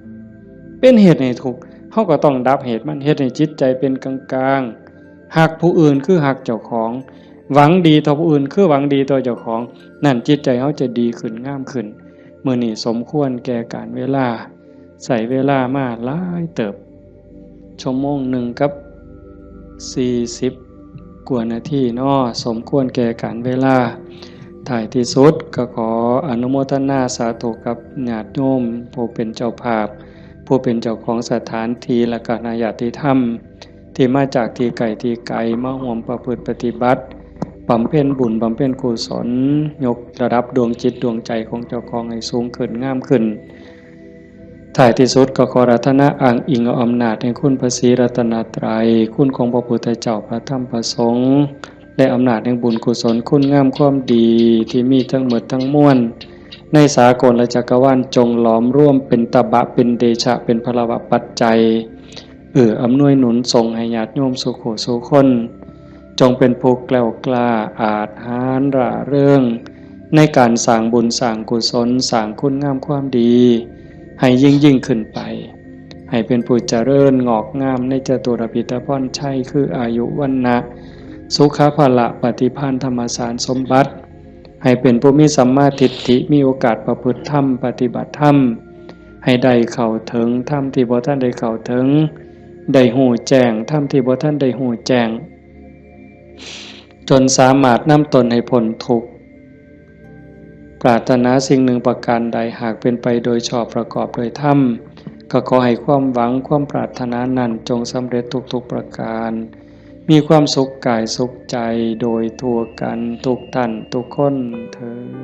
เป็นเหตุให้ทุกข์ เฮาก็ต้องดับเหตุมัน เฮ็ดให้จิตใจเป็นกลางๆ ฮักผู้อื่นคือฮักเจ้าของ หวังดีต่อผู้อื่นคือหวังดีต่อเจ้าของ นั่นจิตใจเฮาจะดีขึ้น งามขึ้น มื้อนี้สมควรแก่กาลเวลา ใช้เวลามาหลายเติบ ชั่วโมงหนึ่งกับสี่สิบกว่านาทีเนาะ สมควรแก่กาลเวลา ท้ายที่สุดก็ขออนุโมทนาสาธุกับญาติโยม ผู้เป็นเจ้าภาพ ผู้เป็นเจ้าของสถานที่ และก็คณะญาติธรรม ที่มาจากที่ไกลที่ไกล มาร่วมประพฤติปฏิบัติ บำเพ็ญบุญ บำเพ็ญกุศล ยกระดับดวงจิตดวงใจของเจ้าของให้สูงขึ้น งามขึ้น ท้ายที่สุดก็ขออาราธนาอ้างอิงเอาอำนาจแห่งคุณพระศรีรัตนตรัย คุณของพระพุทธเจ้า พระธรรม พระสงฆ์ และอำนาจแห่งบุญกุศลคุณงามความดีที่มีทั้งหมดทั้งมวล ในสากลและจักรวาล จงหลอมรวมเป็นตบะ เป็นเดชะ เป็นพลวปัจจัย เอื้ออำนวยหนุนส่งให้ญาติโยมสู่ผู้สู่คน จงเป็นผู้แกล้วกล้า อาจหาญร่าเริง ในการสร้างบุญสร้างกุศล สร้างคุณงามความดี ให้ยิ่งยิ่งขึ้นไป ให้เป็นผู้เจริญงอกงามในจตุรพิธพรชัย คืออายุ วรรณะ สุขะ พละ ปฏิภาณ ธรรมสารสมบัติ ให้เป็นผู้มีสัมมาทิฏฐิ มีโอกาสประพฤติธรรม ปฏิบัติธรรม ให้ได้เข้าถึงธรรมที่บ่ทันได้เข้าถึง ได้ฮู้แจ้งธรรมที่บ่ทันได้ฮู้แจ้ง จนสามารถนำตนให้พ้นทุกข์ ปรารถนาสิ่งหนึ่งประการใด หากเป็นไปโดยชอบประกอบโดยธรรม ก็ขอให้ความหวังความปรารถนานั้นจงสำเร็จทุกๆประการ มีความสุขกายสุขใจโดยทั่วกันทุกท่านทุกคนเทอญ